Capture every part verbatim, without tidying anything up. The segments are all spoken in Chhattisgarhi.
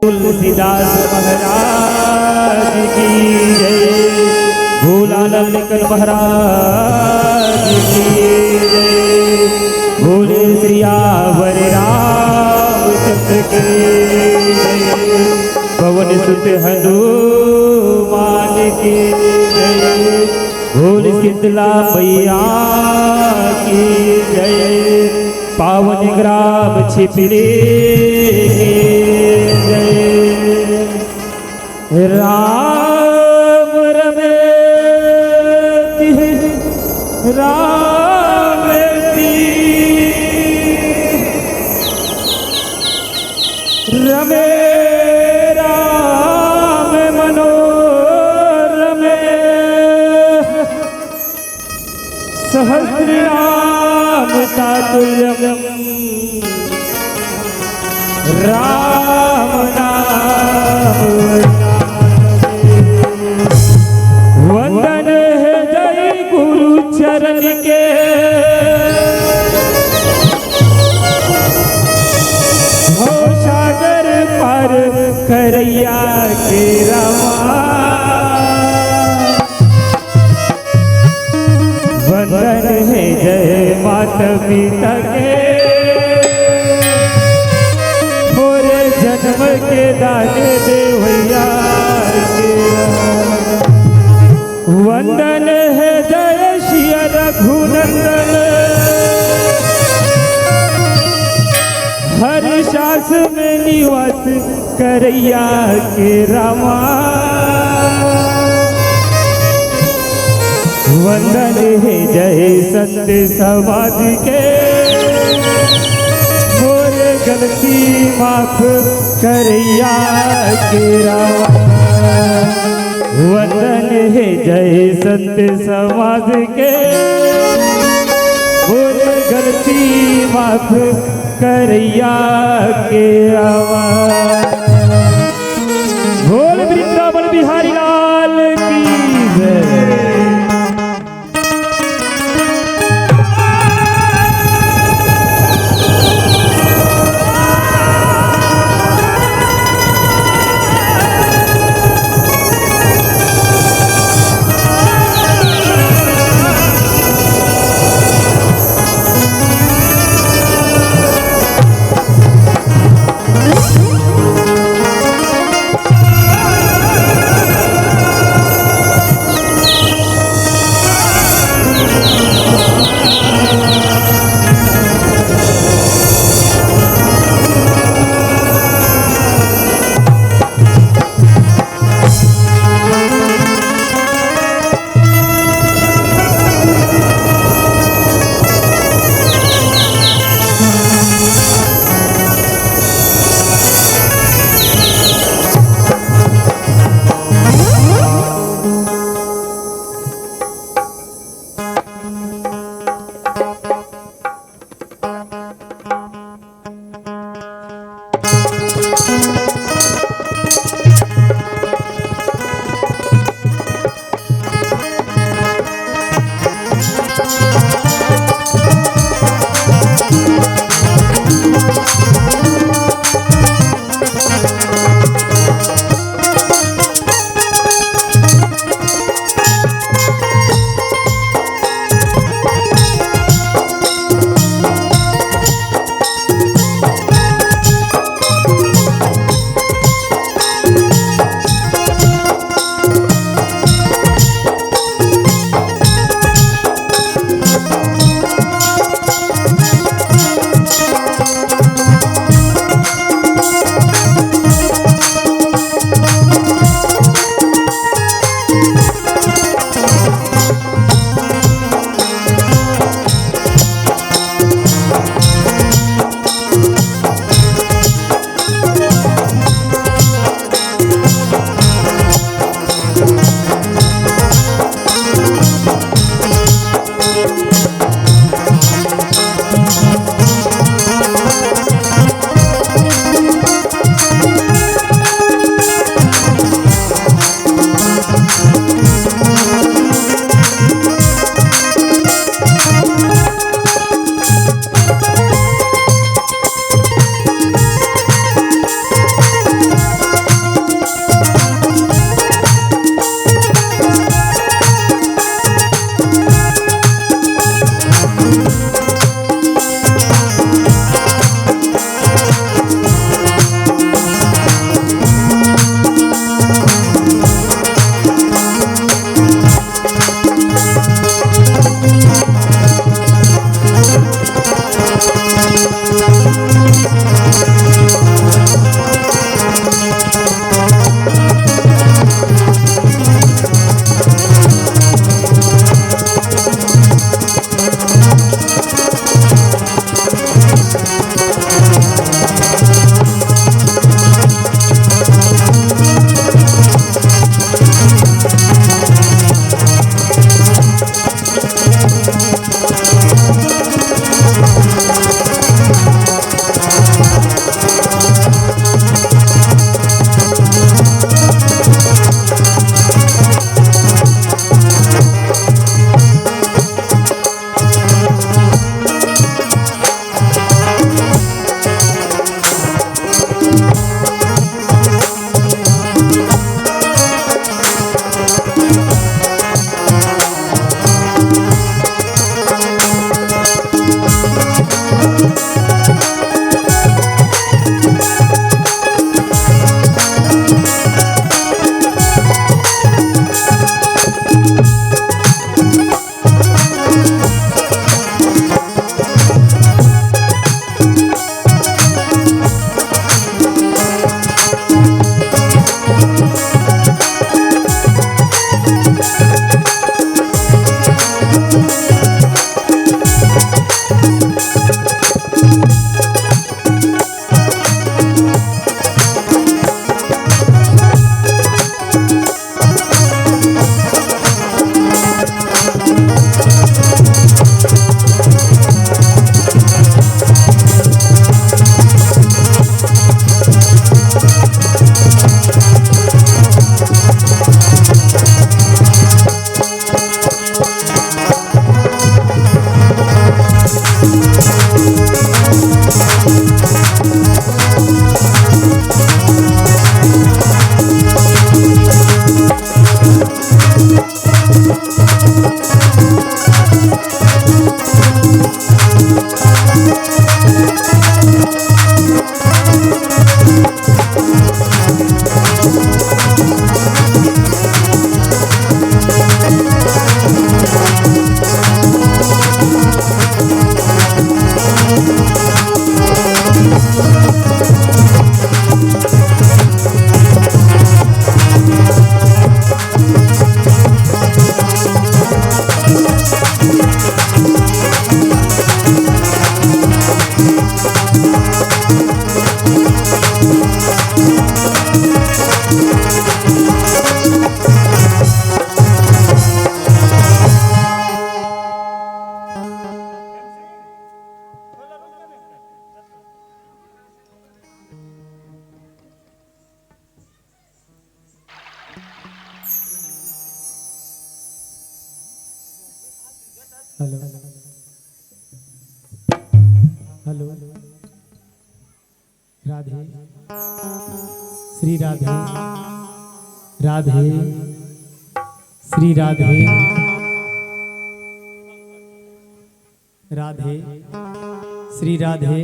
तुलसीदास महाराज की जय, भोलानंद कर महाराज की जय, बोले सियावर रामचंद्र की जय, पवन सुत हनुमान की जय, बोले शीतला मैया की जय, पावन ग्राम छिपली की जय। राम रमेश राम रमे राम मनोरमे सहस्रनाम तातुल्यम राम नाम। वंदन हे जय गुरु चरण के, हो सागर पार करैया के रामा। वंदन हे जय माता पिता के, मोरे जन्म के दान देवैया के। वंदन हे जय सिया रघुनंदन, हर सास में निवास करैया के रामा। वंदन हे जय संत समाज के, मोर गलती माफ करैया के रामा। वंदन हे जय संत समाज के, मोर गलती माफ करैया के रामा। बोल वृंदावन बिहारी लाल की जय। Hello, hello. राधे, श्री राधे, राधे, श्री राधे, राधे, श्री राधे।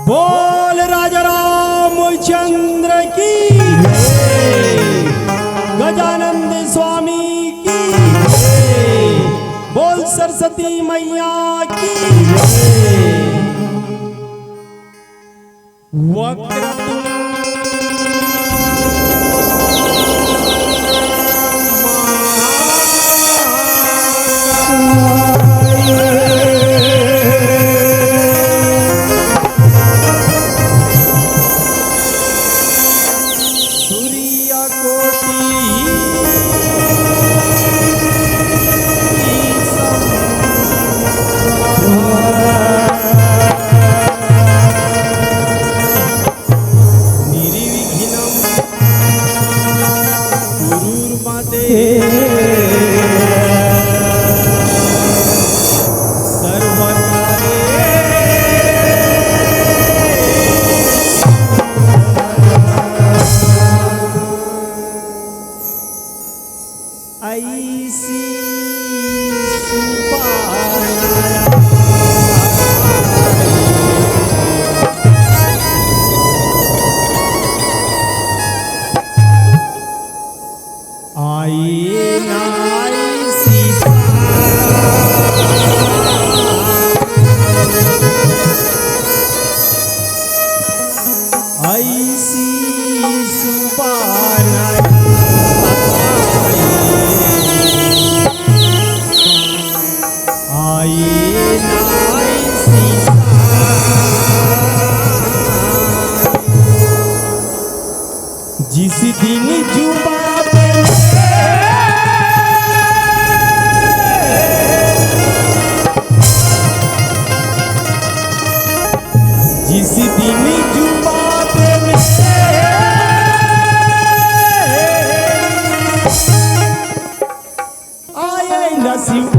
बोल राजा राम चंद्र की जय, गजानंद स्वामी की जय, बोल सरस्वती मैया की जय। वक्रतुंड सूर्यकोटि निर्विघ्नं कुरुर्मे सर्वकार्ये। ऐसी सुपार आए ना आए सीता, ऐसी सुबान आए ना आए सीता। जिस दिन जुबा पे जिस दिन जुबा पे आए नसीब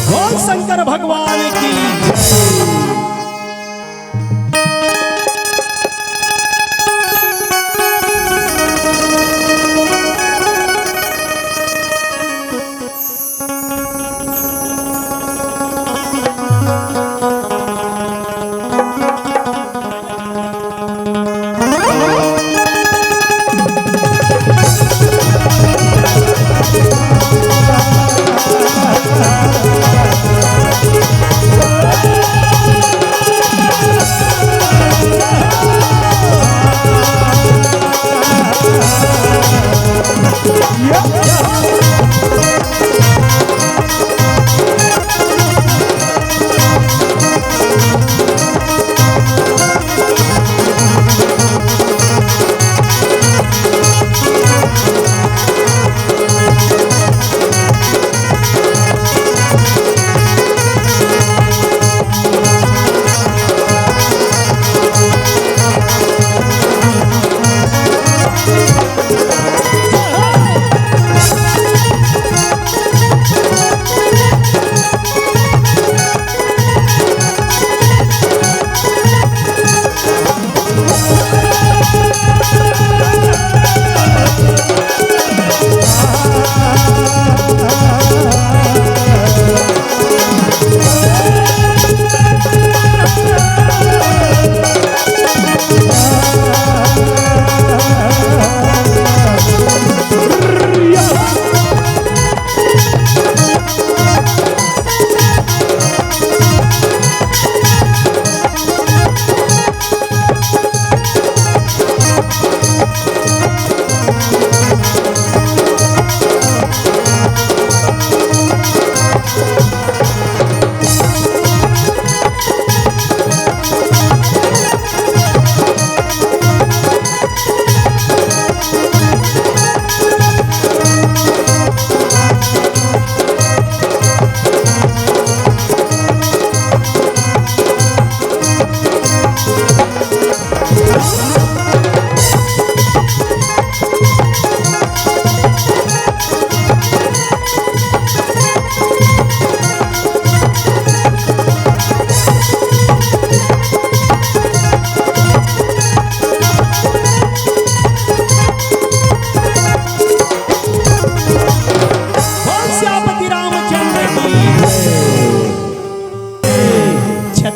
बोल शंकर भगवान की।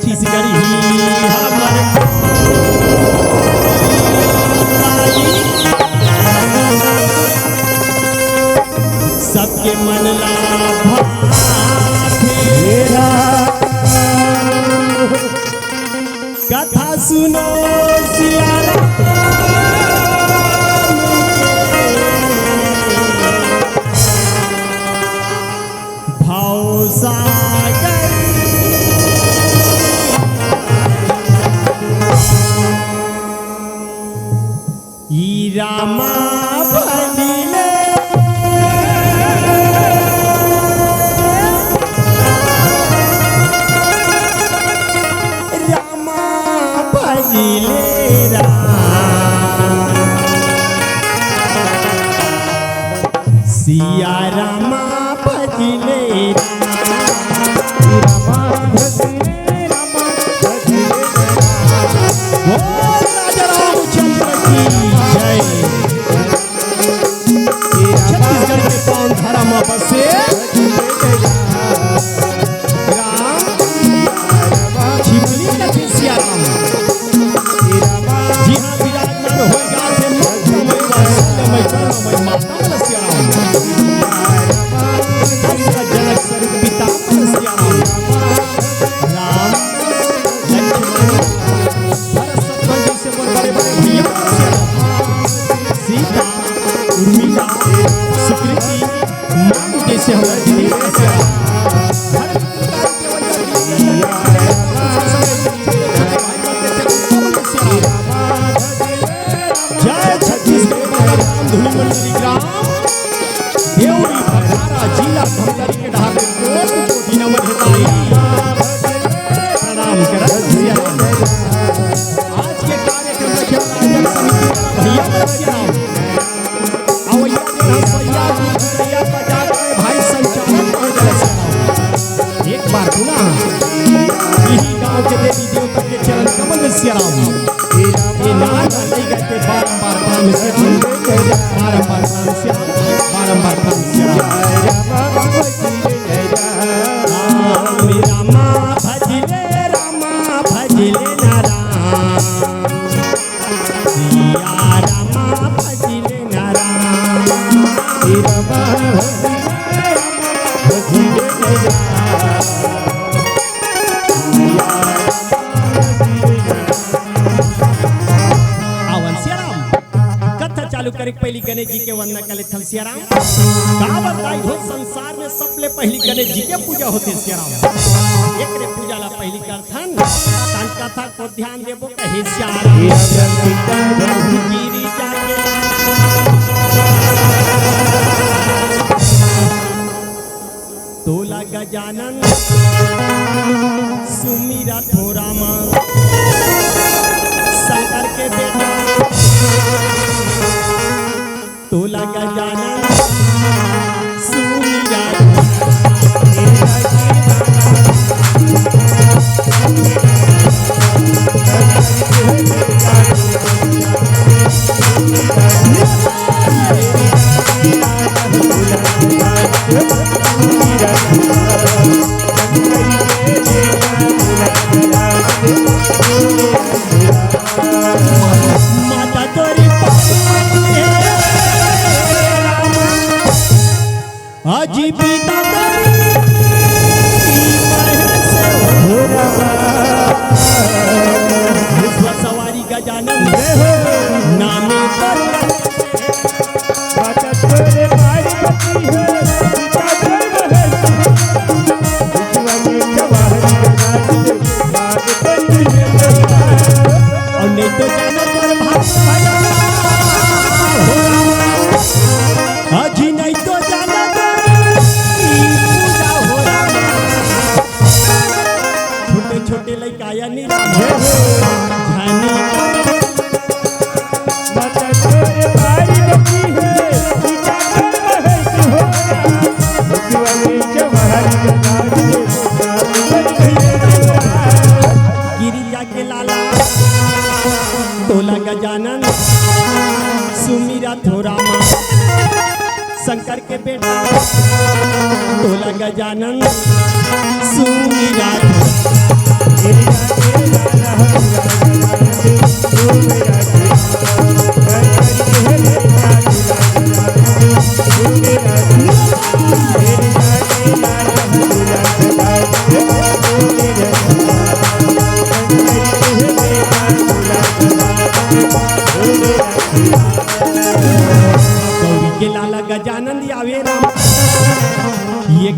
छत्तीसगढ़ ही हमर सबके मन ला भाथे। कथा सुनो सिया राम के। भाव सागर ई रामा भजिले। रामा भजिले राम। सिया रामा भजिले राम। रामा भजिले राम। बोल राजा रामचंद्र की जय। छत्तीसगढ़ के पावन धरा म बसे राम छिपली कथे सिया राम। जी हाँ, विराजमान होय जाथे ममतामय वात्सल्यमय करुणामय माता मन सिया राम। दशरथ जनक स्वरूप पिता मन सिया राम। राम लक्ष्मण भरत शत्रुघ्न जइसे मोर बड़े बड़े भैया मन सिया राम। सीता उर्मिला सुकृति मानु जइसे हमर दीदी मन सिया राम। जय छत्तीसगढ़, राम धुन मंडली ग्राम, देवरी भंडारा जिला धमतरी के डहार ले कोटि कोटि नमन हे ताई। प्रणाम करत सिया राम। आज के कार्यक्रम रखे आयोजक समिति भैया मन सिया राम। अवैया दिन हम सैया जी, सैया बजा के भाई संचालन हो गए। एक बार पुनः यही गांव के देवी देवता के चरण कमल में सिया राम। ये नाम नहीं गए थे बारंबार प्राण सिया राम, बारंबार प्राण सिया राम, बारंबार प्राण सिया राम। राम रामा भजिले रामा भजिले ना राम। सिया रामा भजिले ना राम। सिया रामा भजिले ना राम। सिया रामा भजिले ना राम। आवन सिया राम। कथा चालू करे के पहिली गणेश जी के वंदना कर लेथन सिया राम। का बताई हो, संसार में सबले पहिली गणेश जी के पूजा होथे सिया राम। एकरे पूजा ला पहिली करथन। तन कथा को ध्यान देबो कहे सिया राम। गिरी जाके तोला गजानन सुमिरथों रामा शंकर के बेटा। तोला गजानन सुमिरथों माता तोरी पावन हे रामा, अजी पिता तोरी महेश हो रामा। विश्व सवारी गजानन नामे तोर माता तोरे पार्वती हो, पिता तोर महेश हो। विश्व में जवाहर के नाम से नाम तोर विजेंद्र। और नहीं तो जाना तोर भाग भला हो रामा। अजी नहीं तो जाना तोर की पूजा हो रामा। छोटे छोटे लइका आया नी राम हो। जानी माता तोर पार्वती हे, पिता तोर महेश हो। भगवान जवाहर के नाम से गिरिजा के लाला तोला गजानन सुमिरथों रामा शंकर के बेटा तोला गजानन सुमिरथों।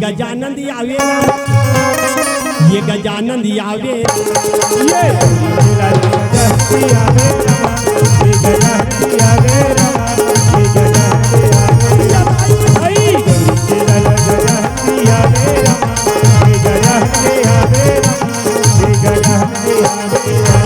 गजानंद आवे ना, ये गजानंद आवे, ये गजानंद आवे रमा, ये गजानंद आवे रमा, ये गजानंद आवे रमा, ये गजानंद आवे रमा, ये गजानंद आवे रमा, ये गजानंद आवे रमा।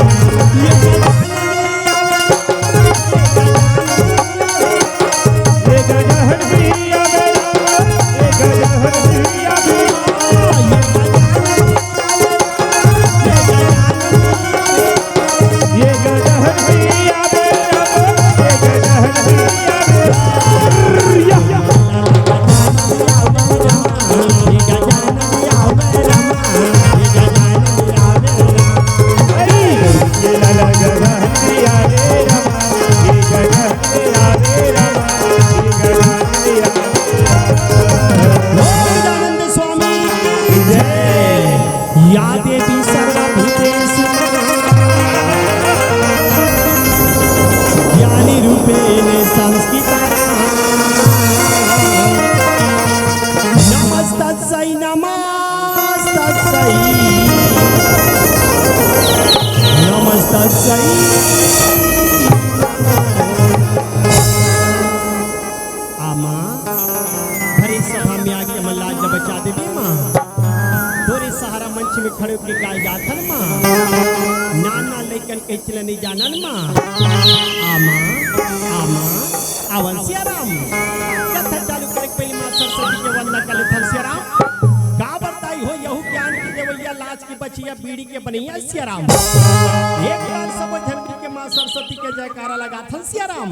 गजानंद स्वामी की जय। या देवी सर्वभूतेषु ज्ञानी रूपेण संस्थिता। नमस्तस्यै नमस्तस्यै नमस्तस्यै। आ माँ, भरे सभा में आके हमर लाज ल बचा देबे माँ। तोरे सहारा मंच में खड़े होके गाय गाथन माँ। नान नान लइकन कहिच ल नइ जानन माँ। आ माँ, आ माँ, आवन सियाराम। कथा चालू करे के पहिली माँ सरस्वती के वंदना कर लेथन सियाराम। का बताई हो यहू ज्ञान के देवइया, लाज के बचइया, बीड़ी के बनइया सियाराम। एक बार सब झन मिलके माँ सरस्वती के जयकारा लगाथन सियाराम।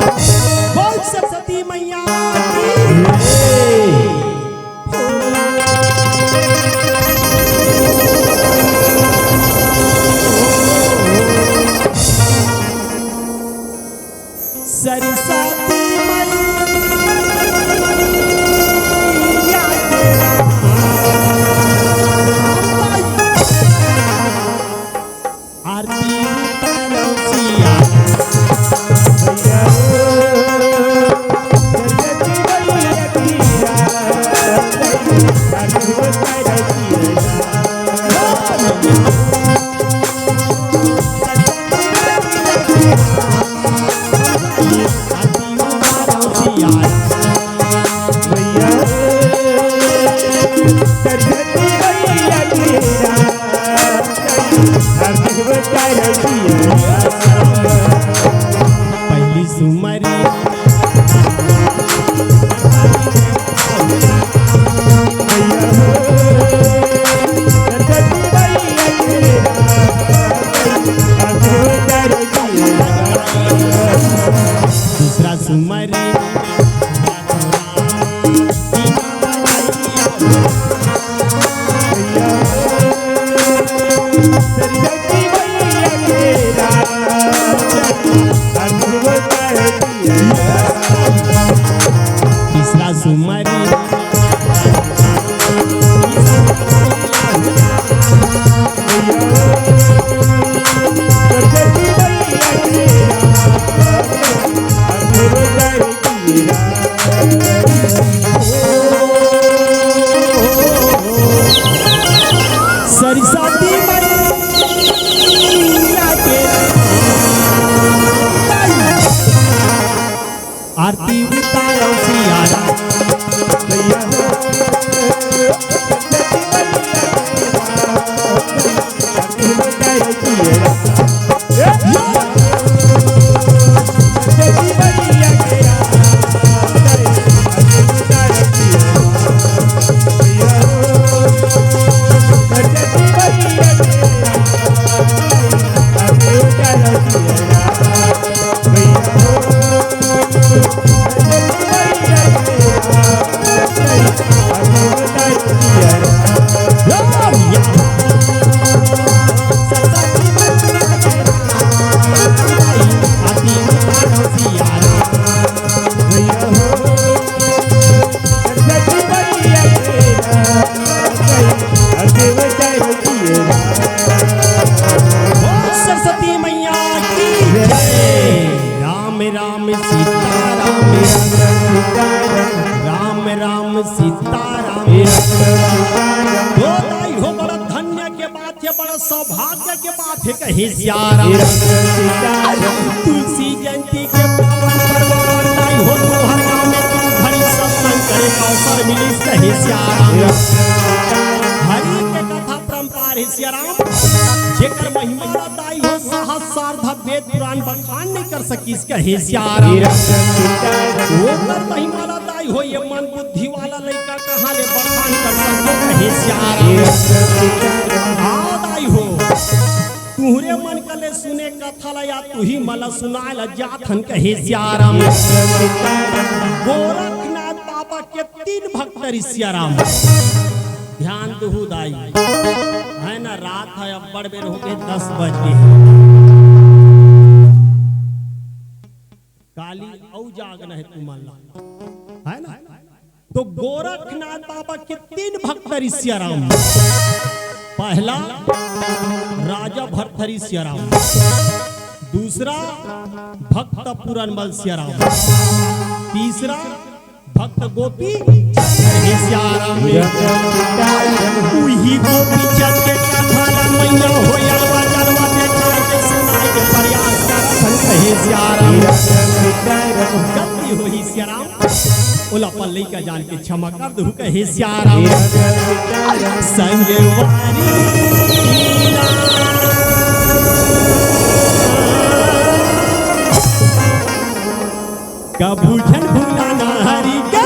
बोल सरस्वती मैया की। सरस्वती मैया के आरती उतारो सिया। पहली सुमरी दूसरा सुमरी तीसरा सुमरी सौभाग्य के बात हे कहे सियाराम। तुलसी जयंती के पावन पर्व पर दाई हो तुंहर गांव में दू घड़ी सत्संग करे का अवसर मिलिस कहे सियाराम। हरि के कथा परंपार हे सियाराम, जेकर महिमा ला दाई हो सहस्र सारदा वेद पुराण बखान नइ कर सकिस कहे सियाराम। ओकर महिमा ला दाई हो ये मन बुद्धि वाला लइका कहाँ ले बखान कर सकथे कहे सियाराम। हाँ दाई हो, तुंहरे मन कर ले सुने कथा ला या तुही मन ला सुनाए ला जात हन कहे सियाराम। गोरखनाथ बाबा के तीन भक्त रिहिस सियाराम। ध्यान दुहू दाई, हे ना, रात हे, अब्बड़ बेर होगे, दस बज गे। काली अउ जागना हे तुमन ला, हे ना? तो गोरखनाथ बाबा के तीन भक्त रिहिस सियाराम। पहला राजा भरथरी सियाराम, दूसरा भक्त पूरनमल सियाराम, तीसरा भक्त गोपी चंद हे सियाराम। उही गोपी चंद के कथा ला मैया हो अलवा जलवा देखा के सुनाए के प्रयास करत हन कहे सियाराम। गलती होही सियाराम, ओला अपन लइका जान के क्षमा कर दुहू कहे सियाराम। संगवारी कभू झन भूलना हरि के।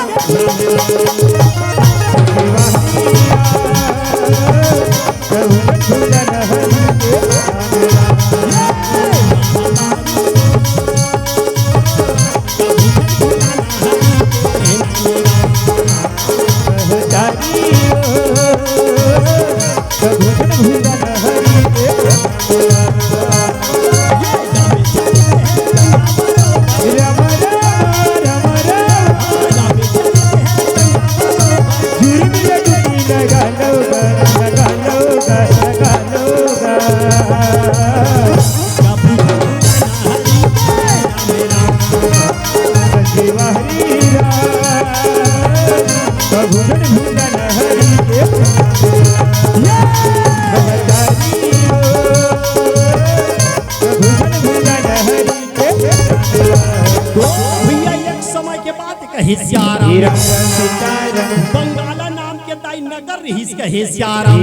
तो भैया, एक समय के बात कहे सियाराम, बंगाला नाम के दाई नगर रिहिस कहे सियाराम।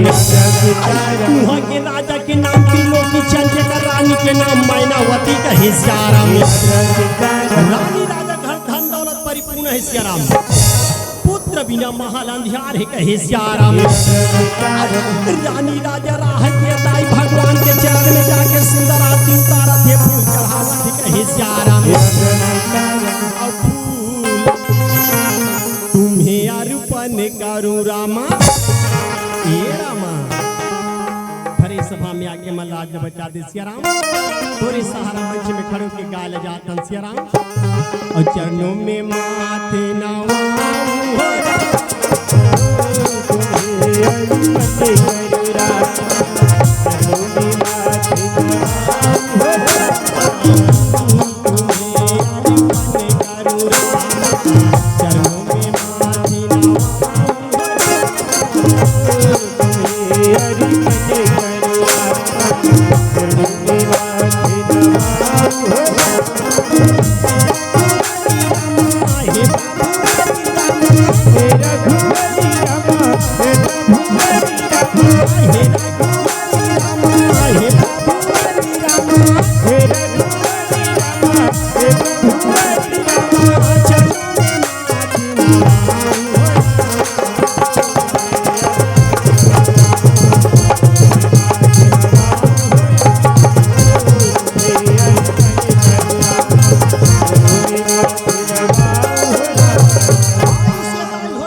उहाँ के राजा के नाम त्रिलोकी चंद, जेकर रानी के नाम मैनावती कहे सियाराम। रानी राजा घर धन दौलत परिपूर्ण हे सियाराम। पुत्र बिना महल अंधियार हे कहे सियाराम। रानी राजा राह के दाई भगवान के चरण में जाके सुंदर आरती उतारत हे, फूल चढ़ावत हे कहे सियाराम। अउ फूल तुम्हें अर्पण करूं रामा, ए रामा। भरे सभा में आके मन लाज न बचा दे सियाराम। तोरे सहारा मंच में खड़े होके गाय ल जात हन सियाराम। अउ चरणों में माथे नवाऊं हो राम।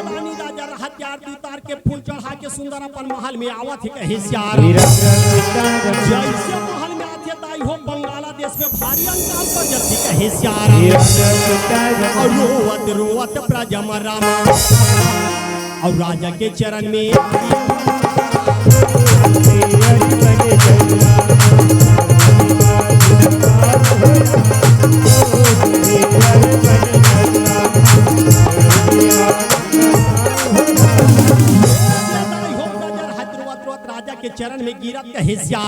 रानी राजा रहत यार उतार के फूल चढ़ा के सुंदर अपन महल में आवत हे कहे सियाराम। जैसे महल में आथे दाई हो बंगाला देश में भारी अंकाल बजत हे कहे सियाराम। अउ रोवत रोवत प्रजम रामा अउ राजा के चरण में राजा के चरण में गिरत कहे सियाराम।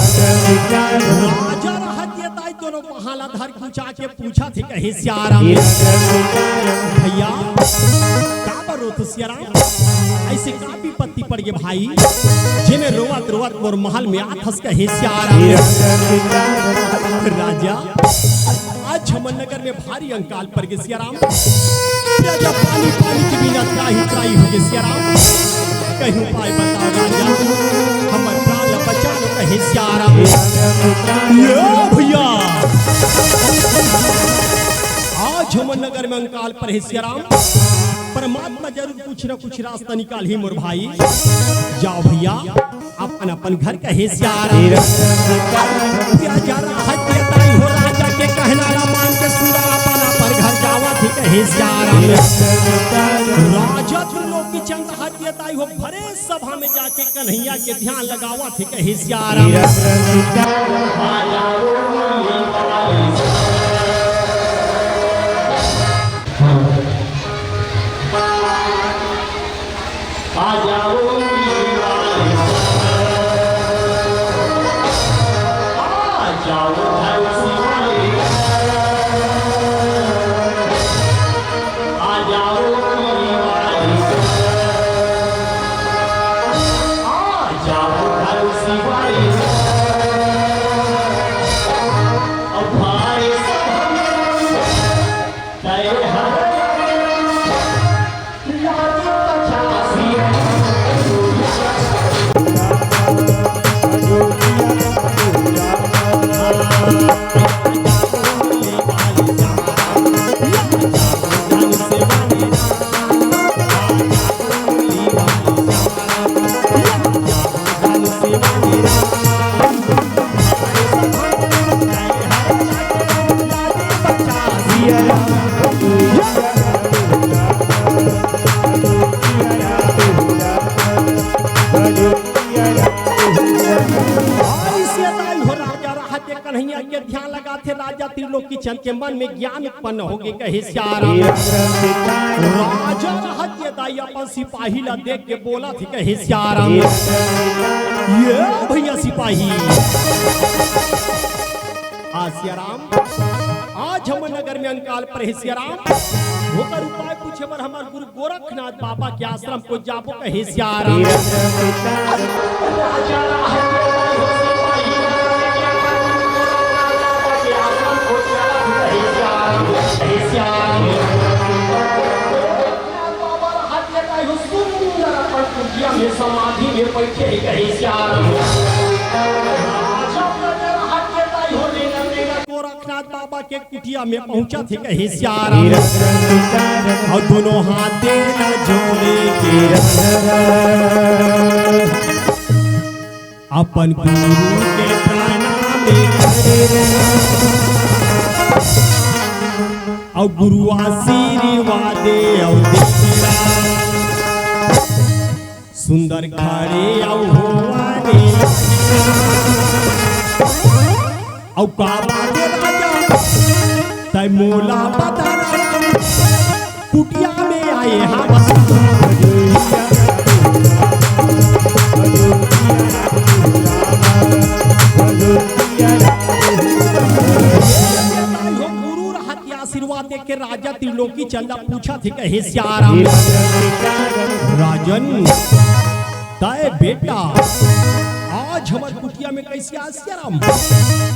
राजा रहत ये दाई दोनों पहाला धर के ऊंचा के पूछा थे कहे सियाराम, भैया, काबर रोत हो सियाराम? अइसे का विपत्ति पड़ गे भाई, जेमे रोवत रोवत मोर महल में आत हस कहे सियाराम। राजा, आज हमर नगर में भारी अंकाल पड़ गे सियाराम। राजा, पानी पानी के बिना त्राहि त्राहि हो गे सियाराम। कहीं उपाय बताओ राजा, हमर प्राण ला बचा लो कहे सियाराम। ये भैया, आज हमर नगर में अंकाल पड़ हे सियाराम। परमात्मा जरूर कुछ न कुछ रास्ता निकालही मोर भाई। जाओ भैया, अपन अपन घर कहे सियाराम। राजा रहत ये दाई हो राजा के कहना ला मान के सुंदर अपन अपन घर जावत हे कहे सियाराम। राजा त्रिलोकी चंद रहत ये दाई हो भरे सभा में जाके कन्हैया के ध्यान लगावत हे कहे सियाराम। आ जाओ धन शिवाय, आ जाओ शिवाय, आ जाओ धन शिवाय। अब भाई सब हम तय हर अइसे दाई हो राजा रहत ये कन्हैया के ध्यान लगाथे राजा त्रिलोकी चंद के मन में ज्ञान उत्पन्न हो गे कहे सियाराम। राजा रहत ये दाई अपन सिपाही ला देख के बोलत हे कहे सियाराम। ये भैया सिपाही, आ सियाराम, आज हमर नगर में अंकाल परे हे सियाराम। ओकर उपाय पूछे बर हमर गुरु गोरखनाथ बाबा के आश्रम को जाबो कहे सियाराम। समाधि में बैठे हे कहे सियाराम। गोरखनाथ बाबा के कुटिया में पहुंचत हे कहे सियाराम। अउ दोनों हाथ देना जोड़े के रख। अपन गुरु के प्रणाम करे। अउ गुरु आशीर्वाद दे अउ दे। सुंदर खड़े अउ होवाने। अउ का बात हे राजा, तै मोला बता ना। कुटिया में आए हाँ बस। गुरु रहत के आशीर्वाद देके राजा त्रिलोकी चंद ला पूछत हे कहे सियाराम। राजन, तय बेटा, आज हमर कुटिया में कइसे आ सियाराम?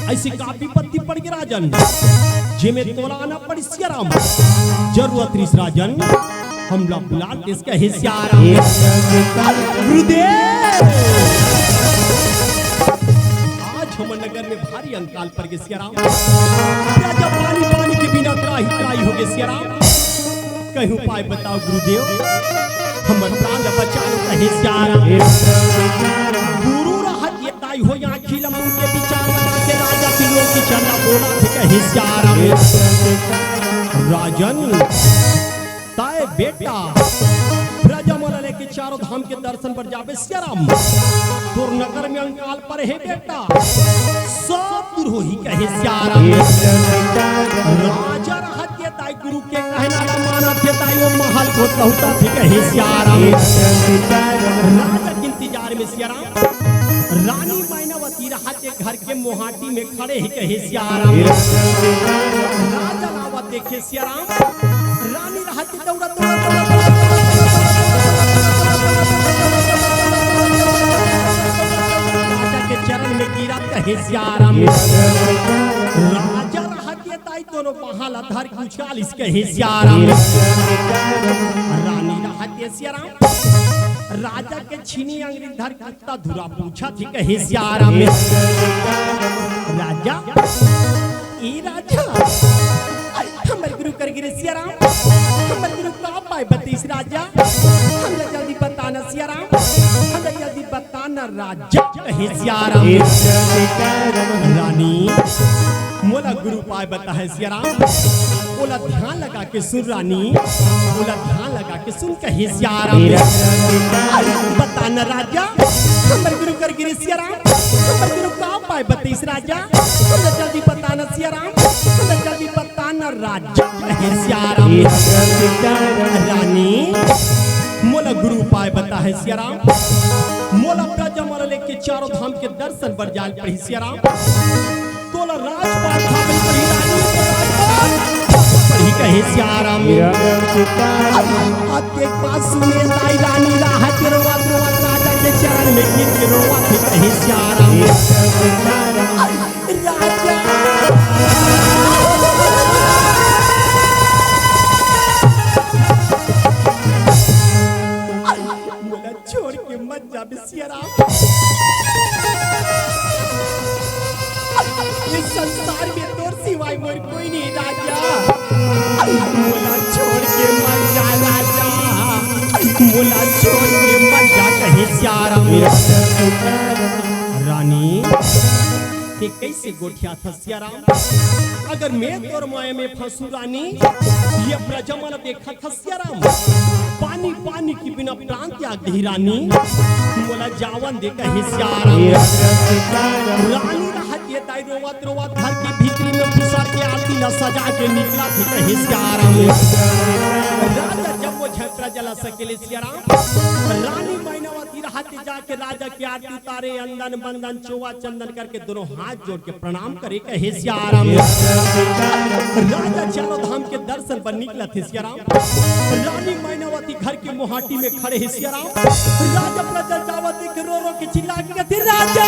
अइसे का विपत्ति पड़ गे राजन, जेमे तोला आना पड़िस सियाराम? जरूरत रहिस राजन, हमला बुला लेतेस कहे सियाराम। गुरुदेव, आज हमर नगर में भारी अंकाल पड़ गे सियाराम। राजा पानी पानी के बिना त्राहि त्राहि हो गे सियाराम। कहीं उपाय बताओ गुरुदेव, हमर प्राण ला बचा लो कहे सियाराम। गुरु रहत ये दाई हो आँखी ला मूंद के विचार लगा के राजा त्रिलोकी चंद ला बोलत हे कहे सियाराम। राजन, तय बेटा, प्रजा मन ला लेके चारों धाम के दर्शन बर जाबे सियाराम। तोर नगर में अंकाल परे हे बेटा, सब दूर होही कहे सियाराम। राजा रहत ये दाई गुरु के कहना ला मानत हे दाई, ओ महल को लहुटत हे कहे सियाराम। राजा के इंतजार में सियाराम, रानी मैनावती रहत के घर के मोहाटी में खड़े हे कहे सियाराम। राजा ल आवत देखे सियाराम, रानी रहत दौड़त, दौड़त, दौड़त, दौड़त, दौड़त, राजा के चरण में गिरत कहे सियाराम। राजा रहत ये ताई दोनों बाँह ला धर के उछालिस कहे सियाराम। रानी रहत ये सियाराम, राजा के छीनी अंगरी धर के त धुरा पूछत हे कहे सियाराम। राजा, ए राजा, अरे हमर गुरु कर गिरे सियाराम, हमर गुरु का पाय बतीस राजा, हमला जल्दी बताना सियाराम, हमला जल्दी बताना राजा कहे सियाराम। रानी, मोला गुरु पाय बता हे सियाराम, ओला ध्यान लगा के सुन रानी, ओला ध्यान लगा के सुन कहे सियाराम। अरे बताना राजा, हमर गुरु कर गिरे सियाराम, हमर गुरु का पाय बतीस राजा, हमला जल्दी बताना सियाराम, हमला जल्दी बताना राजा कहे सियाराम। रानी, मोला गुरु पाय बता हे सियाराम, मोला ब्रज मन लेके चारों धाम के दर्शन बर जाय ल पड़ही सियाराम। तोला राजपाट भागल पड़ही रानी, पड़ही कहे सियाराम। अब एक बात सुने ताई, रानी रहत के रोवत रोवत राजा के चरण में गिर के रोवत हे कहे सियाराम। राजा, मोला छोड़ के मत जाबे सियाराम। इस संसार में तोर सिवाय मोर कोई नहीं राजा। मोला छोड़ के मत जा राजा, मोला छोड़ के मत जा कहे सियाराम। रानी, ते कैसे गोठियाथस सियाराम? अगर मैं तोर माया में फंसू रानी, ये प्रजा मन देखत हे सियाराम, पानी पानी के बिना प्राण त्याग देही रानी, मोला जावन दे कहे सियाराम। रानी रहत ये ताई रोवत रोवत घर के भीतरी में घुसर के आरती ला सजा के निकलत हे कहे सियाराम। राजा जब वो झंडा जला सकेले सियाराम, रानी मैनावती रहत जाके राजा के आरती उतारे, अंदन बंदन चोवा चंदन करके दोनों हाथ जोड़ के प्रणाम करे कहे सियाराम। राजा चारों धाम के दर्शन बर निकलत हे सियाराम। रानी मैनावती घर के मोहाटी में खड़े हे सियाराम। राजा प्रजा जावत देख रो रो के चिल्ला के कथे, राजा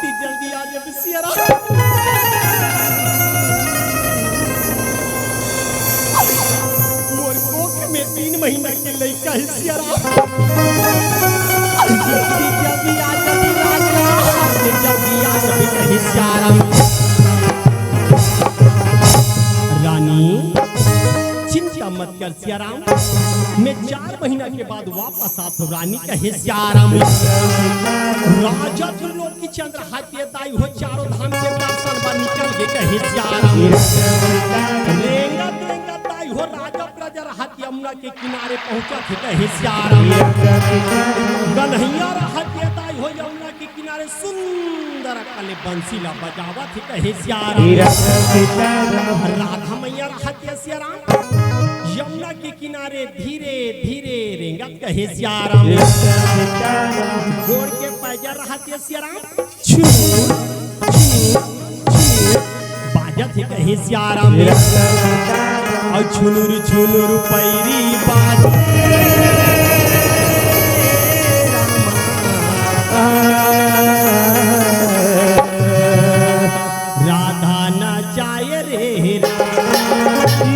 ती जल्दी आ जा सियाराम। मोर कोख में तीन महीना के लइका हे सियाराम। जल्दी आ जा, जल्दी आ जा, जल्दी आ जा, कहे सियाराम। रानी, चिंता मत कर सियाराम, मैं चार महीना के बाद वापस आथों रानी, कहे सियाराम। राजा त्रिलोकी चंद्र हाथी दाई हो चारों धाम के दर्शन बर निकल गे, कहे सियाराम। रेंगत रेंगत दाई हो राजा प्रजा रहत यमुना के किनारे पहुंचत हे, कहे सियाराम। कन्हैया रहत दाई हो यमुना के किनारे सुंदर अकन ले बंसी ला बजावत हे, कहे सियाराम। राधा मैया रहत सियाराम यमुना के किनारे धीरे धीरे रेंगत, कहे सियाराम। गोड़ के पैजन रहत सियाराम छुनुर छुनुर छुनुर बाजत हे, कहे सियाराम। अउ छुनुर छुनुर पैरी बाजे राधा नचाए रे राम।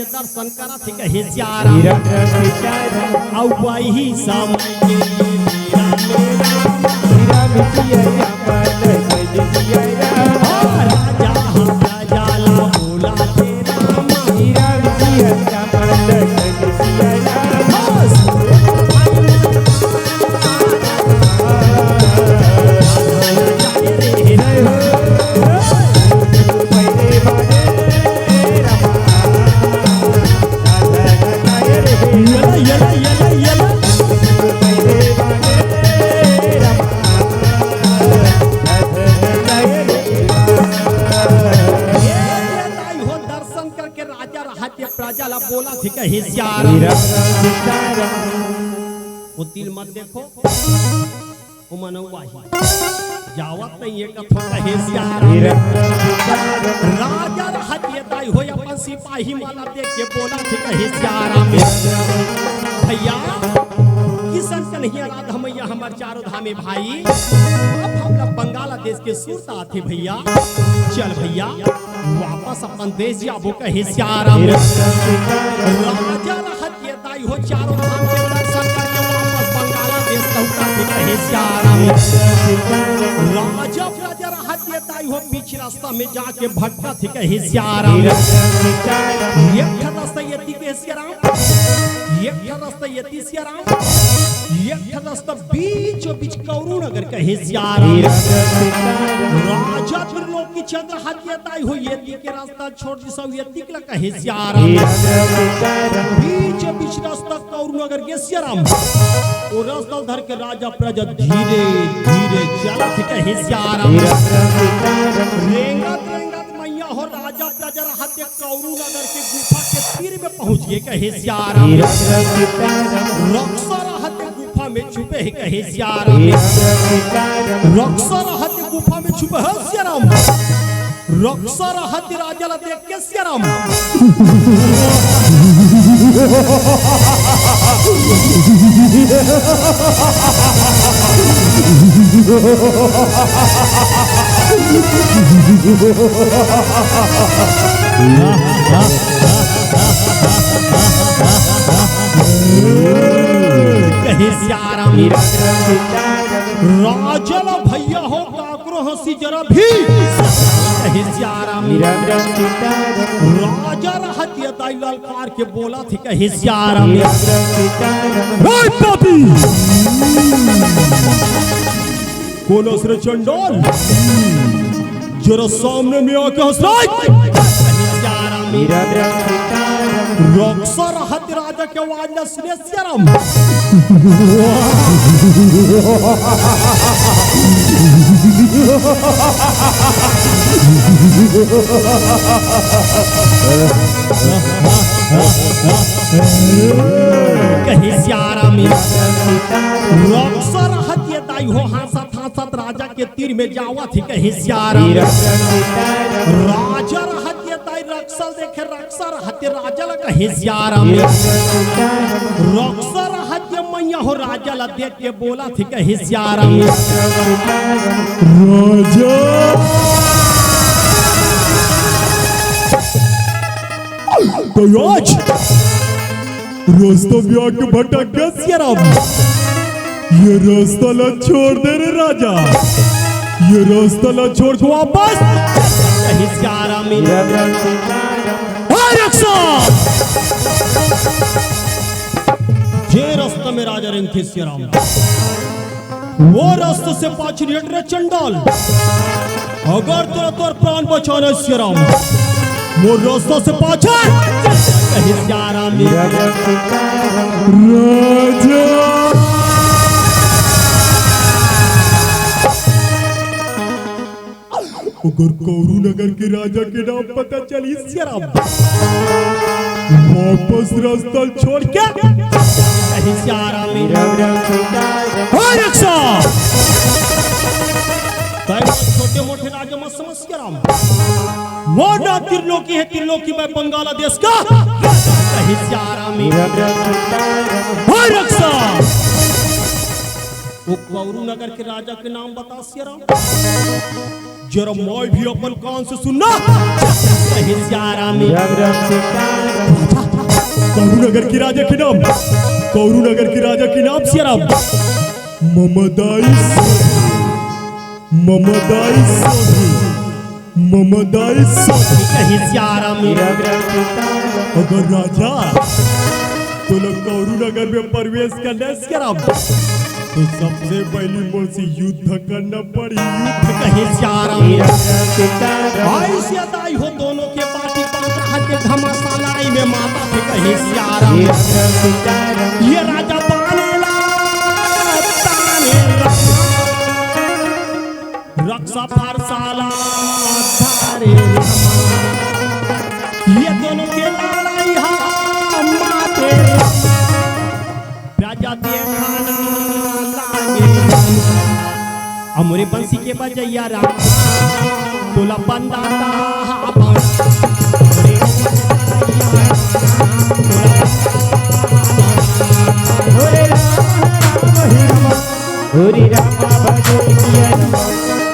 दर्शन करत हे कहे सियाराम। अउ वही समय के लिए मेरा मेरा राम सिया राम, लखन सिया राम। राजा हम राजा ला बोला तेरा राम सिया राम, लखन सिया राम। दर्शन करके राजा रहत हे, प्रजा ला बोलत हे कहे सियाराम। वो तिल मत देखो, वो मनऊ आही। जावत नहीं हे कथो कहे सियाराम। राजा रहत हे दाई हो, अपन सिपाही मन ला देख के बोलत हे कहे सियाराम। भैया, किसन कन्हैया राधा मैया हमर चारों धाम हे भाई। अब हमला बंगाला देश के सुरता आथे भैया। चल भैया, वापस अपन देश जाबो कहे सियाराम। राजा रहत हे दाई हो, चारों धाम के दर्शन करके वापस बंगाला देश लौटत हे कहे सियाराम। राजा प्रजा रहत हे दाई हो, बीच रास्ता में जाके भटकत हे कहे सियाराम। एक ठन रास्ता एती कहे सियाराम, एक ठन रास्ता एती सियाराम, एक ठन रास्ता बीचों बीच कौरू नगर कहे सियाराम। राजा त्रिलोकी चंद्र रहत हे दाई हो, एती के रास्ता छोड़ दिस अउ एती के ला कहे सियाराम। बीच बीच रास्ता कौरू नगर गे सियाराम। वो रास्ता धर के राजा प्रजा धीरे धीरे चलत हे कहे सियाराम। रेंगत रेंगत मैया हो, राजा प्रजा रहत हे कौरू नगर के गुफा के तीर में पहुंच गे कहे सियाराम। रक्सा रहत हे गुफा में छुपे हे कहे सियाराम। रक्सा रहत हे गुफा में छुपे हे सियाराम। रक्सा रहत हे राजा ला देख के सियाराम। कहे सियाराम। राजा ला भैया हो, काकरो हंसी जरा भी। कहे सियाराम। राजा रहत हे दाई ललकार के बोलत हे कहे सियाराम। हे पापी, कोन हस रे चंडाल? जरा सामने में आके हंस रे। रक्सा रहत हे राजा के आवाज ला सुने सियाराम। कहे सियाराम। रक्सा रहत हे दाई हो, हंसत हंसत राजा के तीर में जावत हे कहे सियाराम। राजा रहत हे दाई रक्सा देखे, रक्सा रहत हे राजा ला कहे सियाराम। रक्सा रहत हे मैया हो, राजा ला देख के बोलत हे कहे सियाराम। राजा। तो आज रास्ता में आके भटक गे सियाराम। ये रास्ता ला छोड़ दे रे राजा, ये रास्ता ला छोड़ के वापस। कहे सियाराम। हाँ रक्सा। जे रास्ता में राजा रेंगथे सियाराम, वो रास्ता से पाछू हट रे चंडाल। अगर तोला तोर प्राण बचाना हे सियाराम, मोर रास्ता से पाछू हट। कहे सियाराम। राजा। अगर कौरू नगर के राजा के नाम पता चली सियाराम, वापस रास्ता छोड़ के कहे सियाराम। हाँ रक्सा। तैं छोटे मोटे राजा मत समझ सियाराम। मोर नाम त्रिलोकी हे, त्रिलोकी मैं बंगाला देश का। कहे सियाराम। हाँ रक्सा। वो कौरू नगर के राजा के नाम बता सियाराम। जरा मैं भी अपन कान से सुनना। कहे सियाराम। राजा कौरू नगर के राजा के नाम, कौरू नगर के राजा के नाम सियाराम। ममदाई सोधी, ममदाई सोधी, ममदाई सोधी कहे सियाराम। अगर राजा तोला कौरू नगर में प्रवेश करना है सियाराम, तो सबसे पहली मोर से युद्ध करना पड़ी, युद्ध कहे सियाराम। आई से दाई हो दोनों के पाटी पाटा के घमासालाई में माता थे कहे सियाराम। ये राजा पाने ला ताने ला। रक्षा फरसाला धारे। ये दोनों के लड़ाई हा माते। राजा देखा ना लागे। अमरे बंसी के बजैया राम। तोला बंदा हा बन। हरे राम, हरे राम, हरे राम। हरे राम भजो किया राम,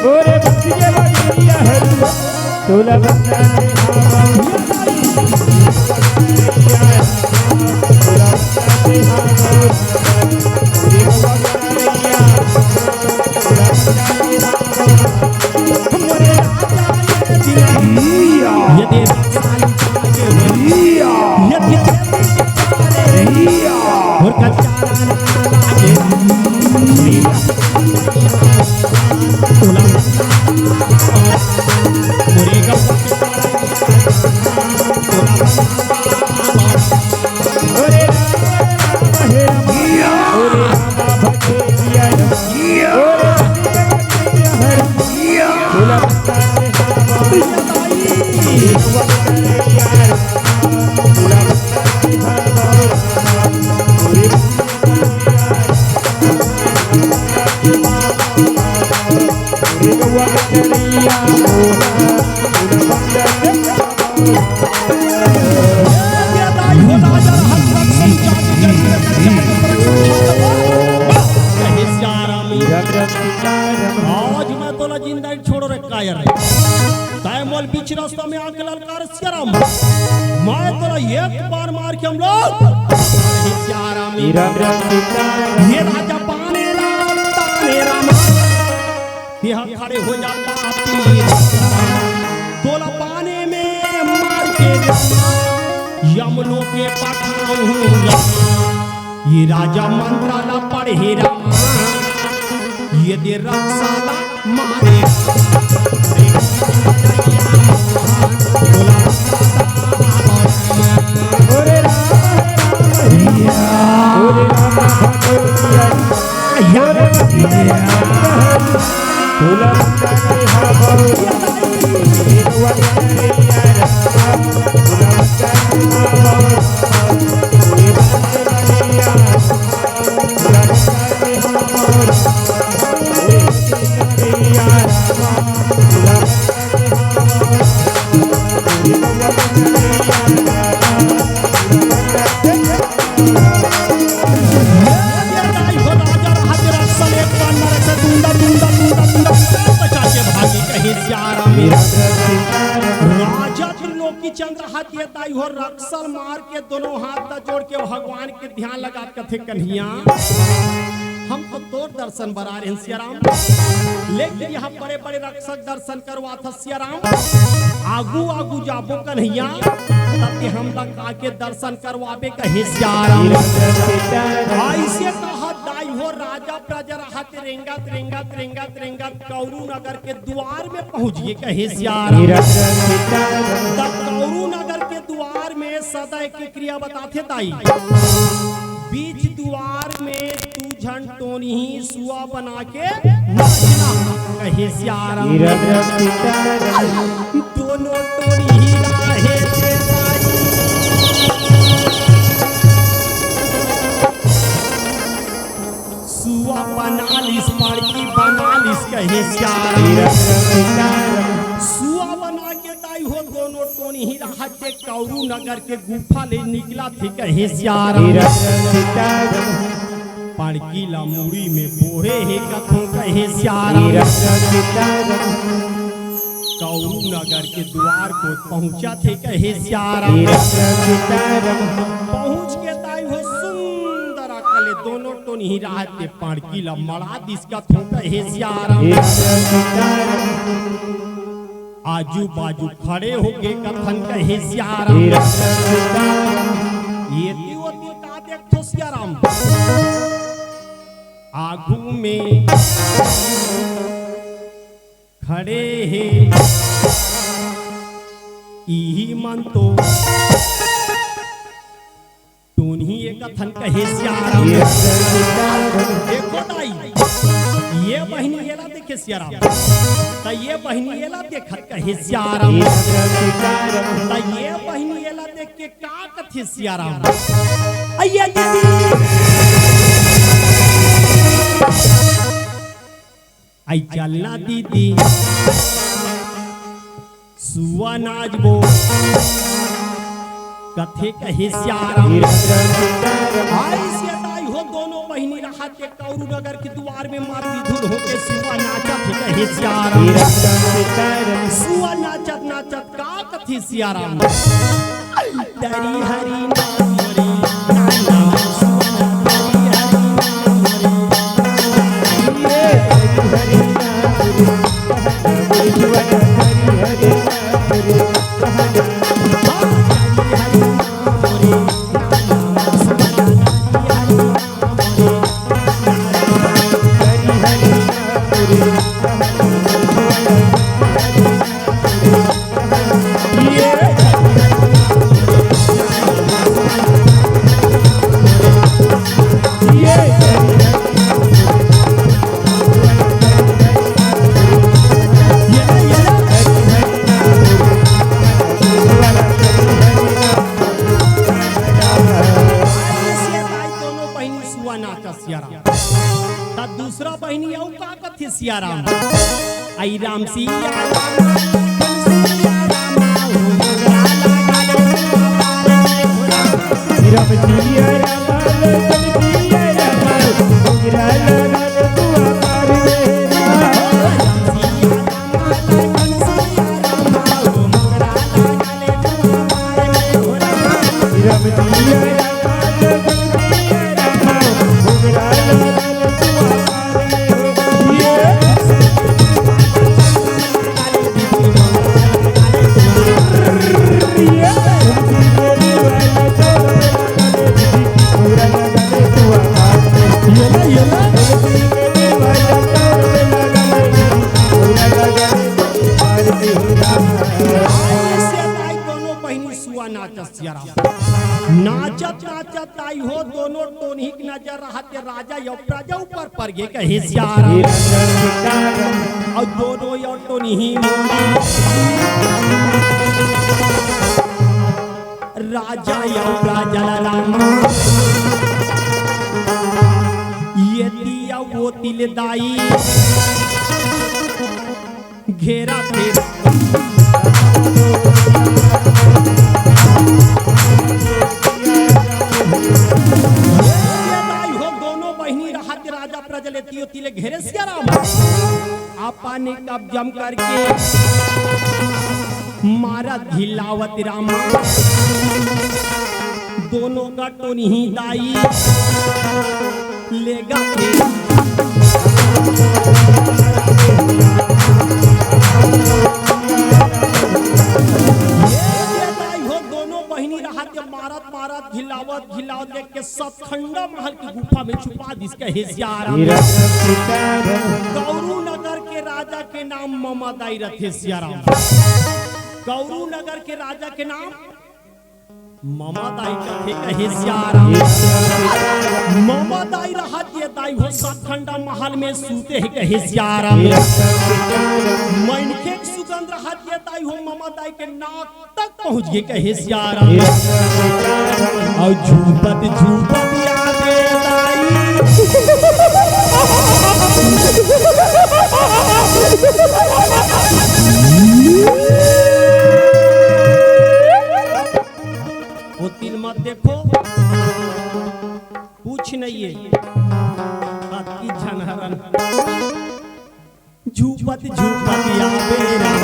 हरे भक्ति के बजैया हनुमान, तोला बंदा रे राम, तोला बंदा रे राम, तोला बंदा रे राम, हरे भगवान रे राम, तोला बंदा रे राम, हमारे राजा ये दिया, ये दे साली ये दिया, ये दिया। और कच्चा आज मैं तोला जिंदा ही छोड़ो रे कायर। तय मोल बीच रास्ता में आके ललकार सियाराम। मैं तोला एक बार मार के हम लोग सियाराम। ये राजा पाने ला ताने राम। तेहा खड़े हो जा पापी। तोला पाने में मार के यमलोक के पठाऊंगा। ये राजा मंत्र ला पढ़े राम। ये दे रक्षा ला मारे। राजा त्रिलोकी चंद्र हाथ ये दाई हो रक्षल मार के दोनों हाथ ला जोड़ के भगवान के ध्यान लगा कथे कन्हैया, हम तो तोर दर्शन बर आए रहेन सियाराम, लेकिन यहाँ बड़े बड़े रक्षक दर्शन करवात ह सियाराम। आगू आगू जाबो कन्हैया, तब ते हमला का के दर्शन करवाबे कहे सियाराम। ऐसे कहा दाई हो राजा प्रजा रहत रेंगत रेंगत रेंगत रेंगत कौरू नगर के द्वार में पहुंच गए कहे सियाराम। तब कौरू नगर के द्वार में सदा एक क्रिया बताथे दाई। बीच द्वार में तू झन टोनही सुआ बना के नाचना कहे सियाराम। दोनों टोनही राहे के दाई। सुआ बना लिस, पड़की बना लिस कहे सियाराम। सुआ बना के दाई हो दोनों टोनही राहत के कौरू नगर के गुफा ले निकला थे कहे सियाराम। पड़की ला मुड़ी में बोहे हे कथों कहे सियाराम। कौरू नगर के दुवार कोत पहुंचत हे कहे सियाराम। हे राम राम सीताराम। पहुंच के दाई हो सुंदर अकले दोनों टोनही राहत के पाड़की ल मड़ा दिस कथों कहे सियाराम। हे राम राम सीताराम। आजू बाजू खड़े होके कथन कहे सियाराम। हे राम राम सीताराम। एती ओती का देखथो सियाराम। आगू में खड़े हे इही मन तो टोनही एक कथन कहे सियाराम। हे राम राम सीताराम। देखो दाई, ये बहिनी एला देखे सियाराम, त ये बहिनी एला देखत कहे सियाराम। हे राम राम सीताराम। त ये बहिनी एला देख के का कथे सियाराम। अइया दीदी, आई चलना दीदी, सुआ नाचबो, कथे कहे सियाराम। हे राम राम सीताराम। आई से दाई हो दोनों बहिनी राहत के कौरू नगर के दुवार में मात बिधुन होके सुआ नाचत हे कहे सियाराम। हे राम राम सीताराम। सुआ नाचत नाचत का कथे सियाराम। तरी हरी नाम रे, नाना सुना तरी हरी नाम रे। दोनों बहिनी सुआ नाचत सियाराम। त दूसरा बहिनी अउ का कथे सियाराम। आई राम सिया राम, लखन सिया राम, हो मोगरा लगा ले, राम सिया राम, लखन सिया राम, मोगरा लगा ले, तू हमार मेरा। राम सिया राम, लखन सिया राम, हो मोगरा लगा ले, तू हमार मेरा। राम सिया राम, लखन सिया राम, मोगरा लगा ले, तू हमार दोनों बहिनी सुआ नाचत सियाराम। नाचत नाचत आई हो दोनों टोनही के नजर रहत के राजा अउ प्रजा ऊपर पर गे कहे सियाराम। अउ दोनों अउ टोनही राजा अउ प्रजा ल राम ये दिया वो तिल दाई घेरा घेरा। ये दाई हो दोनों बहिनी रहत राजा प्रजा ले तियो तिले घेरे सियाराम। आपा ने कब्जम करके मारत घिलावत रामा। दोनों का टोनही दाई लेगा के। ये दाई हो दोनों बहिनी रहत के मारत मारत घिलावत घिलावत देख के सतखंडा महल की गुफा में छुपा दिस कहे सियाराम। कौरू नगर के राजा के नाम ममा दाई रथे सियाराम। कौरू नगर के राजा के नाम ममा दाई कथे कहे सियाराम। ममा दाई रहत ये दाई हो सतखंडा महल में सूते हे कहे सियाराम। मनखे के सुगंध रहत ये दाई हो ममा दाई के नाक तक पहुंच गे कहे सियाराम। अउ झूपत झूपत आगे दाई। वो तिल मत देखो, कुछ नहीं है। अतकी झन हरन। झूपत झूपत आबे राम।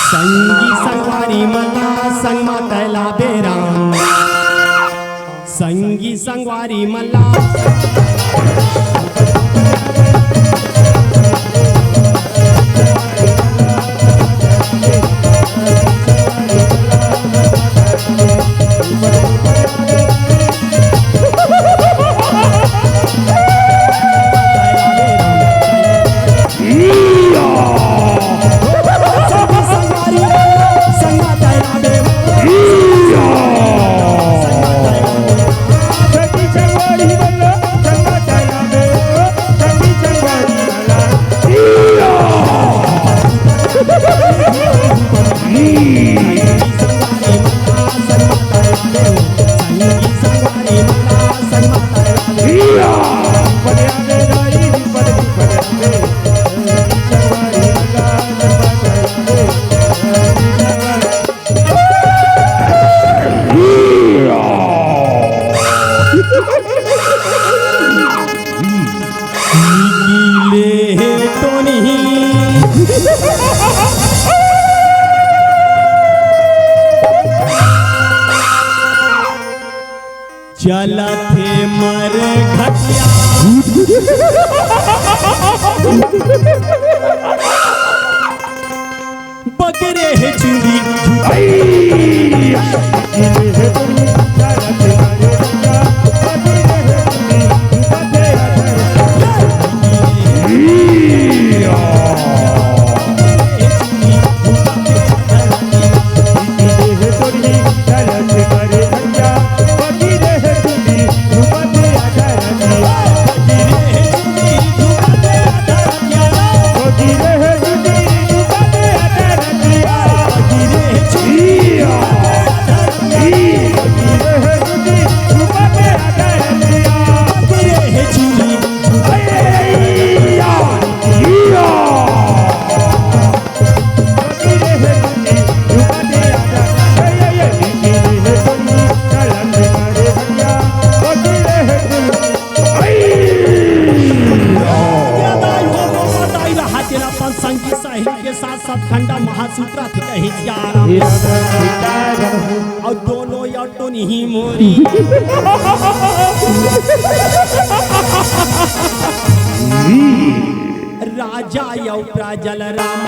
संगी संगवारी मन ला संग मा तैं लाबे राम। संगी संगवारी मन ला निकले हे टोनही। चलत हे मरघटिया। बगरे हे चुंदी। अपन संगी सहेली के साथ सब खंडा महासूत्रा थे कहे सियाराम। अउ दोनों या टोनही मोरी। राजा अउ प्रजल राम।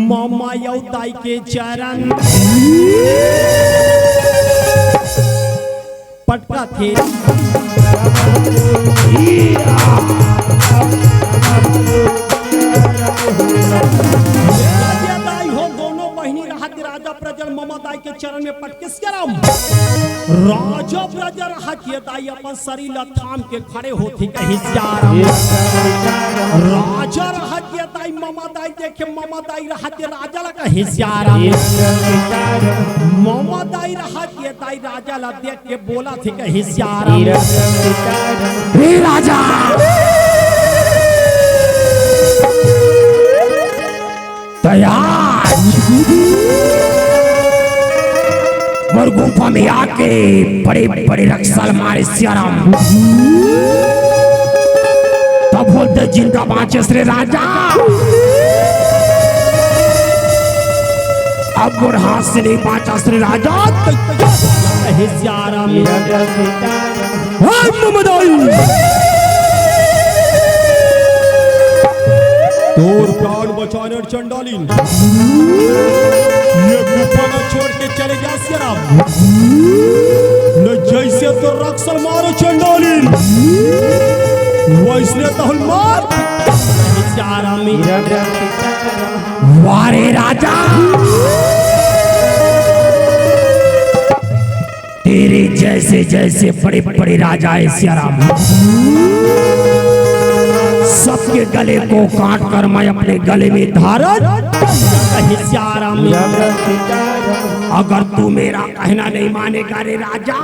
ममा अउ दाई के चरण पटकथे। राजा दाई हो, दोनों बहिनी रहत राजा प्रजल ममा दाई के चरण में पटके सियाराम। राजा प्रजल रहत ये दाई अपन शरीर ला थाम के खड़े होथे कहे सियाराम। राजा रहत ये दाई ममा दाई देखे, ममा दाई रहत ये राजा ला कहे सियाराम। ममा दाई रहत ये दाई राजा ला देख के बोलथे कहे सियाराम। हे राजा, तैं आज मोर गुफा में आके बड़े बड़े रक्सा ल मारे सियाराम। तब बोलथे जिंदा बांचेस रे राजा। अब मोर हाथ से नहीं बांचस रे राजा। कहे सियाराम। हे ममदाई, तोर प्राण बचाने चंडालिन, ये गुफा ला छोड़ के चले जा सियाराम। न जैसे तो रक्सा ल मारो चंडालिन, वैसने तहल मार। सियाराम। वारे राजा, तेरे जैसे जैसे बड़े बड़े राजा है सियाराम, सबके गले को काट कर मैं अपने गले में धारण। कहे सियाराम। अगर तू मेरा कहना नहीं मानेगा रे राजा,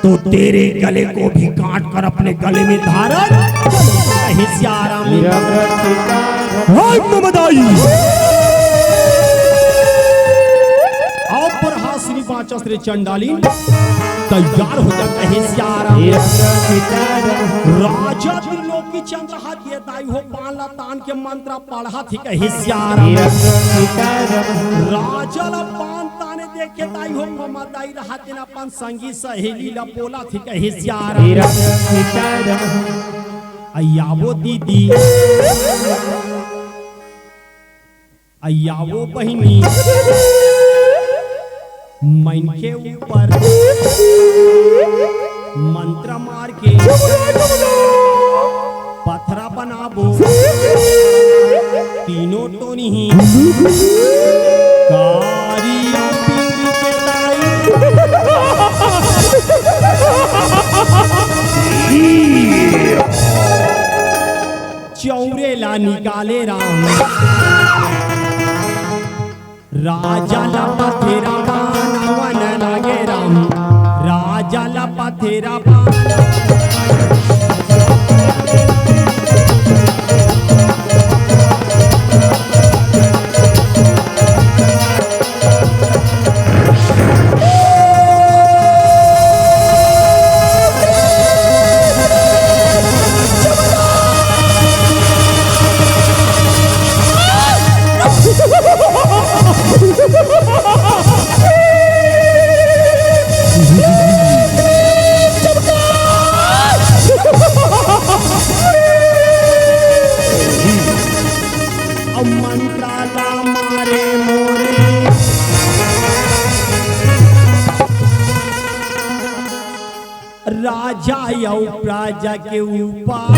तो तेरे गले को भी काट कर अपने गले में धारण। कहे सियाराम। हे ममदाई, पाँच अस्त्र चंडाली तैयार हो जा कहे सियाराम। राजा त्रिलोकी चंद्र हाथ ये दाई हो पान ला तान के मंत्र पढ़ा थी कहे सियाराम। राजा ला पान ताने देख के दाई हो ममा दाई रहा तेन अपन संगी सहेली ला बोला थी कहे सियाराम। अयावो दीदी, अयावो बहिनी, मनखे ऊपर मंत्र मार के पथरा बनाबो। तीनों टोनी ही कारिया पीर के ताई। चौरे ला निकाले राम। राजा ला पथरा बनावन लागे राम। राजा ला पथरा बनावन। अउ मंत्राला मारे मोरे राजा अउ प्रजा के ऊपर।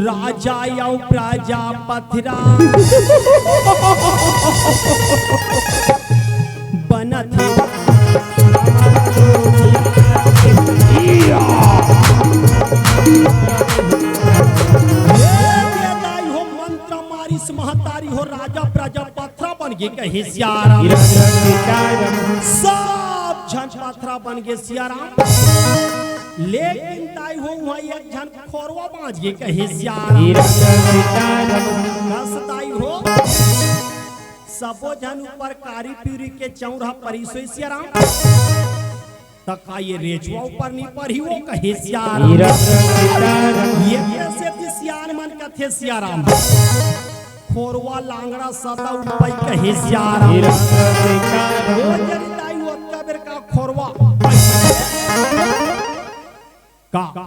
राजा अउ प्रजा पथरा बनत हे। ये दाई हो मंत्र मारिस महतारी हो राजा प्रजा पथरा बन गे कहे सियाराम। सब झन पथरा बन गे सियाराम। लेकिन दाई हो उहाँ एक झन खोरवा बाँच गे कहे सियाराम। कस दाई हो सबो झन ऊपर कारी पीरी के चौरा परिसोई सियाराम। त का ये रेचवा ऊपर नी परही वो कहे सियाराम। ये कैसे थी सियान मन कथे सियाराम। खोरवा लांगड़ा सदा उपाय कहे सियाराम। ओ जरी दाई ओतका बेर का खोरवा का का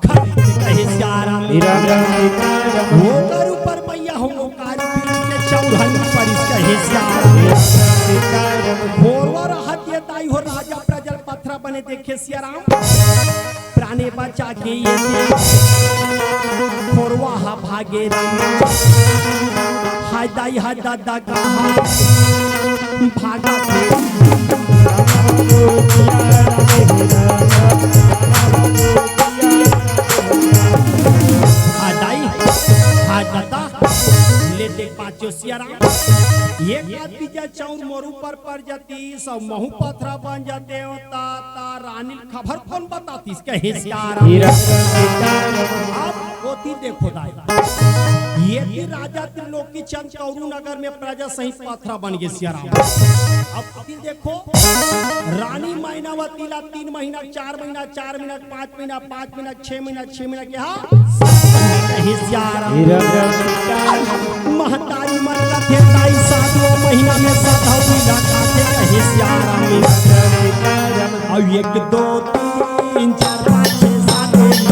खरीद कहे सियाराम। ओकर ऊपर मैया हो ओकारी पीरी के चौरहन परिस कहे सियाराम। खोरवा रहत ये दाई हो राजा प्रजल पथरा बने देखे सियाराम। प्राणे बचा के ये दे खोरवा हा भागे राम। हाय दाई हा दादा का हा भागा थे। हा दाई हा दादा ले देख पाचो सियाराम। एक आदमी जा चौर मोरू पर पर जाती सब महू पथरा बन जाते हो ता, ता रानी खबर कौन बतातीस कहे सियाराम। अब ओती देखो दाई, ये थी राजा त्रिलोकी चंद कौरू नगर में प्रजा सहित पथरा बन गे सियाराम। अब ओती देखो रानी मैनावती ला तीन महीना, चार महीना, चार महीना, पाँच महीना, पाँच महीना, छह महीना, छह महीना के हा कहे सियाराम। महतारी मन कथे ताई सातों महीना में सधौली ला खाथे कहे सियाराम। अउ एक दो तीन चार पाँच छः सात आठ नौ।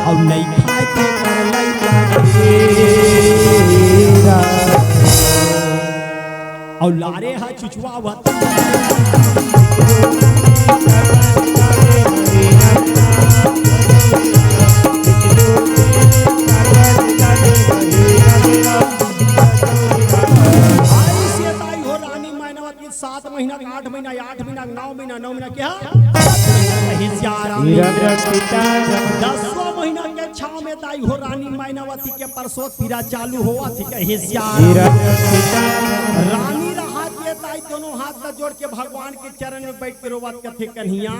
अउ नइ खाए के कर लइका तेरा। अउ लारे हा चुचवावत। आई से ताई हो रानी मैनावती आठ महीना, नौ महीना, नौ महीना के हा? कहे सियाराम। दसवां महीना के छाव में दाई हो रानी मायनावती के प्रसव पीरा चालू होवत हे, कहे सियाराम। रानी रहत हे दाई दोनों हाथ ला जोड़ के भगवान के चरण में बैठ के रोवत कथे, कन्हैया,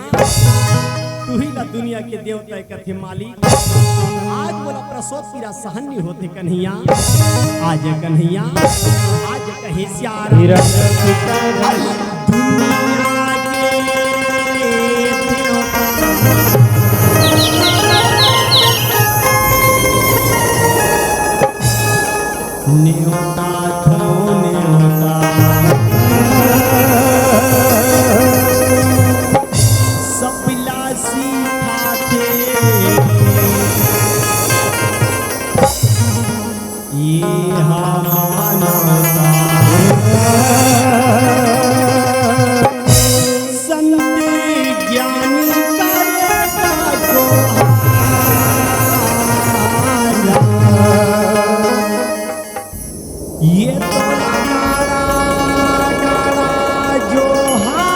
तुही ला दुनिया के देवता कथे मालिक, आज मोला प्रसव पीरा सहन नहीं होते कन्हैया, आज कन्हैया, आज कहे सियाराम। दुनिया के देवता। नेवता थो नेवता, सब ला सिखाथे। ये हा मानवता। संत ज्ञानी करे का दोहारा। ये तो नारा, नारा जोहार।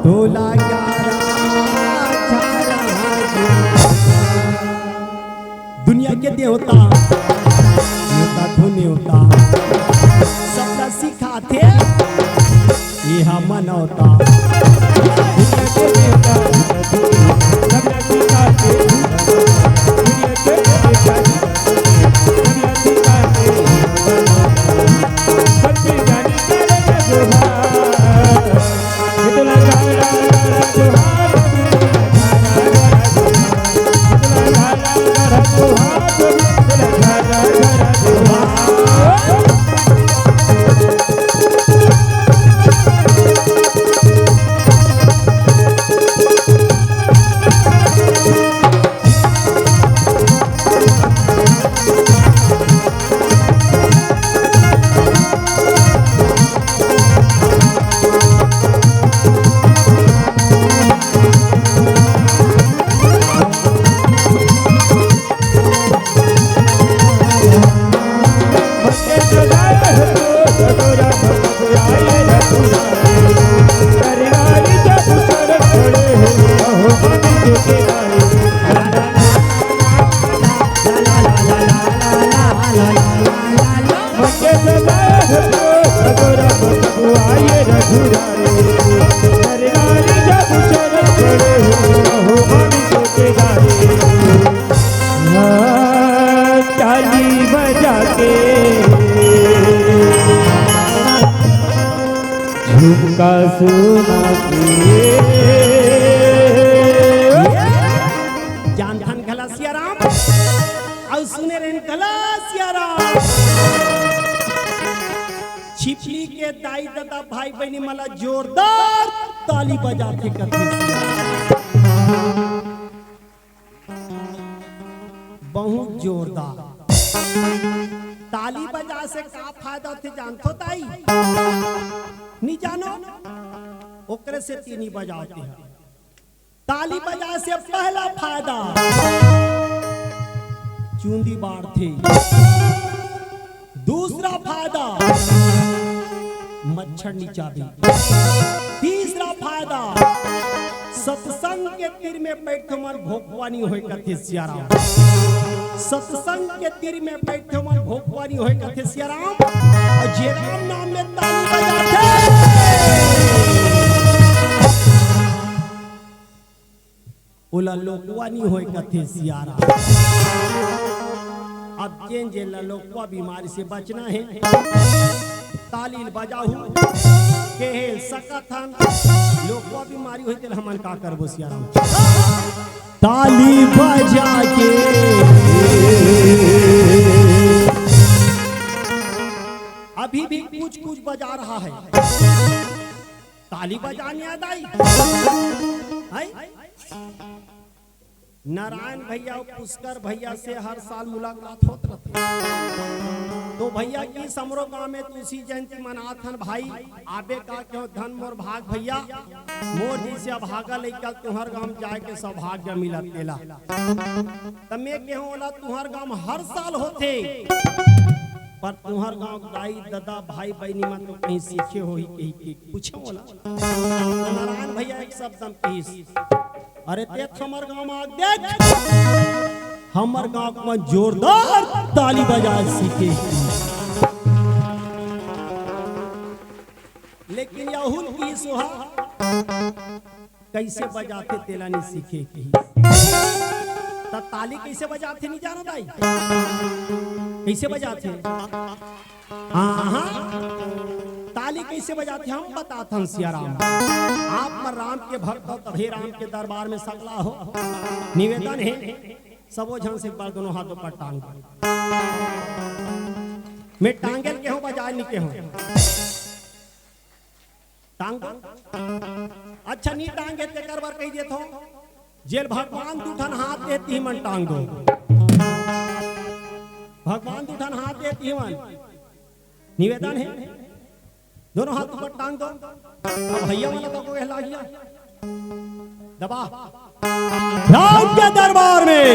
तोला ग्यारा छाया। दुनिया के देवता, नेवता थो नेवता, सबला सिखाथे, ये हा मनौता। दुनिया के देवता, ताली बजा के झुमका सुना के। जानथन घला सियाराम, अउ सुने रहन घला सियाराम। छिपली के दाई ददा भाई बहिनी मन ला जोरदार ताली बजाथे कथे सियाराम। बहुत जोरदार। ताली बजाए से का फायदा होथे जानथो ताई? नहीं जानो? ओकरे से तीनी बजावत हे। ताली बजाए से पहला फायदा, चूंदी बाढ़थे। दूसरा फायदा, मच्छर नी चाबे। तीसरा फायदा, सत्संग के तीर में बैठे मन भोकवा नी होय कथे सियाराम। सत्संग के तीर में बैठे मन भोकवा नी होय कथे सियाराम। अउ जे राम नाम में ताली बजाथे, ओला लोकवा नी होय कथे सियाराम। अब जेन जेन ला लोकवा बीमारी से बचना हे, ताली ल बजाहू, केहे ल सकत हन, लोकवा बीमारी होय तेला हमन का करबो सियाराम? ताली बजा के। अभी भी कुछ कुछ बजा रहा है। ताली बजाने आ दाई। हैं? नारायण भैया अउ पुष्कर भैया से हर साल मुलाकात होत रथे। तो भैया की समरो गांव में तुलसी जयंती मनात हन भाई, आबे का क्यों धन मोर भाग भैया, मोर जइसे अभागा लइका तुहर गांव जाए के सौभाग्य मिलत तेला। त मैं केहूं ओला तुहर गांव हर साल होथे। पर तुंहर गांव दाई, ददा, भाई, बहिनी मन तो कहीं सीखे होही कहिके पूछेंव ओला। तो नारायण भैया एक शब्द म किहिस, "अरे ते हमर गांव म आ देख, हमर गांव म जोरदार ताली बजाए सीखे।" लेकिन यहू ल किहिस ओहा, कइसे बजाथे तेला नइ सीखे किहिस। त ताली कइसे बजाथे नइ जानो दाई? कइसे बजाथे? हाँ, हाँ। ताली कइसे बजाथे हम बताथन सियाराम। आप मन राम के भक्त हो तभे राम के दरबार में सकला हो। निवेदन हे सबो झन से एक बार दोनों हाथ ऊपर टांग दो। मैं टांगेल केहेंव, बजाए नइ केहेंव। टांग दो। अच्छा, नइ टांगे तेकर बर कहि देथंव, जेला भगवान दू ठन हाथ दे हे तिही मन टांग दो। भगवान दू ठन हाथ दे हे तिही मन। निवेदन हे, दोनों हाथ ऊपर टांग दो। अब भैया वाला तो कोई हिला गया। दबा। राम के दरबार में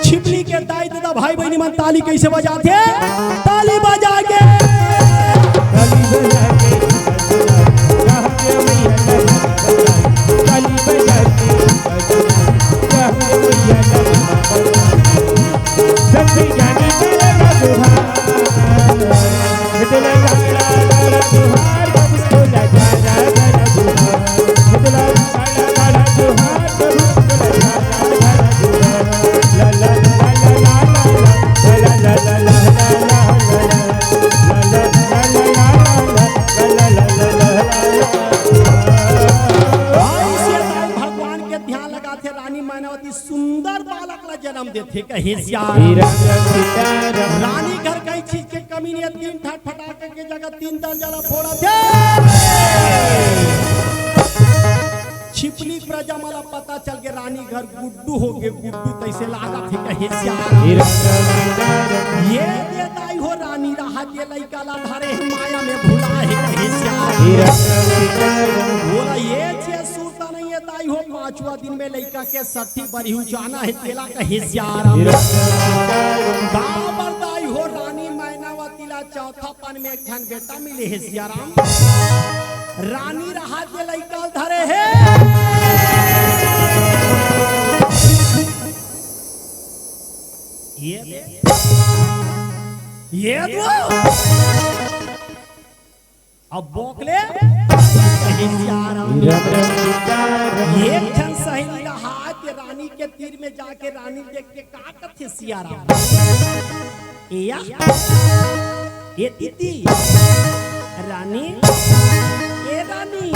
छिपली के दाई ददा भाई बहिनी मन ताली कइसे बजाथे? ताली बजा के। भगवान के ध्यान लगाथे, रानी मायनावती सुंदर बालक ला जन्म देथे, कहे सियाराम। रानी घर कहीं चीज के कमी नहीं है, तीन ठाट फटाके के जगह तीन दरवाजा ला फोड़थे। छिपली प्रजा मन ला पता चल के रानी घर गुड्डू हो के गुड्डू तइसे लागत हे, कहे सियाराम। ये दे दाई हो रानी रहा के लइका ला धरे हे, माया में भुला हे, कहे सियाराम। बोला ये छे सूता नहीं है दाई हो, पांचवा दिन में लइका के सठी बरिहू जाना हे, तेला कहे सियाराम। बाबर दाई हो रानी मायनावती ला चौथा पन में एक ठन बेटा मिले हे सियाराम। रानी रहा के लइका धरे हे। ये दे। ये दो। अब बोकले कहे सियाराम। एक ठन सहेली रहा के रानी के तीर में जाके रानी देख के का कथे सियाराम। ए या, ए दीदी, रानी, ए रानी,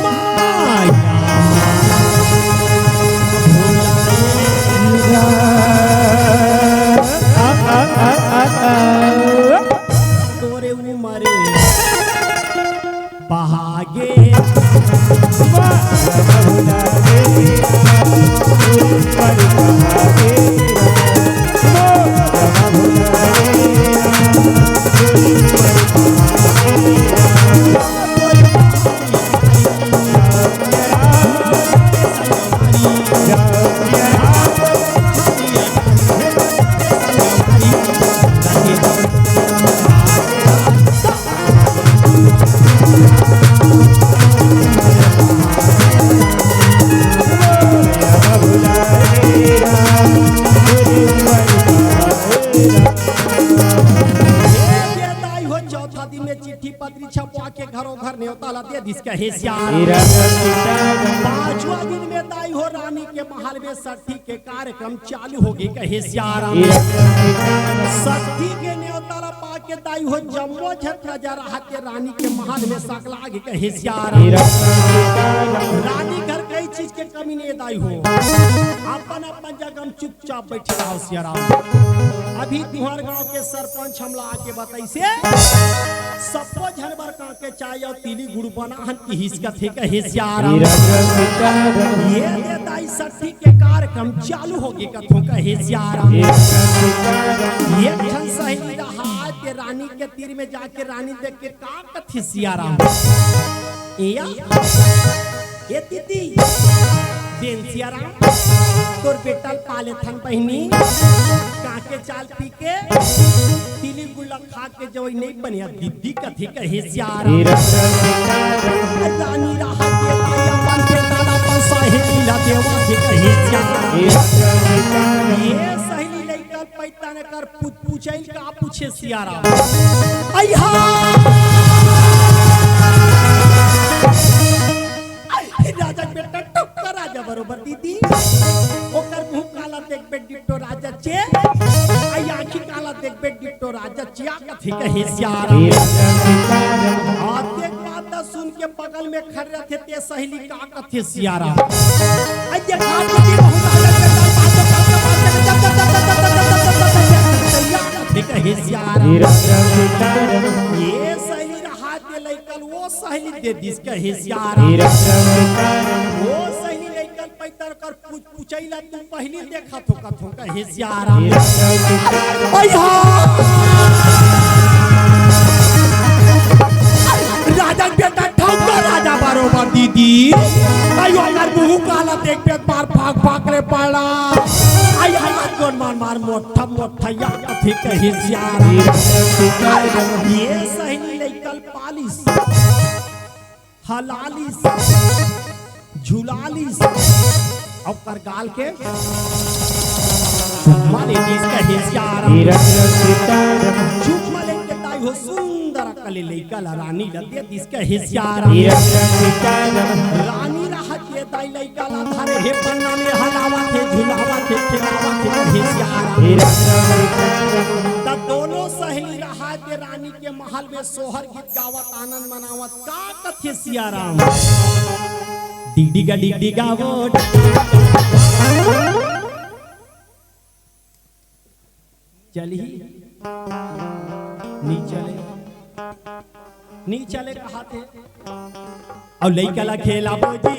माया। तोरे उमरे पहागे। ये दाई हो चौथा दिन में चिट्ठी पत्री छपवा के घरों घर न्योता ला दे दिस कहे सियाराम। पांचवा दिन में दाई हो रानी के महल में सठी के कार्यक्रम चालू होगे कहे सियाराम। सठी के न्योता ला पाके दाई हो जम्मो झन प्रजा रहा के रानी के महल में सकलागे कहे सियाराम। रानी घर कई चीज के कमी नहीं दाई हो, अपन अपन जगह में चुपचाप बैठे रहो सियाराम। अभी तुंहर गांव के सरपंच हमला आके बताइसे, सब्बो झन बर का के चाय अउ तिली गुड़ बना हन किहिस कथे कहे सियाराम। ये दे दाई सठी के कार्यक्रम चालू होगे कथों कहे सियाराम। एक ठन सहेली रहा के रानी के तीर में जाके रानी देख के का कथे सियाराम। ए या, ए दीदी, देन सियाराम, तोर बेटा ल पाले थन बहिनी, कांके चाल पी के, तिली गुल्ला खा के जवई नहीं बनिया दीदी कथे कहे सियाराम। रानी राहत के ताया बन के ताला पर सहेली ला देवा थे कहे सियाराम। ये सहेली लइका पैता ने कर पूछ, पूछाइल का पूछे सियाराम। अइहा! राजा के बेटा टुक्का राजा बरोबर दीदी। ओकर मुंह काला देखबे डिट्टो राजा चे। आई आंखी काला देखबे डिट्टो राजा चिया कथे कहे सियाराम। आते बात सुन के बगल में खड़े रथे ते सहेली का कथे सियाराम। आई ये खा के जी बहुत राजा के बेटा बात, बात, बात, बात, कथे कहे सियाराम। ये सहेली रहा दे लइकन वो सहेली दे दिस कहे सियाराम। वो सहेली लइकन पैतर कर पूछ, पूछैला तू पहली देखा थो कथो कहे सियाराम। अइहा! राजा के बेटा ठौका राजा बरोबर दीदी। आई ओकर मुंह काला देख पे मार भाग भाग रे पाला। आई हाथ गोन मार मार मोटा मोटा या कथे कहे सियाराम। ये सहेली लइकन पालिस, हलालिस, झुलालिस, ओकर गाल के चुम्मा ले दिस कहे सियाराम। चुम्मा ले के ताई हो सुंदर कले लइका ला रानी ला दे दिस कहे सियाराम। रानी रहत ये ताई लइका ला धरे हे पन्ना में हलावा थे, झुलावा थे, खेलावा थे कहे सियाराम। त दोनों सहेली रहा के रानी के महल में सोहर गीत गावत आनंद मनावत का कथे सियाराम। डिगडिगा डिगडिगा वो चलही नी चले, नी चले कहाथे। अउ लइका ला खेलाबो जी।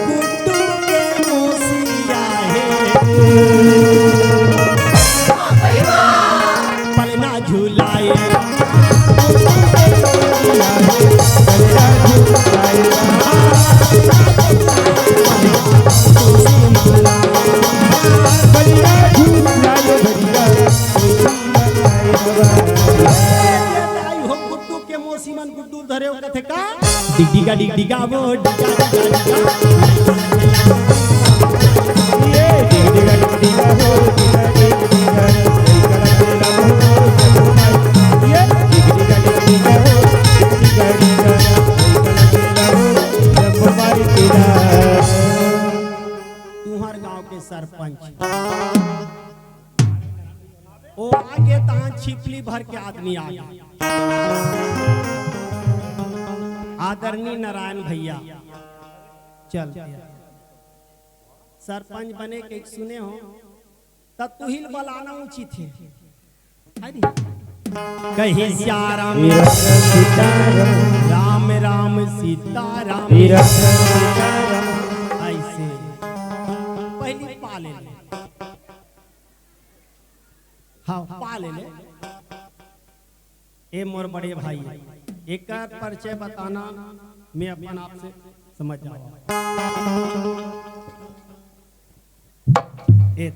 गुड्डू के मोसिया हे। पलना झुलाए। आई हो गुड्डू के मौसी मन गुड्डू धरे हो कथे का? डिगडिगा डिगडिगा वो डिगा डिगा डिगा। ये डिगडिगा डिगडिगा वो डिगा डिगा डिगा। ये डिगडिगा डिगडिगा वो डिगा डिगा। तुहर गांव के सरपंच ओ आगे तहां छिपली भर के आदमी आ गे। आदरणीय नारायण भैया, चल सरपंच बने के सुने हो, त तुहिल बलाना उचित हे। अरे। कहे सियाराम, राम राम सीताराम। ऐसे पहली पा ले ले। हाँ, पा ले ले। ए मोर बड़े भाई, एकर परिचय बताना मैं अपन आप से समझ जावा। ए,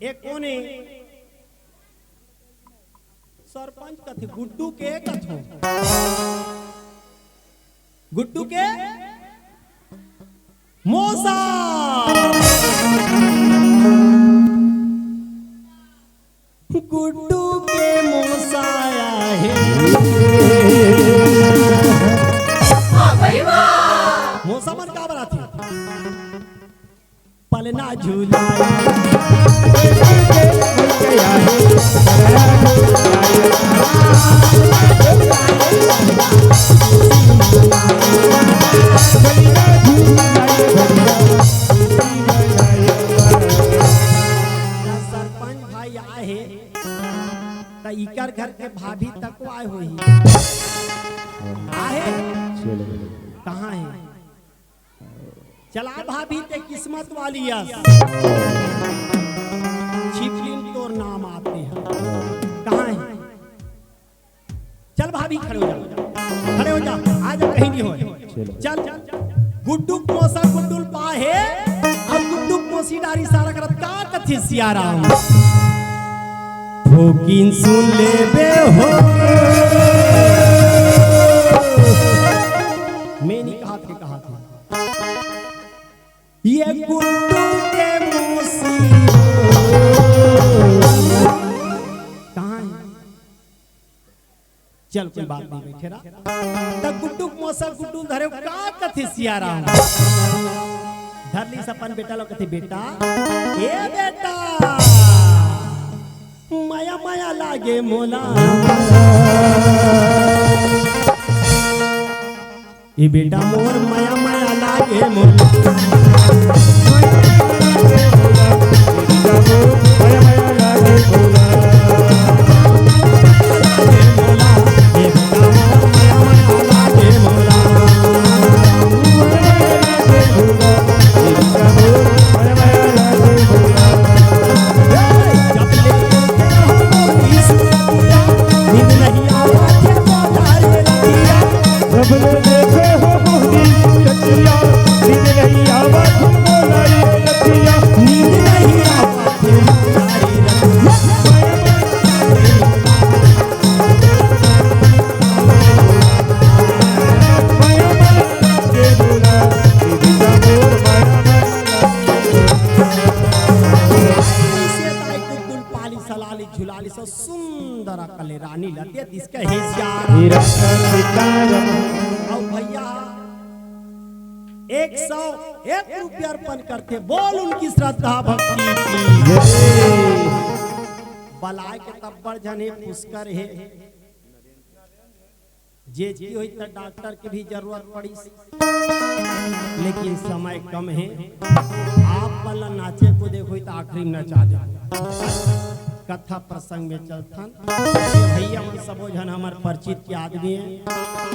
ए कोने सरपंच कथे गुड्डू के कथो। गुड्डू के मौसा। गुड्डू के मौसा आया हे। मौसा मन का बराती? पलना झूला। सरपंच भाई आए हे, त इकर घर के भाभी तक आए होही। आहे? कहाँ हे? चला भाभी, ते किस्मत वाली अस। छिपली म तोर नाम आते हैं। कहाँ है? चल भाभी, खड़े हो जा, खड़े हो जा, आज कहीं नहीं होय। चलो। चल, गुड्डू के मौसा गुड्डू ल पाहे, अउ गुड्डू के मौसी डारी सारा करत का कथे सियाराम। ठोकिन सुन लेबे हो। मैं नहीं कहा थे, कहा थे। ये गुड्डू के मौसी हो। कहाँ है? चल, कोई बात नहीं, बैठे रहा। त गुड्डू के मौसा गुड्डू धरे का कथे सियाराम। धर ली सपन बेटा लो, कथे, "बेटा, ए बेटा, मया मया लागे मोला।" ए बेटा मोर मया मया लागे मोला। पाली सलाली झुलाली सो सुंदर अकले रानी लतिया दिस कहे सियाराम। अउ भैया, एक सौ एक रुपया अर्पण करथे, बोल उनकी श्रद्धा भक्ति की। बलाय के तब्बड़ झन हे, पुष्कर हे। जेजकी होई त डॉक्टर के भी जरूरत पड़िस, लेकिन समय कम हे। आप वाला नाचे को देखो त आखिरी नचा दे। कथा प्रसंग में चलथन। भैया मन सबो झन हमर परिचित के आदमी हे,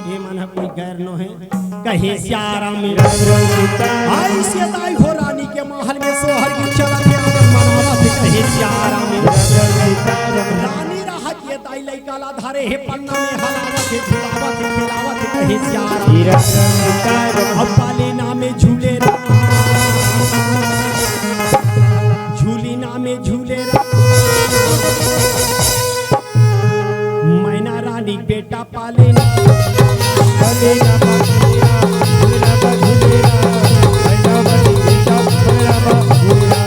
ये मन ह कोई गैर नो हे। कहे सियाराम। आई से दाई हो रानी के महल में सोहर की चलत हे, आनंद मनावत हे। कहे सियाराम। रानी रहा ये दाई लइका ला धरे हे पन्ना में, हलावत हे, झुलावत हे, खिलावत हे, कहे सियाराम। अब पाले नामे झूले राम, झूली नामे झूले राम। मैना रानी बेटा पाले ना, पाले ना, पाले ना, झूले ना, झूले ना, मैना रानी बेटा पाले ना, झूले ना।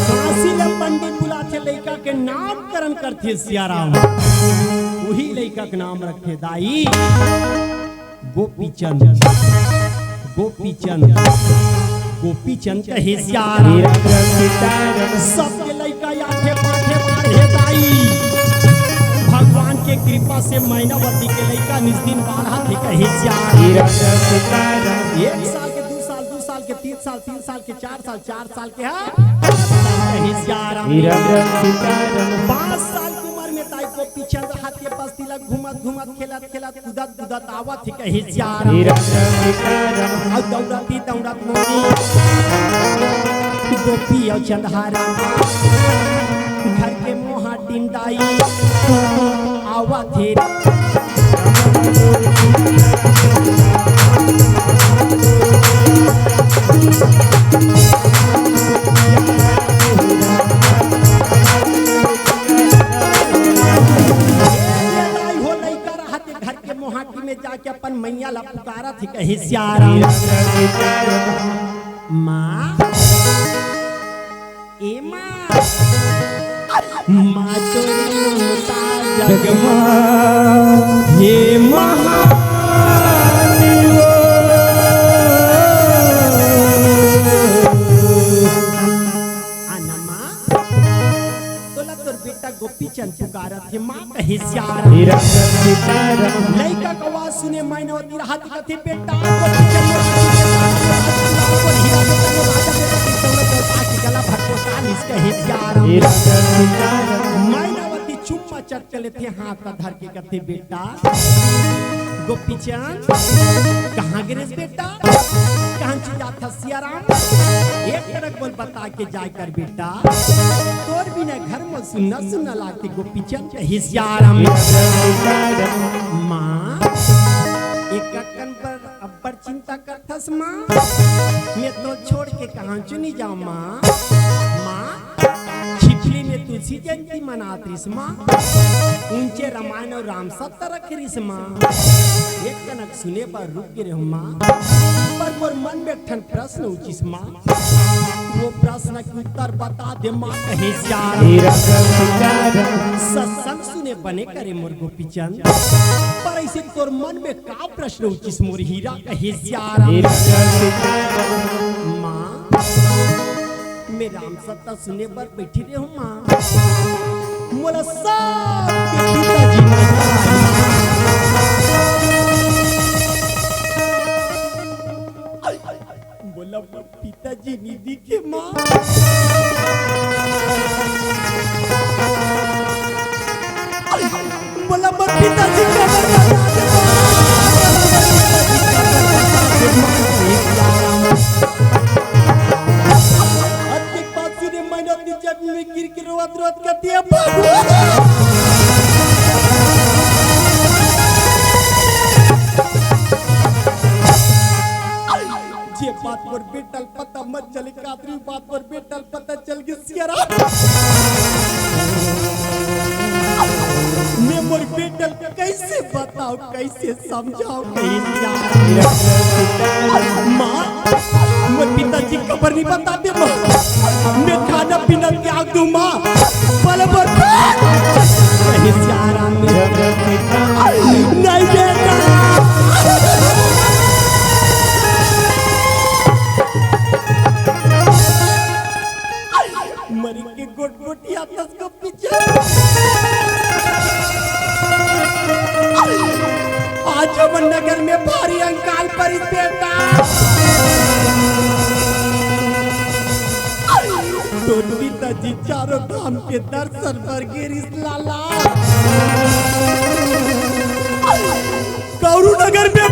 काशी ले पंडित बुलाथे, लइका के नामकरण करथे सियाराम। उही लइका के नाम रखे दाई गोपीचंद। गोपीचंद, गोपीचंद कहे सियाराम। सबके लइका आथे पाथे बाढ़े दाई। भगवान के कृपा से मैनावती के लइका निस दिन बाढ़त हे कहे सियाराम। एक साल के, दू साल, दू साल के, तीन साल, तीन साल के, चार साल, चार साल के, हाँ? कहे सियाराम। पाँच साल के उमर में दाई गोपीचंद हाथ के बस्ती ला घूमत घूमत, खेलत खेलत, कूदत कूदत आवत हे कहे सियाराम। अउ दौड़त ही दौड़त मोरी गोपी अउ चंदहारा घर के मोहा टिंडाई आवत हे। ए दाई हो, लइका रहत हे घर के मोहाटी में जाके अपन मइया ला पुकारत हे, कहे, "सियाराम।" माँ, ए माँ, माँ तोरी ममता जगमा, हे महानी हो। आना माँ, तोला तोर बेटा गोपीचंद पुकारत हे माँ, कहे, "सियाराम।" लइका के आवाज सुने माइनावती रहत कथे, "बेटा, गोपीचंद मोर बेटा, मोर हीरा बेटा, मोर राजा बेटा, के दौलत और पाके गला भर को कालिस," कहे, "सियाराम।" माइनावती चुम्मा चट के लेथे, हाथ ला धर के कथे, "बेटा गोपीचंद, कहाँ गिरेस बेटा? कहाँ चीज आता सियाराम? एक टरक बोल बता के जाय कर बेटा, तोर बिना घर में सुन्ना सुन्ना लागथे गोपीचंद," कहे, "सियाराम।" माँ, एक अक्कन पर अब्बड़ चिंता करथस माँ, मैं तो छोड़ के कहाँ चुनी जाऊँ माँ। माँ, छिपली में तुलसी जयंती मनात रिस माँ, ऊंचे रामायण और राम सत्ता रख रिस माँ। एक कनक सुने बर रुक गे रेहूं माँ, पर मोर मन में एक ठन प्रश्न उठिस माँ, वो प्रश्न के उत्तर बता दे माँ, कहे, "सियाराम।" सत्संग सुने बने करे मोर गोपीचंद, पर ऐसे तोर मन में का प्रश्न उठिस मोर हीरा, कहे, "सियाराम।" माँ, मैं राम सत्ता सुने बर बैठी रेहूं माँ, मोला सब के पिताजी माँ। मोला मोर पिताजी नी दिखे माँ। मोला मोर पिताजी कबर बता दे माँ। अतेक बात सुने मैना जमीन में गिर के रोवत रोवत कथे, "भगवान, जे बात मोर बेटा ल पता मत चले, कातरी बात मोर बेटा ल पता चल गे सियाराम। मैं मोर बेटा ल कैसे बताओ, कैसे समझाओ, कहे सियाराम।" माँ, मोर पिताजी कबर नहीं बताते माँ, मैं खाना पीना त्याग दूं माँ, बल बल कहे सियाराम। नहीं बेटा। मरी के गोट गोटिया तस को पीछे। आज हमर नगर में भारी अंकाल परिस बेटा। तोर पिताजी चारों धाम के दर्शन बर गे रिस लाला। कौरू नगर में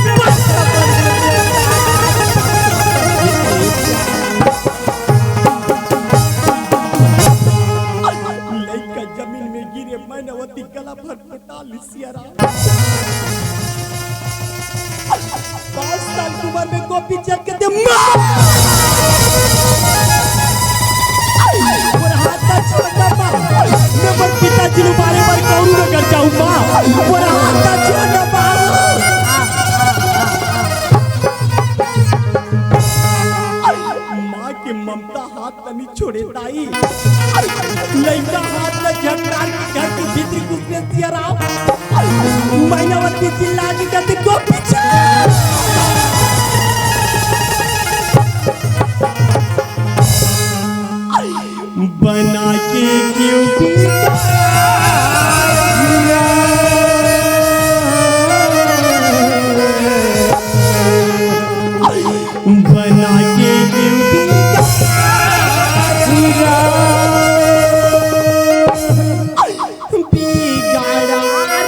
लइका जमीन में गिरे, मैनावती गला भर फुटा लिस। सियाराम। पाँच साल की उम्र में गोपी चल के दे माँ। मोर हाथ ना छोड़ दे माँ। मैं मोर पिताजी नु बारे बार कौरू नगर जाऊँ माँ। मोर हाथ ना छोड़ दे माँ। माँ के ममता हाथ नहीं छोड़े दाई। लइका हाथ ला झटकार के घर के भीतरी घुसने सियाराम। मैनावती चिल्ला के कहते, "गोपी चल।" बना के क्यों बना के क्यों बिगाड़ा रे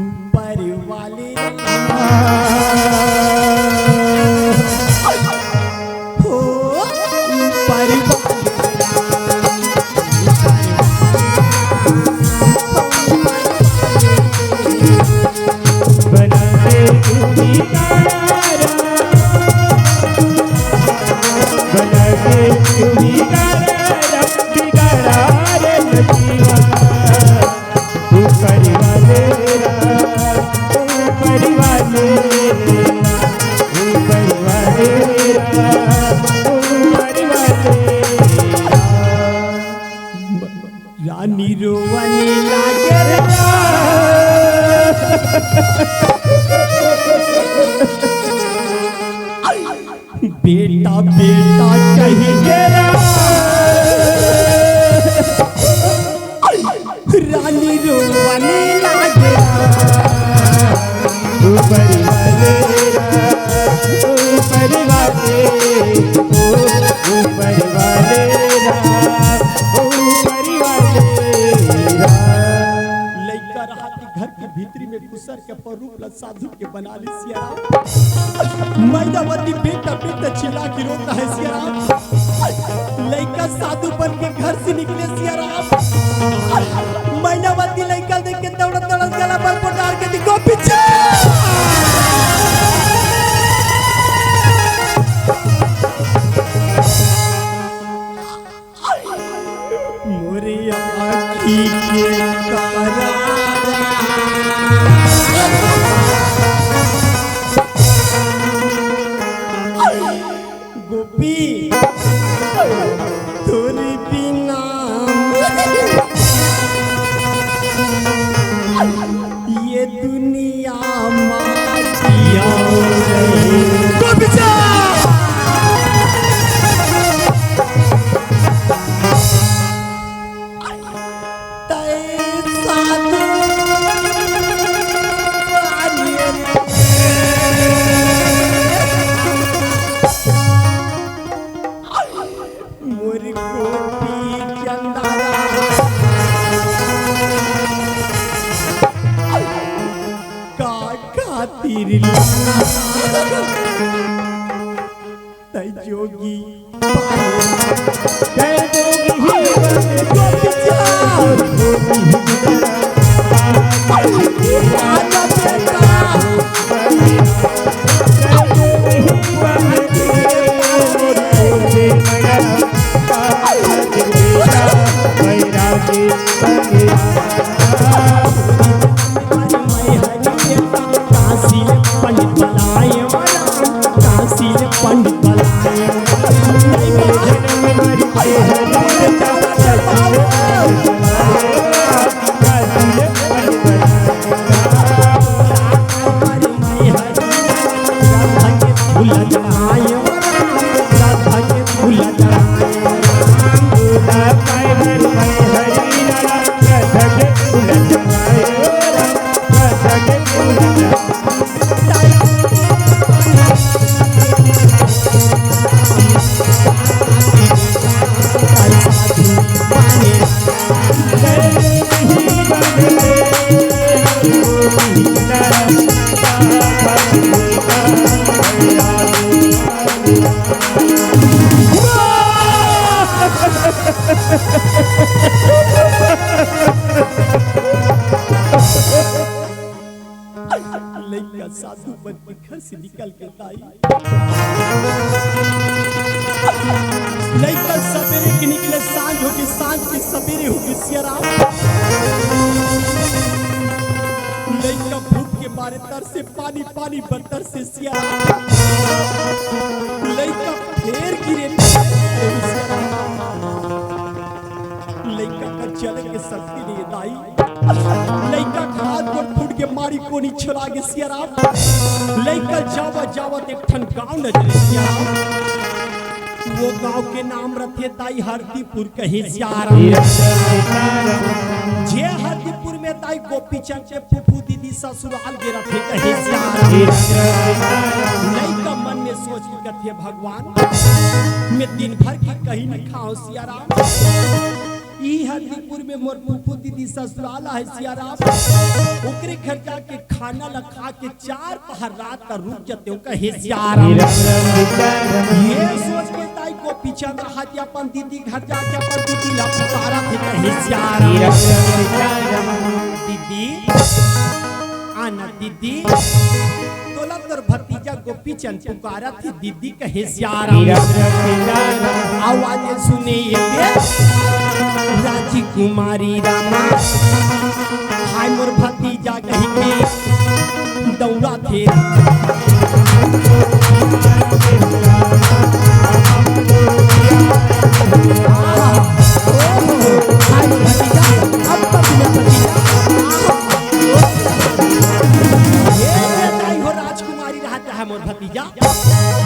ऊपर बेटा बेटा कहिके रानी रोवने लागे। ऊपर वाले राम, ऊपर वाले, ओ ऊपर वाले राम, ऊपर वाले राम। लइका रहा के घर के भीतरी में घुसर के अपन रूप ला साधु के बना ले सियाराम। मैनावती बेटा बेटा चिल्ला के रोता है सियाराम। लइका साधु बन के घर से निकले सियाराम। मैनावती लइका देख के दौड़त दौड़त गला पर पोटार के दिखो पीछे। मोरे आँखी के तारा। गोपी, तोरे बिना ये दुनिया माटिया हो गई। गोपी जा। तै साधु मोर गोपी चंदारा का खातिर लाना। तै जोगी पाए, तै जोगी ही बने। गोपी जा। आजा बेटा। लइका साधु बन के घर से निकल के दाई। लइका सबेरे के निकले, सांझ होगे, सांझ के सबेरे होगे, सियाराम। लइका भूख के मारे तरसे, पानी, पानी बर तरसे, सियाराम। लइका फेर गिरे, सियाराम। लइका का चले के शक्ति नहीं दाई। लइका का हाथ गोड़ फूट के मारी कोनी छुड़ा गे सियाराम। लइका जावत जावत एक ठन गांव नजरे सियाराम। वो गांव के नाम रथे दाई हरदीपुर कहे सियाराम। जे हरदीपुर में दाई गोपीचंद के फूफू दीदी ससुराल गे रथे कहे सियाराम। लइका मन में सोच के कथे भगवान, मैं दिन भर के कहीं नहीं खाओ सियाराम। ई हरदीपुर में मोर फूफू दीदी ससुराल आहे सियाराम। ओकरे घर जाके खाना ला खा के चार पहर रात का रुक जतेव कहे सियाराम। ये सोच के दाई गोपीचंद रहा कि अपन दीदी घर जाके अपन दीदी ला पुकारा थे कहे सियाराम। दीदी, आना दीदी, तोला तोर भतीजा गोपीचंद पुकारत हे दीदी कहे सियाराम। आवाज सुने ये राजकुमारी रामा, हाय मोर भतीजा कहि के दौड़ा थे। हाय मोर भतीजा, अब तो भतीजा। ये दाई हो राजकुमारी रहा चाहे मोर भतीजा।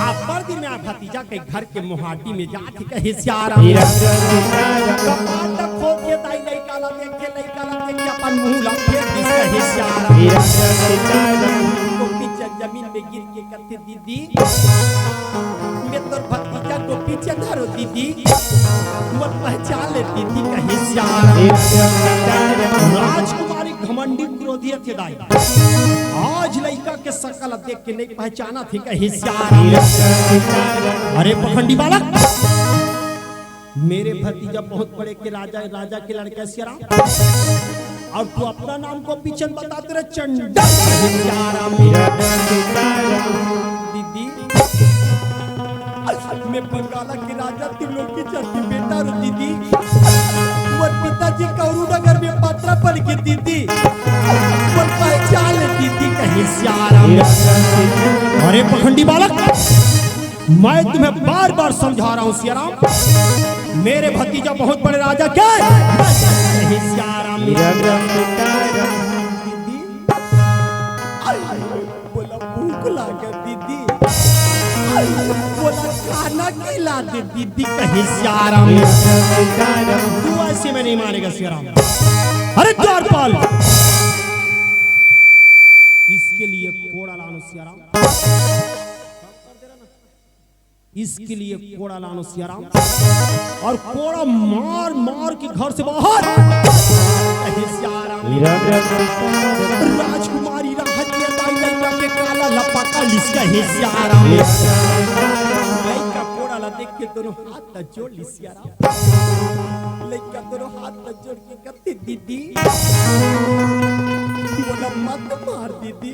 अब्बड़ दिन में भतीजा के घर के मोहाटी में जात हे कहे सियाराम। हीरा सीताराम। कपाट खोल के दाई लइका ला देख के, लइका ला देख के अपन मुंह ला फेर दिस कहे सियाराम। हीरा सीताराम। गोपी चंद जमीन में गिर के कथे, दीदी, मैं तोर भतीजा गोपी चंद हरो दीदी, मोर पहचान ले दीदी कहे सियाराम। हीरा सीताराम। राजकुमारी घमंडी क्रोधी अथे दाई। आज लइका के सकल देख के नहीं पहचानत हे कहे सियाराम। अरे पखंडी बालक, मेरे भतीजा बहुत बड़े के राजा हे, राजा के लड़का हे सियाराम, अउ तू अपन नाम को पीछे बतात रहे चंडा कहे सियाराम। दीदी, मैं बंगाला के राजा तिलोकी चंद के बेटा रो दीदी। मोर पिताजी कौरू नगर में पात्रा पड़ के दीदी। मोर पहचान ले दीदी कहे सियाराम। अरे पखंडी बालक, मैं तुम्हें बार बार समझा रहा हूँ सियाराम, मेरे भतीजा बहुत बड़े राजा के कहे सियाराम। दीदी, आई, मोला भूख लागत दीदी, आई, मोला खाना खिला दे दीदी कहे सियाराम। तू ऐसे में नहीं मानेगा सियाराम। अरे द्वारपाल, इसके लिए कोड़ा लानो सियाराम। इसके लिए कोड़ा लानो सियाराम। अउ कोड़ा मार मार के घर से बाहर। कहे सियाराम। राजकुमारी राहत के दाई लइका के काला लपका लिस कहे सियाराम। लइका कोड़ा ला देख के दोनों हाथ ला जोड़ लिस सियाराम। लइका दोनों हाथ ला जोड़ के दीदी, मोला मत मार दीदी,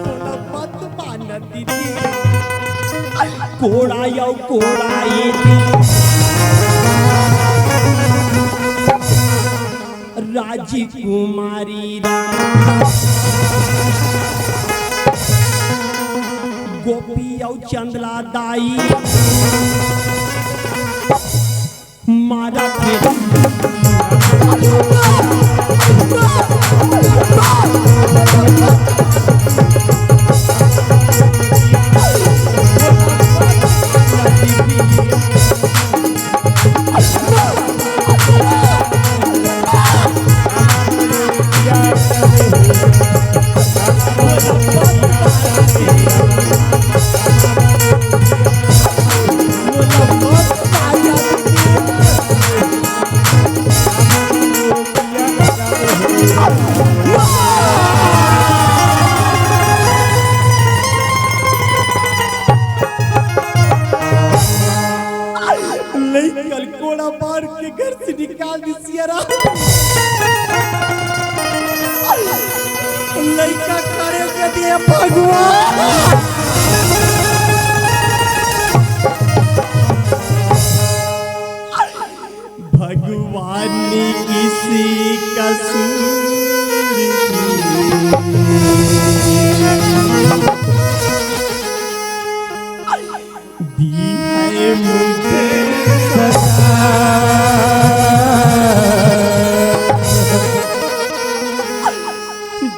मोला मत मार दीदी। कोड़ा आयो कोड़ा ये दीदी। राजकुमारी राम गोपी अउ चंदला दाई मारा के। लइका ल कोड़ा मार के घर से निकाल दिस सियाराम। लइका करे के दिए भगवान। भगवान ने किसी कसूर की दी है मुझे सजा।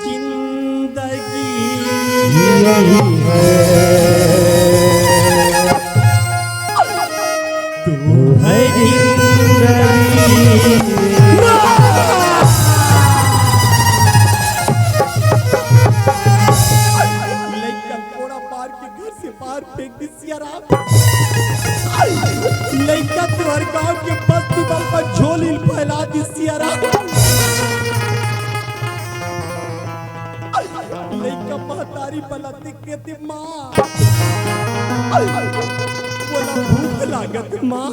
जिंदगी यही है। तू है जिंदगी। लइका कोड़ा मार के घर से बाहर फेंक दिस सियाराम। लइका तुंहर गांव के बस्ती बल पर झोली ल फैला दिस सियाराम। लइका महतारी बला देख के दे माँ, मोला भूख लागत हे माँ।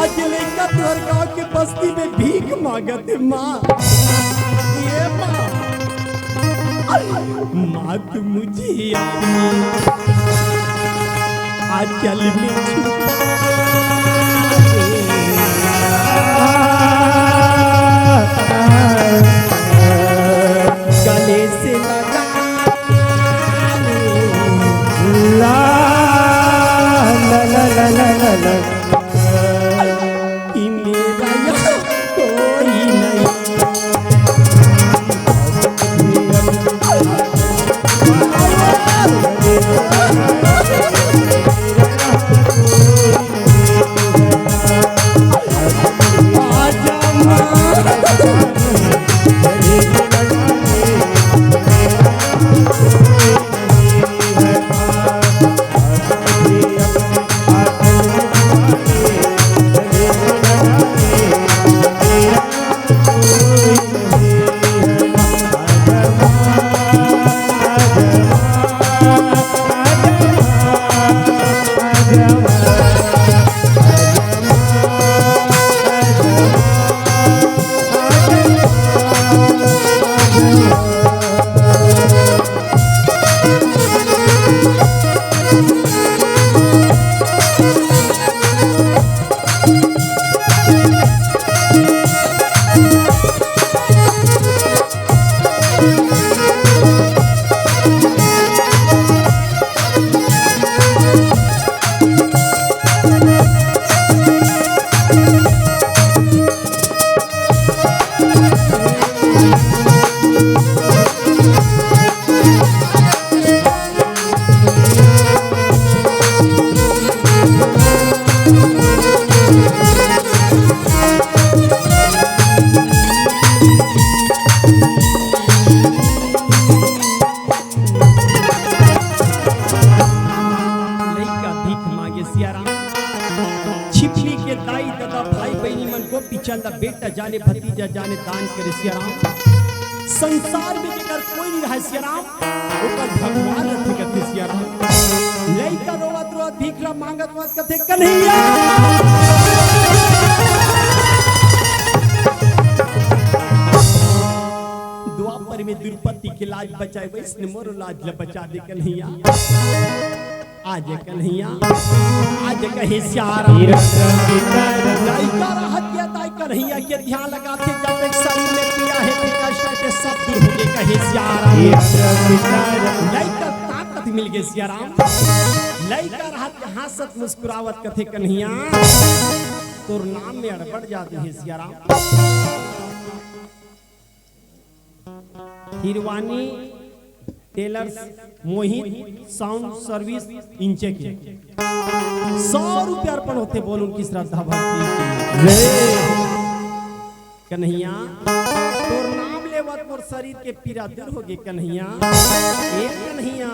आज लइका तुंहर गांव के बस्ती में भीख मांगत हे माँ। ये माँ, माँ तुम मुझे अपनी आंचल में छुपा ले। गले से लगा ले। ला, ला, ला। कि मेरा यहाँ कोई नहीं। चंदा बेटा जाने, भतीजा जाने दान करे सिया राम। संसार में जेकर कोई नहीं रहे सिया राम, ओकर भगवान रथे कथे सिया राम। लइका रोवत रोवत भीख ला मांगत मांगत कथे कन्हैया। द्वापर में द्रुपति के लाज बचाए, वइसने मोरो लाज ला बचा दे कन्हैया। आजा कन्हैया, आजा कहे सिया राम। लइका रहत के दाई कन्हैया के ध्यान लगाथे, जब एक शरीर में पीड़ा हे, पीड़ा से सब दूर होगे कहे सिया राम। लइका ताकत मिल गे सिया राम। लइका रहत के हंसत मुस्कुरावत कथे कन्हैया, तोर नाम में अड़बड़ जादू हे सिया राम। हिरवानी टेलर्स मोहित साउंड सर्विस इंचे के सौ रुपया अर्पण होथे। बोल उनकी श्रद्धा भक्ति की। कन्हैया, तोर नाम लेवत मोर शरीर के पीड़ा दूर होगे कन्हैया। ए कन्हैया,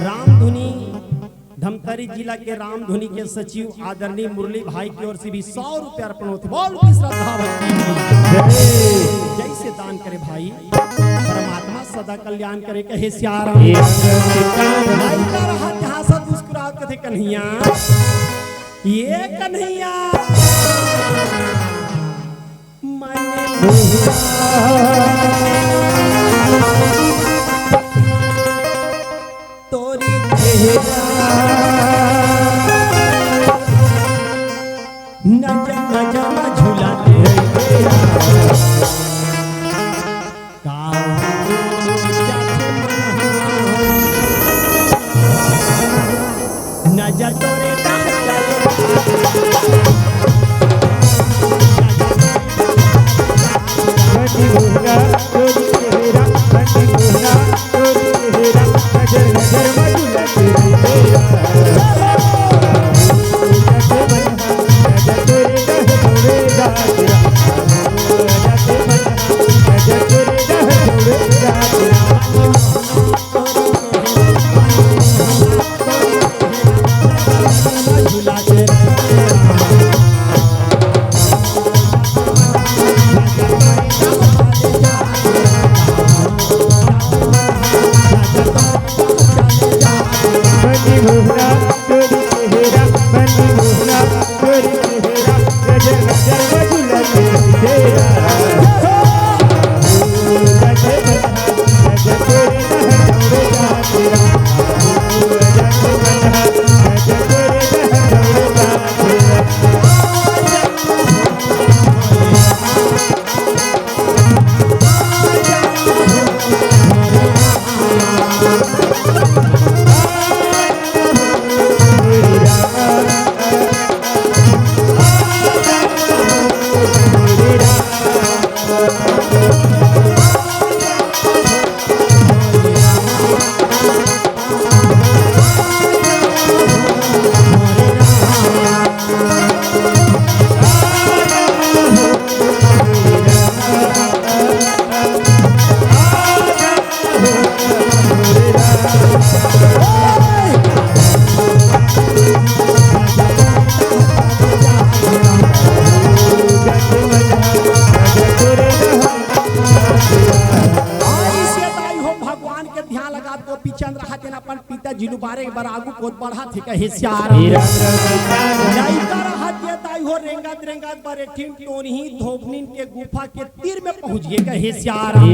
रामधुनी, धमतरी जिला के रामधुनी के सचिव आदरणीय मुरली भाई की ओर से भी सौ रुपया अर्पण होथे। बोल की श्रद्धा भक्ति की। जैसे दान करे भाई, परमात्मा सदा कल्याण करे कहे सिया राम। लइका रहत के हंसत मुस्कुरावत कथे कन्हैया, ए कन्हैया। मन तोरी चेहरा नजर नजर में झूला दे। का नजर तोरे आई से दाई हो भगवान के ध्यान लगा, गोपी चंद रहा, जेन अपन पिताजी लुबारे बर आगू कोत बढ़ा थे कहे सिया राम। लइका रहा जे दाई हो रेंगत रेंगत बरेठिन टोनही धोबनिन के गुफा के तीर में पहुंच गे कहे सिया राम।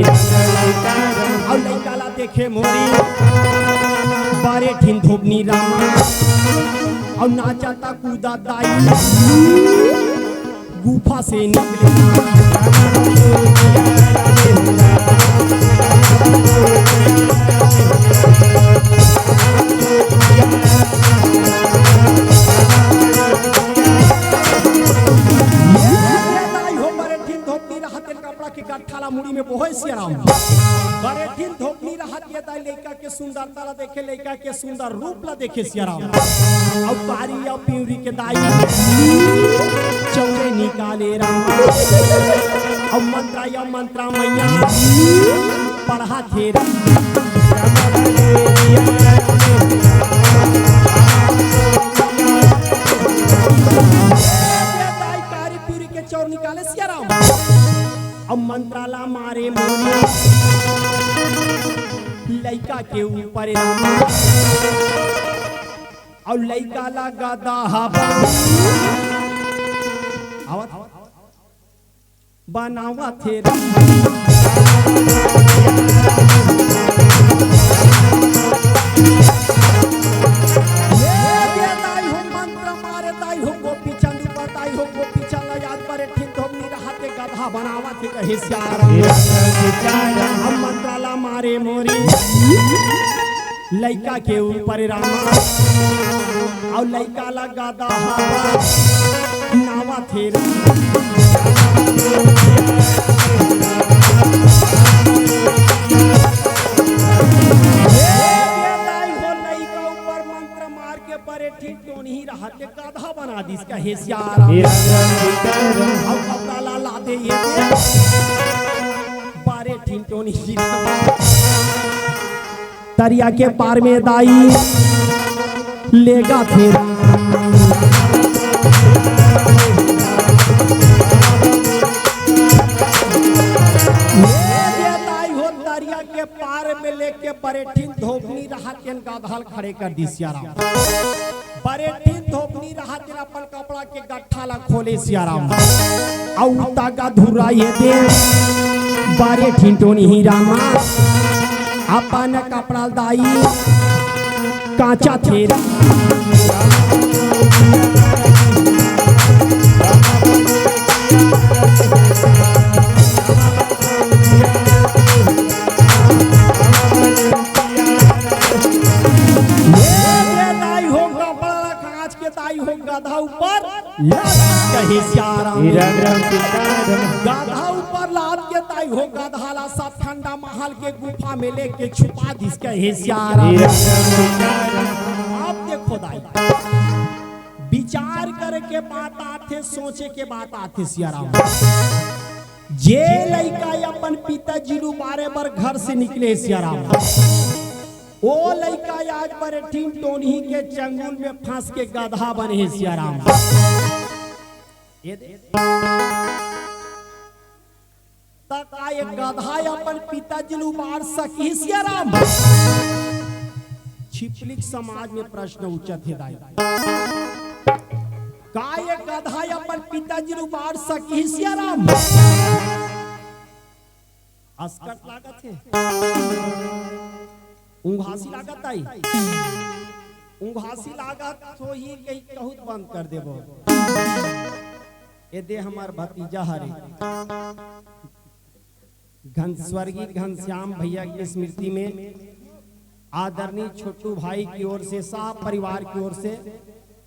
अउ लइका ला देखे मोरी बरेठिन धोबनी रामा, अउ नाचता कूदा दाई गुफा से निकले। ये दाई हो बरेठिन धोबनी रहत के कपड़ा के गट्ठा ला मुड़ी में बोहे सिया राम। बरेठिन धोबनी रहत ये दाई लइका के सुंदरता ला देखे, लइका के सुंदर रूप ला देखे सिया राम। अउ पारी अउ पिंवरी के दाई चौरे निकाले राम। अउ मंत्रा या मंत्रा मैया पढ़ा थे राम। के ऊपर रामा, अउ लइका ला गदहा बना-, आवत बनावत हे रामा। ये दे दाई हो मंत्र मारे दाई हो गोपी चंद ऊपर दाई हो गोपी चंद ला याद परे ठिन धोबनी रहत के गदहा बनावत हे कहे सियाराम। हम मंत्र ला मारे मोरी लइका के ऊपर रामा, अउ लइका ला गदहा बनावत हे रामा। ये दे दाई हो लइका ऊपर मंत्र मार के परे ठिन टोनही रहत के गदहा बना दिस कहे सियाराम। अउ कपड़ा ला लादे ये दे, परे ठिन टोनही तरिया के पार में दाई लेगथे। ये दे दाई हो तरिया के पार में लेके परे ठिन धोबनी रहत के गदहा ल खड़े कर दिस सियाराम। परे ठिन धोबनी रहत के अपन कपड़ा के गट्ठा ला खोले सियाराम। अउ तगा धुरा ये दे परे ठिन टोनही रामा अपन कपड़ा दाई कांचथे। ये दे दाई हो कपड़ा ला कांच के दाई हो गदहा ऊपर लाद कहे सियाराम। गदहा ऊपर लाद के दाई हो गदहा ला सब ठंडा महल के गुफा में लेके छुपा दिस कहे सियाराम। अब देखो दाई, विचार करे के बात आथे, सोचे के बात आथे सियाराम। जे लइका अपन पिताजी ल उबारे बर घर से निकले सियाराम, ओ लइका आज परे ठिन टोनही के चंगुल में फंस के गदहा बने हे सियाराम। ये दे। त का ये गदहा अपन पिताजी ल उबार सकही सियाराम? छिपलिक समाज में प्रश्न उठत हे दाई। का ये गदहा अपन पिताजी ल उबार सकही सियाराम? असकट लागत हे। उंघासी लागत आई। उंघासी लागत होही कही कहूत बंद कर देबो। ए दे हमर भतीजा हरे। घन-, स्वर्गीय घनश्याम भैया की स्मृति में आदरणीय छोटू भाई की ओर से, शाह परिवार की ओर से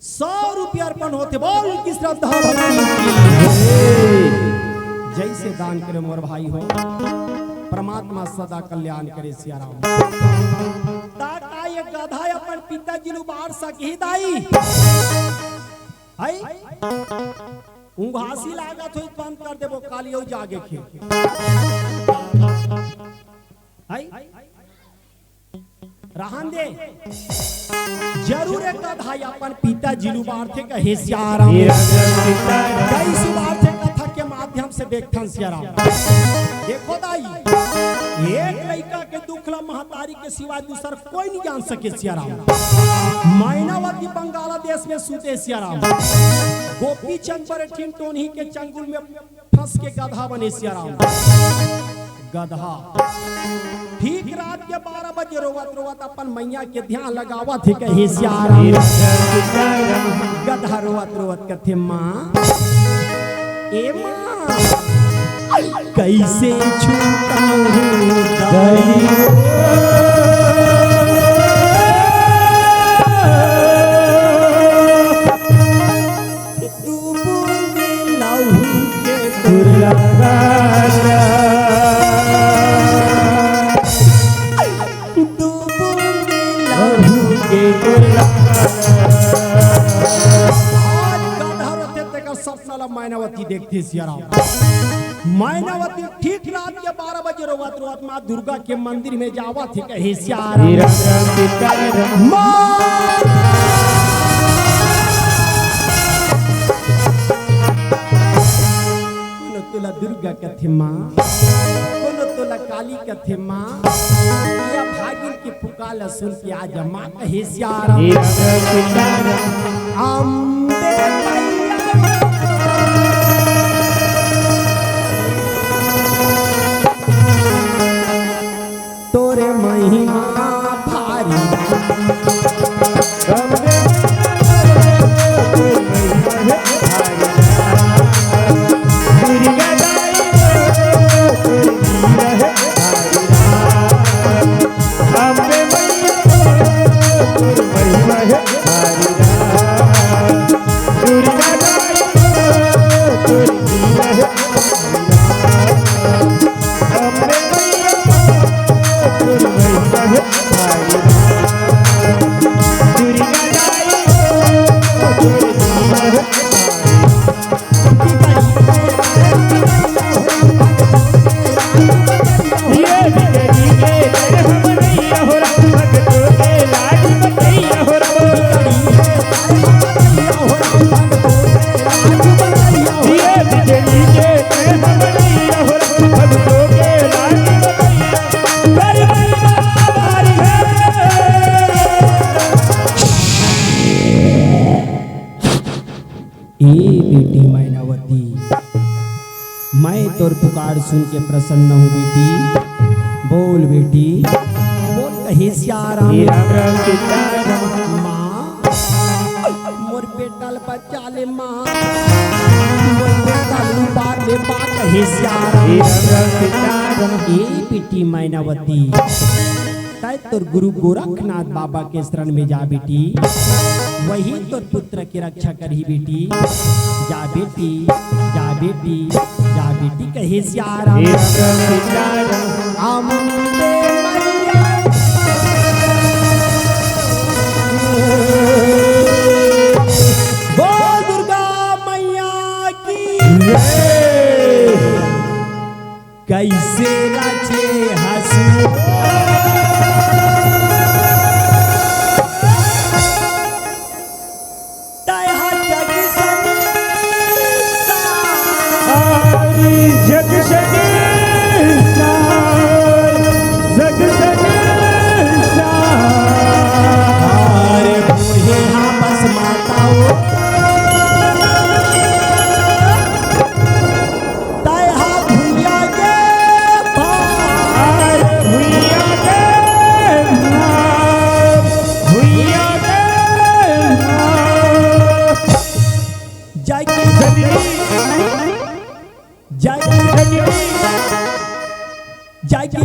सौ रुपया अर्पण होथे। बोल की श्रद्धा भक्ति की। जैसे दान करे मोर भाई हो, परमात्मा सदा कल्याण करे सियाराम। ता का ये गदहा अपन पिताजी ल उबार सकही दाई? हई? उंघासी लागत होई त बंद कर देबो, काली अउ जागे के। हई? रहन दे। जरूर एक गदहा अपन पिताजी ल उबारथे कहे सियाराम। कइसे उबारथे कथा के माध्यम से देखथन सियाराम। देखो दाई, एक लइका के दुख ला महतारी के सिवाय दूसर कोई नहीं जान सके सियाराम। मैनावती बंगाला देश में सूते सियाराम। गोपी चंद परे ठिन टोनही के चंगुल में फंस के गदहा बने सियाराम। गदहा ठीक रात के बारह बजे रोवत रोवत अपन मैया के ध्यान लगावत हे कहे सियाराम। गदहा रोवत रोवत कथे, "माँ, ए माँ, कइसे छुपाहूँ दई?" दू बूंद लहू के दुलारा। दू बूंद लहू के दुलारा। आज गदहा रथे तेकर सपना ला मैनावती देखथे सियाराम। मैनावती ठीक रात के बारह बजे रोवत रोवत माँ दुर्गा के मंदिर में जावत हे कहे सियाराम। माँ! कोनो तुला दुर्गा कथे माँ, कोनो तोला काली कथे माँ, ये भागिन के पुकार ला सुन के आ जा माँ कहे सियाराम। हे राम राम सीताराम। अम्बे मैया। तोरे महिमा भारी। ए बेटी मैनावती, मैं तोर पुकार सुन के प्रसन्न हूँ बेटी। बोल बेटी, बोल कहे सियाराम। हे राम राम सीताराम। माँ, मोर बेटा ल बचा ले माँ, मोर बेटा ल उबार ले माँ कहे सियाराम। हे राम राम सीताराम। ए बेटी मैनावती, तै तोर गुरु गोरखनाथ बाबा के शरण में जा बेटी, वही तोर पुत्र के रक्षा करही बेटी। जा बेटी, जा बेटी, जा बेटी कहे सियाराम। हे राम सीताराम। अम्बे मैया। बोल दुर्गा मैया की। जय। कइसे नाचे हँसू। तैहा जग संसार। हरि जग संसार, जग संसार। अरे भोहे हाँ बस माता ओ। तैहा भुइया के भार। भुइया के भार, भुइया के भार। जाके जगनी, जाके जगनी। जाके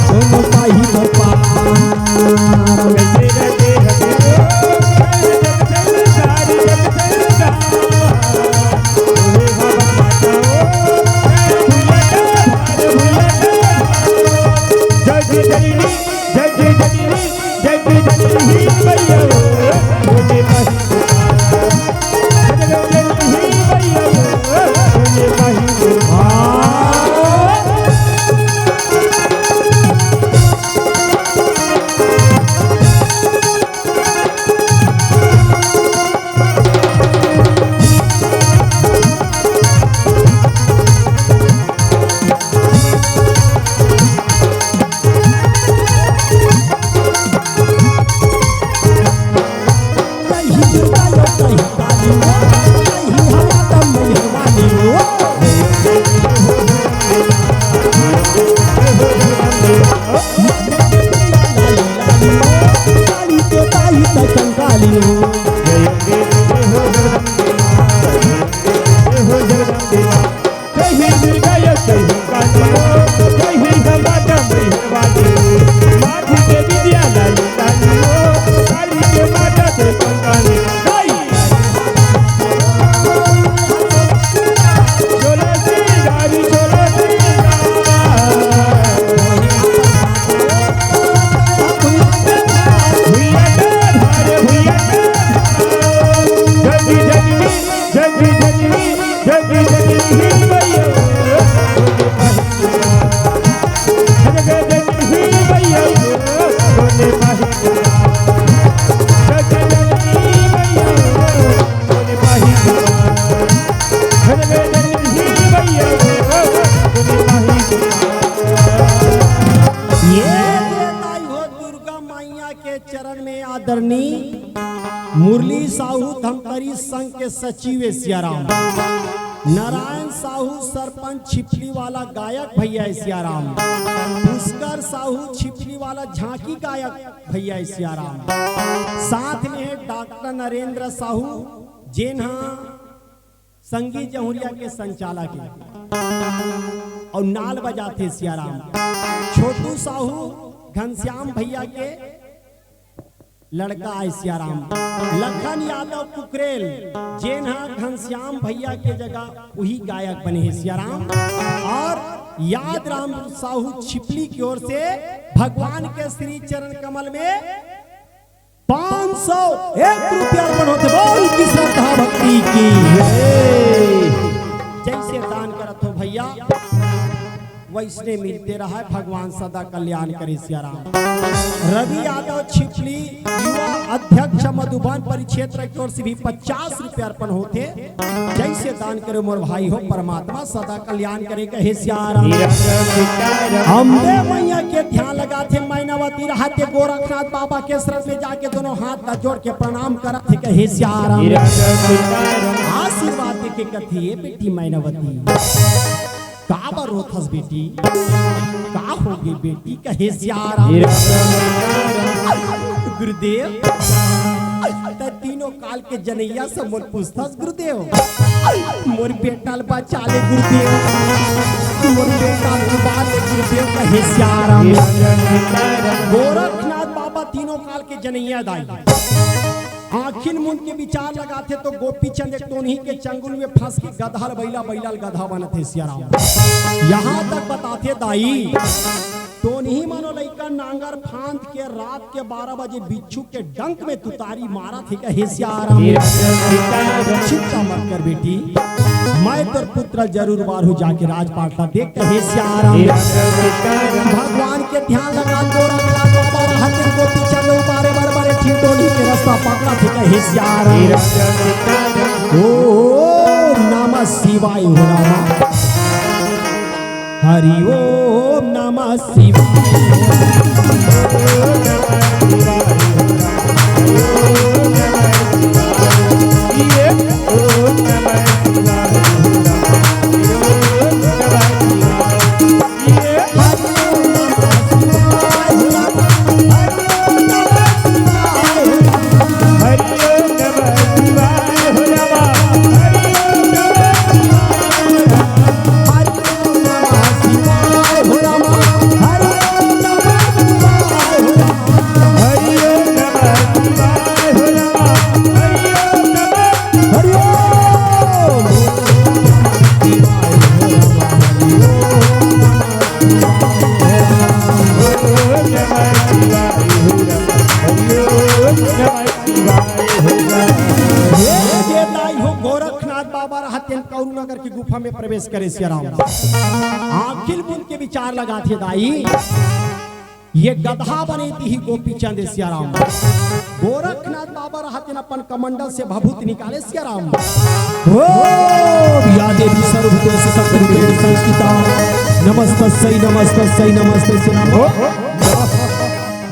सुन पाही भगवान। जग जननी, जग जननी, जग जननी मैया, मुझे बस जग जननी मैया, मुरली साहू धमतरी संघ के सचिव हे सियाराम। नारायण साहू सरपंच छिपली वाला गायक भैया हे सियाराम। पुष्कर साहू छिपली वाला झांकी गायक भैया हे सियाराम। साथ में हे डॉक्टर नरेंद्र साहू, जेन ह संगीत जहुरिया के संचालक हे अउ नाल बजाथे सियाराम। छोटू साहू घनश्याम भैया के लड़का हे सियाराम। लखन यादव कुकरेल, जेन ह घनश्याम भैया के जगह उही गायक बने हे सियाराम। अउ याद राम साहू छिपली की ओर से भगवान के श्री चरण कमल में पाँच सौ एक रुपया अर्पण होथे। बोल की श्रद्धा भक्ति की जय। जइसे दान करत हो भैया, वइसने मिलते रहय, भगवान सदा कल्याण करे सियाराम। रवि यादव छिपली, युवा अध्यक्ष मधुबन परिक्षेत्र की ओर से भी पचास रुपया अर्पण होथे। जइसे दान करे मोर भाई हो, परमात्मा सदा कल्याण करे, कहे सियाराम। अम्बे मैया के ध्यान लगाथे, मैनावती रहथे गोरखनाथ बाबा के शरण में जाके दोनों हाथ ला जोड़ के प्रणाम करत हे, कहे सियाराम। आशीर्वाद देके कथे, ए बेटी मैनावती, का बर रोथस बेटी? का होगे बेटी? कहे सियाराम। गुरुदेव, त तीनों काल के जनइया से मोर पूछथस गुरुदेव, मोर बेटा ल बचा ले गुरुदेव, मोर बेटा ल उबार ले गुरुदेव, कहे सियाराम। गोरखनाथ बाबा तीनों काल के जनइया दाई आँखिन मुंद के विचार लगाथे तो गोपीचंद एक टोनही के चंगुल में फंस के गधा ल बइला, बइला ल गधा बनत हे सियाराम। यहाँ तक बताथे दाई, टोनही मानो लइका नांगर फांद के रात के बारह बजे बिच्छू के डंक में तुतारी मारत हे, कहे सियाराम। चिंता मत कर बेटी, मैं तोर पुत्र जरूर बारहूँ जाके राजपाट ला देख, कहे सियाराम। भगवान के ध्यान लगा, गोरखनाथ बाबा रहत हे गोपीचंद उबारे बर बरे ठिन टोनही के रास्ता पकड़त हे, कहे सियाराम। ओम नमः शिवाय हो रामा। हरि ओम नमः शिवाय। हे जे दाई हो, गोरखनाथ बाबा रहत तेन कौरू नगर की गुफा में प्रवेश करे सियाराम। आँखिन मुंद के विचार लगाथे दाई, ये गधा बने दिही गोपीचंद सियाराम। गोरखनाथ बाबा रहत तेन अपन कमंडल से भभूत निकाले सियाराम। ओम या देवी सर्वभूतेषु संस्थिता नमस्तस्यै नमस्तस्यै नमस्तस्यै नमो।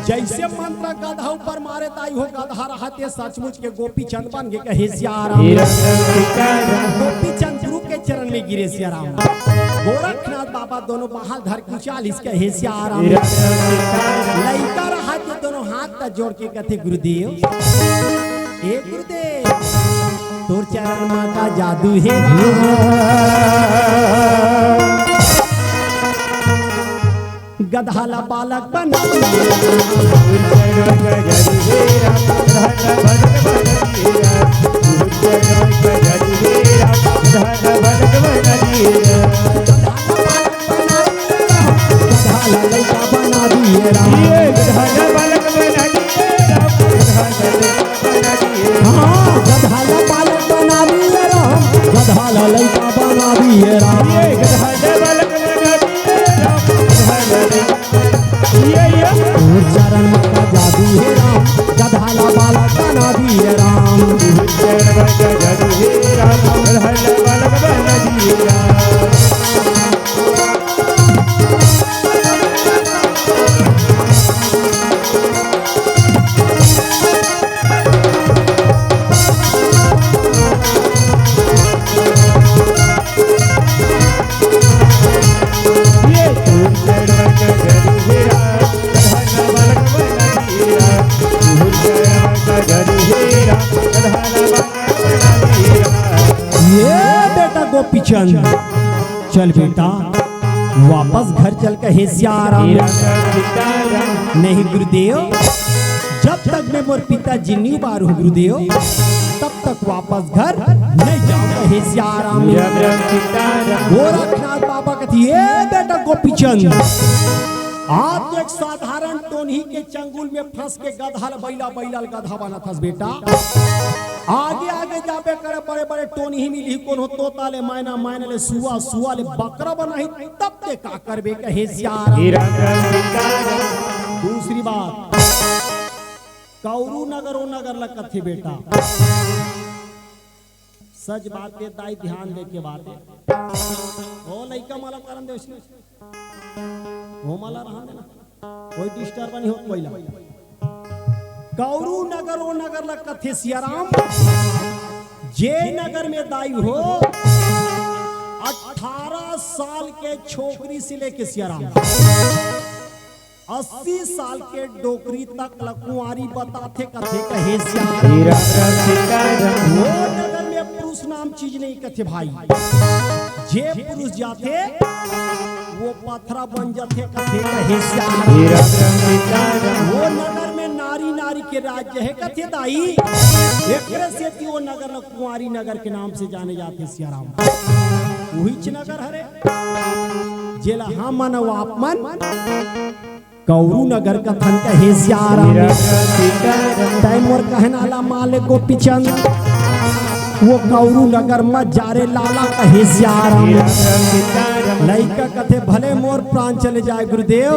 जइसे मंत्र गधा ऊपर मारे दाई हो, गधा रहत हे सचमुच के गोपीचंद बन गे, कहे सियाराम। गोपीचंद गुरु के चरण में गिरे सियाराम। गोरखनाथ बाबा दोनों बाहल धर के उछालिस, कहे सियाराम। लइका रहत हे दोनों हाथ ला जोड़ के कथे गुरुदेव, ए गुरुदेव, तोर चरण मा का जादू हे। गधा ला बालक बना दिए। गधा ला लइका बना दिए राम। हाँ, गधा ला बालक बना दिए राम। गधा ला लइका बना दिए राम। तोर चरण मा का जादू हे राम, गधा ला बालक बना दिए राम। ये बेटा गोपीचंद, चल बेटा, वापस घर चल, कहे सियाराम। नहीं गुरुदेव, जब तक मैं मोर पिताजी नी उबारहूँ गुरुदेव, तब तक वापस घर नहीं जाऊँ, कहे सियाराम। गोरखनाथ बाबा कथे, ये बेटा गोपीचंद, आज तो एक साधारण टोनही के चंगुल में फंस के गधा ल बइला, बइला ल गधा बनाथस बेटा। आगे आगे जाबे करे, बड़े बड़े टोनही मिलही, कोनो तोता ले मैना, मैना ले सुआ, सुआ ले बकरा बनाही, तब ते का करबे, कहे सियाराम। दूसरी बात, कौरू नगर ओ नगर ल कथे बेटा। सच बात हे दाई, ध्यान दे के बात हे। ओ लइका मला करन दे उसने। ओ मला रहन देना। कोई disturb नहीं हो कोई ला। कौरू नगर ओ नगर ल कथे सियाराम। जे नगर में दाई हो, अठारह साल के छोकरी से लेके सियाराम अस्सी साल के डोकरी तक ल कुंवारी बताथे, कथे कहे सियाराम। वो नगर में पुरुष नाम चीज नहीं कथे भाई। जे पुरुष जाथे वो पथरा बन जाथे, कथे कहे सियाराम। वो नगर में नारी, नारी के राज्य हे कथे दाई। एकरे सेती वो नगर ल कुंवारी नगर के नाम से जाने जाथे सियाराम। उहीच नगर हरे जेला हमन अउ आप मन कौरू नगर कथन कहे सियाराम। तै मोर कहना ला मान ले गोपीचंद, वो कौरू नगर म जा रे लाला कहे सियाराम। लइका कथे भले मोर प्राण चले जाए गुरुदेव,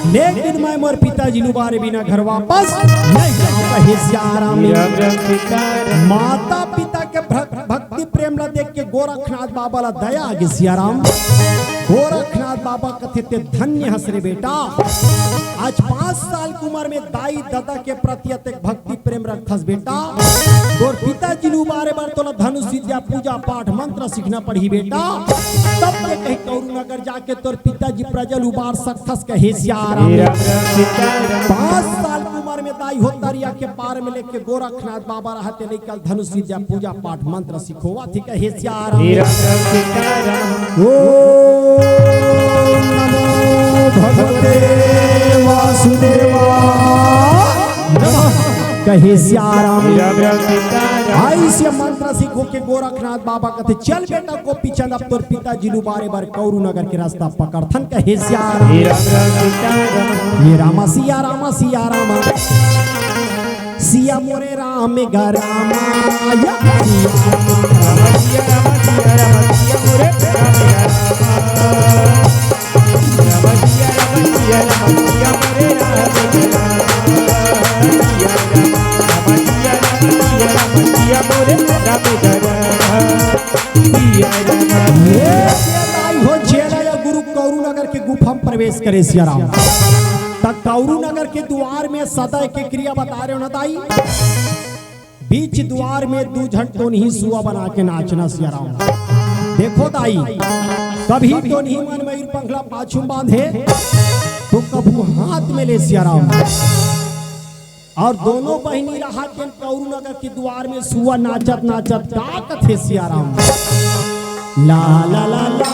लेकिन मैं मोर पिताजी ल उबारे बिना घर वापस नहीं जाऊँ कहे सियाराम। माता पिता के भक-, भक्ति प्रेम ला देख के गोरखनाथ बाबा ला दया आगे सियाराम। गोरखनाथ बाबा कथे ते धन्य हस रे बेटा, आज पाँच साल के उमर में दाई ददा के प्रति अतेक भक्ति प्रेम रखथस बेटा। तोर पिताजी ल उबारे बर तोला धनुष विद्या, पूजा पाठ, मंत्र सीखना पड़ही बेटा। तब ते कहीं कौरू नगर जाके तोर पिताजी प्रजा ल उबार सकथस कहे सियाराम। पाँच साल के उमर में दाई हो तरिया के पार में लेके गोरखनाथ बाबा रहते लइका ल धनुष विद्या, पूजा पाठ, मंत्र सिखोवा थी कहे सियाराम। ओम नमो भगवते वासुदेवा नमः कहे सियाराम। अइसे मंत्र सिखो के गोरखनाथ बाबा कथे चल बेटा गोपीचंद, अब तोर पिताजी ल उबारे बर कौरू नगर के रास्ता पकड़थन कहे सियाराम। ये रामा सिया रामा सिया रामा। सिया मोरे राम गा रामा, या। ये आई हो जेला या गुरु कौरू नगर के गुफा में प्रवेश करे सियाराम। त कौरू नगर के दुआर में सदा के क्रिया बता रहे हो ना दाई, बीच दुआर में दू झन टोनही सुआ बना के नाचना सियाराम। देखो दाई, कभी टोनही मन मयूर पंखला पाछू बांधे तो कभू हाथ में ले सियाराम। और दोनों बहिनी रहा तेन कौरू नगर के दुआर में सुआ नाचत नाचत का कथे सियाराम। ला ला ला ला।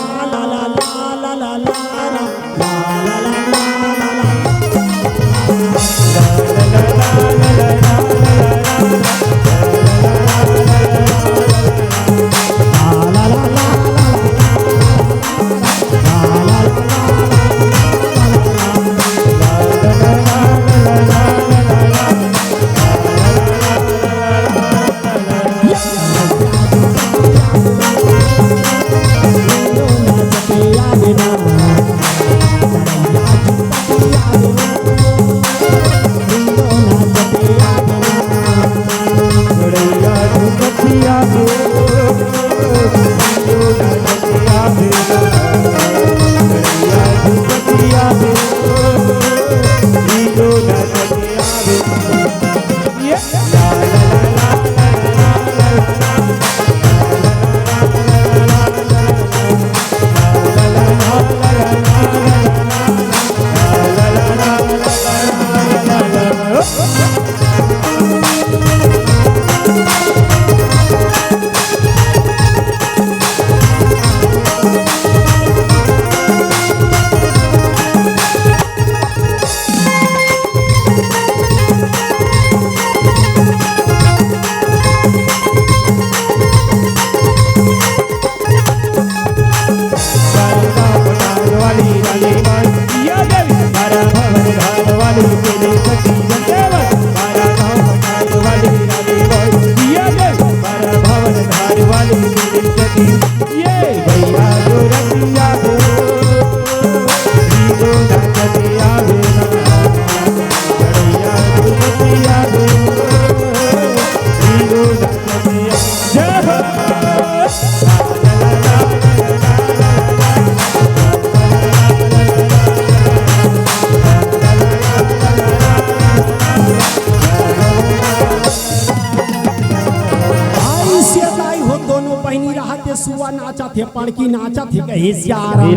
हे पड़की नाचत हे कहे सियाराम।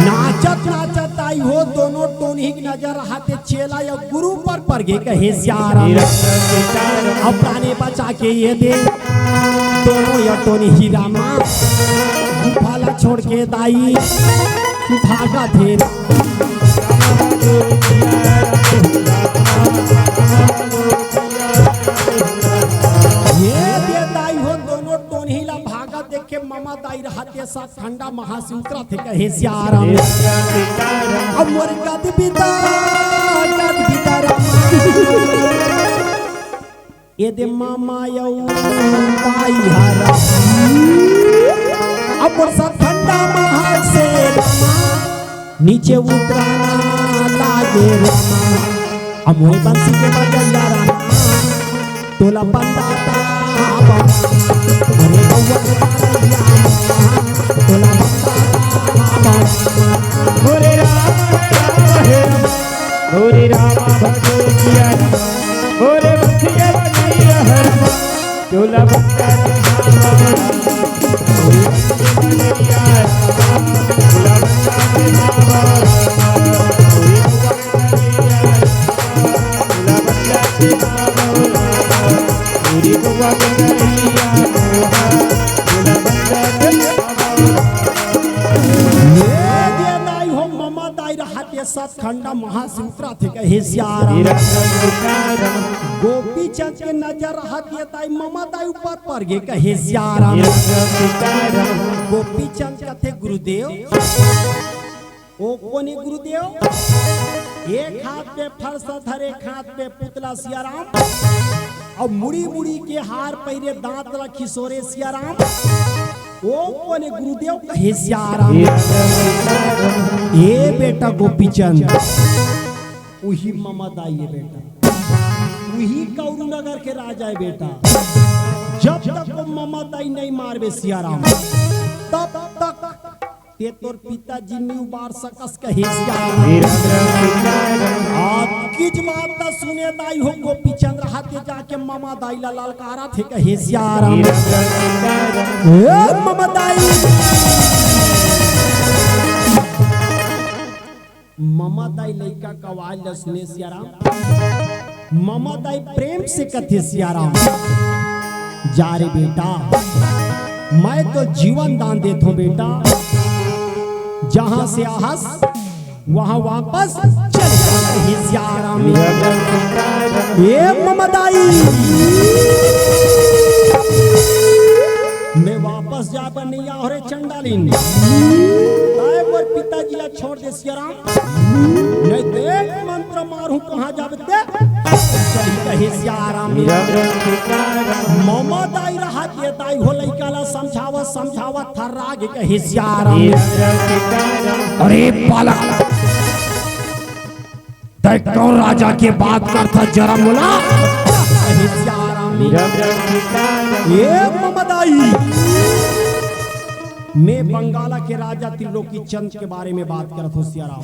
नाचत नाचत दाई हो दोनों टोनही के नजर रहत हे चेला या गुरु पर परगे कहे सियाराम। अब प्राणे बचा के ये दे दोनों या टोनही रामा गुफा ला छोड़ के दाई भागत हे। ये दे दाई हो दोनों टोनही ला भागत देख के ममा दाई रहत हे साथ ठंडा महाशिव उतरत हे कहे सियाराम। अब मोर गद बिदा, गद बिदा रामा। ये दे मामा यऊ दाई हरा। अब मोर साथ ठंडा महा से रामा। नीचे उतराना लागे रामा। अब मोर बंसी के बजैया रामा। तोला बंदा ताबा। अरे बउआ के बजैया रामा। तोला बंदा ताबा। ओरे राम, हे राम, हे राम। ओरे रामा भजो किया रामा। ओरे बंसी के बजैया रामा। तोला बंदा ताबा। ये दे दाई हो ममा दाई रहत हे सात खंडा महाशिवरात्रि कहे सियाराम। गोपी चंद के नजर रहत हे दाई ममा दाई ऊपर परगे कहे सियाराम। गोपी चंद कथे गुरुदेव, ओ कोनी गुरुदेव? एक हाथ पे फरसा धरे, एक हाथ पे पुतला सियाराम, अउ मुड़ी मुड़ी के हार पहिरे, दांत ला खिसोरे सियाराम। ओ कोने गुरुदेव कहे सियाराम। ए बेटा गोपीचंद, उही ममा दाई ए बेटा, उही कौरू नगर के राजा ए बेटा। जब तक वो ममा दाई नहीं मारबे सियाराम, तब तक ते तोर पिताजी नी उबार सकस कहे सियाराम। आज किच बात त सुने दाई हो गोपीचंद रहत हे जाके ममा दाई ला ललकारत हे कहे सियाराम। ए ममा दाई, ममा दाई लइका के आवाज ला सुने सियाराम। ममा दाई प्रेम से कथे सियाराम, जा रे बेटा, मैं तो जीवन दान देथों बेटा, जहां से आहस वहां वापस चल जा कहे सियाराम। ए ममा दाई, मैं वापस जाबे नहीं आहों रे चंडालिन। ताय पर पिताजी ला छोड़ दे सियाराम। नहीं तो एक मंत्र मारूं कहां जाबे ते। चली कहे सियाराम। ममा दाई रहत हे दाई हो लइका ला समझावत समझावत थर्रा गे कहे सियाराम। अरे बालक, तै कौन राजा के बात करथा जरा मोला? कहे सियाराम। ए ममा दाई, मैं बंगाला के राजा त्रिलोकी चंद के बारे में बात करत हों सियाराम।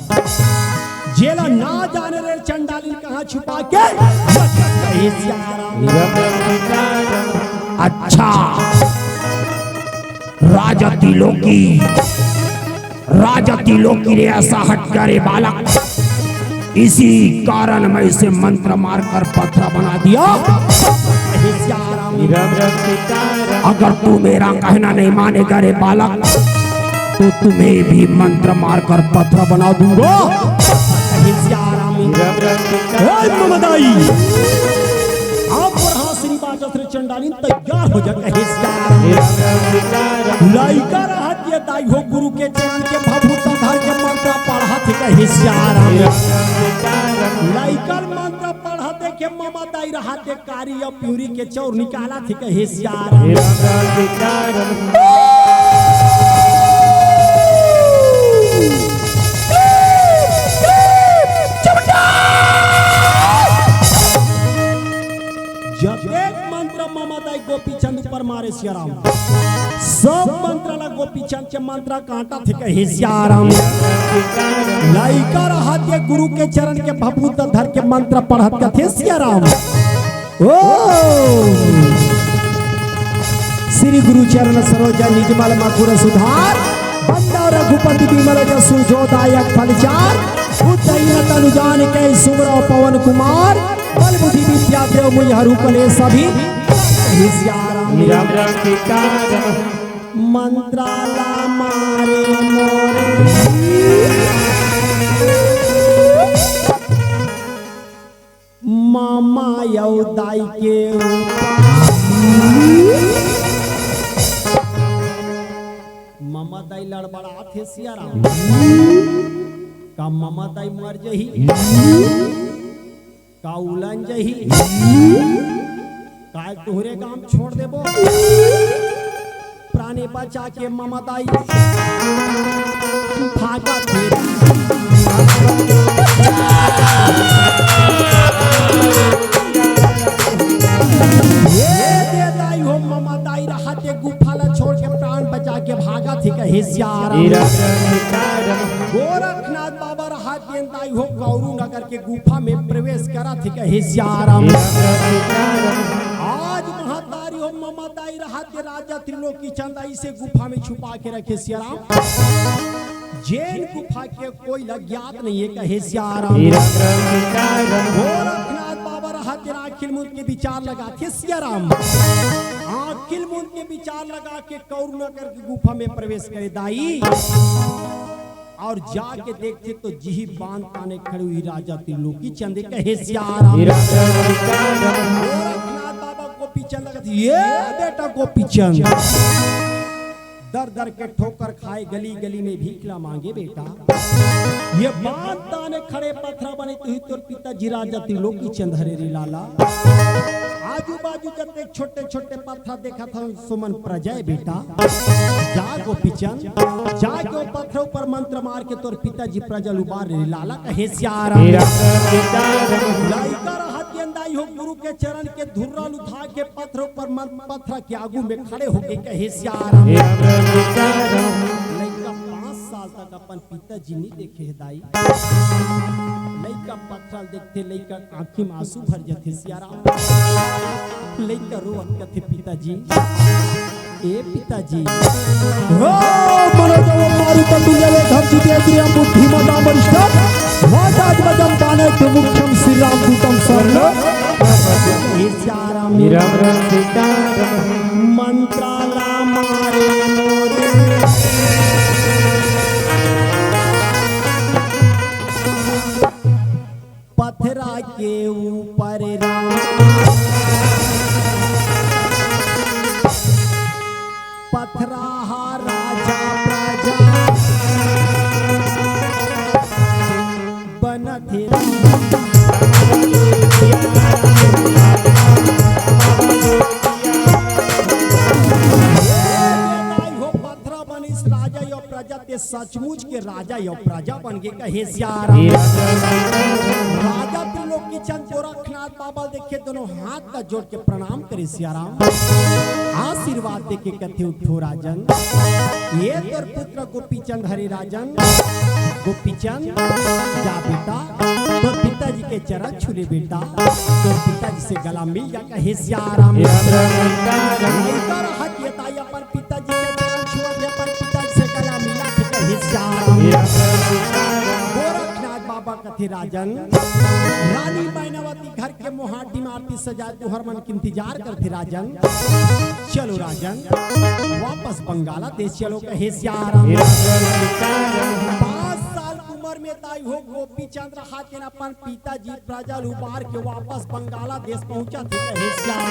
जेला ना जाने रे चंडालिन कहां छुपा के कहे सियाराम। अच्छा, राजा त्रिलोकी, राजा त्रिलोकी ने ऐसा हट करे बालक, इसी कारण मैं इसे मंत्र मारकर पत्थर बना दिया। हे सियाराम। अगर तू मेरा कहना नहीं मानेगा रे बालक, तो तुम्हें भी मंत्र मारकर पत्थर बना दूंगा। हे सियाराम। हे ममदाई, आप पर हाथ श्री बाजत रे चंडालिन तैयार हो जा कहे सियाराम। लइका रहत ये दाई हो गुरु के चरण के भभूत धर के मंत्र पढ़त कहे सियाराम। लइका मंत्र पढ़त के ममा दाई रहत ये कारी अउ प्यूरी के चौर निकालत कहे सियाराम। जतेक मंत्र ममा दाई गोपीचंद ऊपर मारे सियाराम, सब मंत्र ला गोपीचंद के मंत्र कांटत हे कहे सियाराम। लइका रहत ये गुरु के चरण के भभूत धर के मंत्र पढ़त कथे सियाराम। ओ श्री गुरु चरण सरोज निजमल मधुर सुधार, बंदा रघुपति विमल जसु जो दायक फल चार, बुद्ध ही न तनु जानिके सुमिरौ पवन कुमार, बल बुद्धि विद्या देव मुझ हरू कलेस अभी। हे सिया राम। राम राम सीता राम। मंत्राला मारे मोर ममा अउ दाई के ऊपर। ममा दाई लड़बड़ात हे सिया राम। का ममा दाई मर जही? का उलन जही? काय तोहरे गाम छोड़ देबो? प्राणी बचा के ममा दाई भागत हे। ये दे दाई हो, ममा दाई रहत हे गुफा ला छोड़ के प्राण बचा के भागत हे कहे सिया राम। गोरखनाथ बाबा रहत हे दाई हो, गौरू नगर के गुफा में प्रवेश करत हे कहे सिया राम। आज महतारी हो, ममा दाई रहत हे राजा त्रिलोकी चंद अइसे गुफा में छुपा के रखे सिया राम। जेन गुफा के कोई ला ज्ञात नहीं हे कहे सिया राम। गोरखनाथ बाबा रहत हे अखिल मुंद के विचार लगाथे सिया राम। अखिल मुंद के विचार लगा के गौरू नगर के गुफा में प्रवेश करे दाई। अउ जाके देखथे तो जिही बांध ताने खड़े हुई राजा त्रिलोकी चंद कहे सिया राम। गोरखनाथ बाबा गोपीचंद लगत, ये बेटा गोपीचंद, दर दर के ठोकर खाए, गली गली में भीख ला मांगे बेटा। ये बांध ताने खड़े पथरा बने तुही तोर पिताजी राजा त्रिलोकी चंद हरे रे लाला। आजू बाजू जतेक छोटे छोटे पथरा देखत हन सुमन प्रजा ए बेटा। जा गोपीचंद, जा के ओ पथरा ऊपर मंत्र मार के तोर पिताजी प्रजा ल उबार रे लाला कहे सिया राम। लइका रहत हे दाई हो गुरु के चरण के धुर्रा ल उठा के पथरा ऊपर मन-, पथरा के आगू में खड़े होके कहे सिया राम। लइका पाँच साल तक अपन पिताजी नहीं देखे हे दाई। लइका पथरा ल देखथे, लइका आँखी में आंसू भर जाथे सिया राम। लइका रोवत कथे, पिताजी, ए पिताजी। ॐ मनोजवं मारुतं तुल्यवेगं जितेन्द्रियं बुद्धिमतां वरिष्ठं वातात्मजं वानरं मुख्यं श्रीरामदूतं शरणं। हे सिया राम। राम राम सीता राम। मंत्राला मारे मोरे पथरा के ऊपर राम। पथरा हा राजा प्रजा बनत हे। पथरा बनिस राजा यो प्रजा, ते सचमुच के राजा यो प्रजा बन गे कहे सिया राम। राजा त्रिलोकी चंद गोरखनाथ बाबा ल देखे, दोनों हाथ ला जोड़ के प्रणाम करे सिया राम। आशीर्वाद देके कथे, उठो राजन, ये तोर पुत्र गोपीचंद हरे राजन। गोपीचंद, जा बेटा, तोर पिताजी के चरण छू ले बेटा, तोर पिताजी से गला मिल जा कहे सिया राम। लइका रहत हे दाई अपन पिताजी के चरण छुअत हे, अपन पिताजी से गला मिलत हे कहे सिया राम। गोरखनाथ बाबा कथे, राजन, रानी मैनावती घर के मोहाटी में आरती सजा तुहर मन के इंतजार करथे राजन। चलो राजन, वापस बंगाला देश चलो कहे सिया राम। पाँच साल उम्र में दाई हो गोपीचंद रहत हे अपन पिताजी प्रजा ल उबार के वापस बंगाला देश पहुंचत हे कहे सिया राम।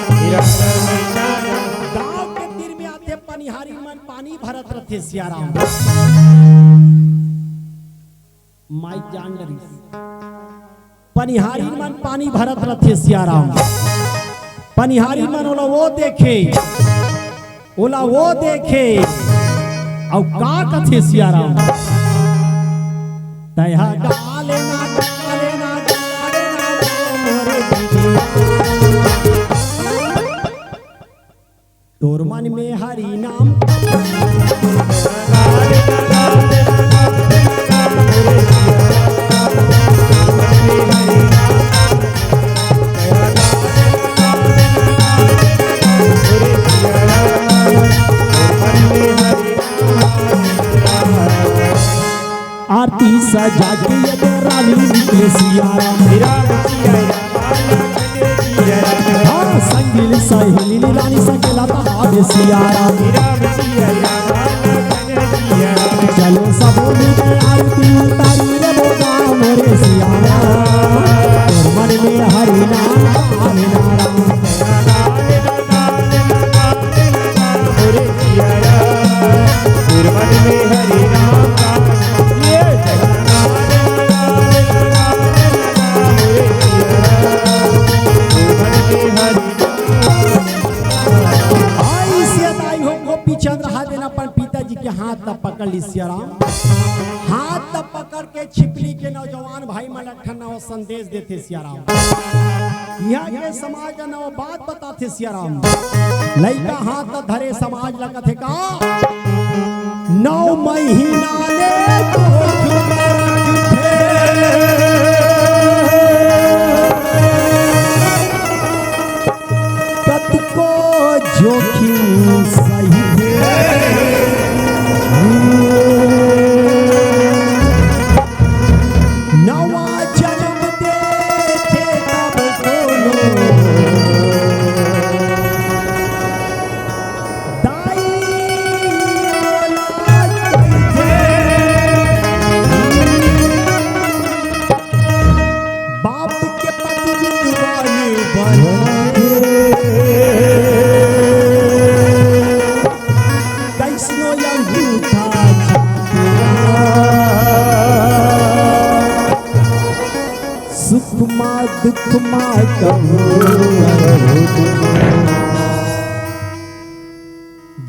गांव के तीर में आथे, पनिहारी मन पानी भरत रथे सिया राम। माई जान डरिस। पनिहारी मन पानी भरत रथे सिया राम। पनिहारी मन ओला वो देखे, ओला वो देखे, अउ का कथे सिया राम? तैहा गाले ना, गाले ना, गाले ना, मोरे दीदी। तोर मन में हरि नाम। आरती सजा के ये रानी निकले सिया राम। राम सिया राम, लखन सिया राम। हाँ, संगिल सहेली रानी सकेला बहावे सिया राम। राम सिया राम, लखन सिया राम। चलो सबो मिलके आरती उतारी रे बोला मोरे सिया राम। तोर मन में हरि नाम, हरि नाम। आई से दाई हो गोपी चंद्र हा देना अपन पिताजी के हाथ ला पकड़ ली सिया राम। हाथ ला पकड़ के छिपली के नौजवान भाई मन ला एक ठन नवा संदेश देथे सिया राम। इहाँ के समाज ला नवा बात बताथे सिया राम। लइका हाथ ला धरे समाज ला कथे का, नौ महीना ले कोख में रखथे। कतको जोखिम सहिथे, नवा जनम देथे तब कोनो दाई औलाद कहिथे। बाप के पति बिधवानी बनथे। कइसनो अंगूठा छाप। सुख मा दुख मा कहूँ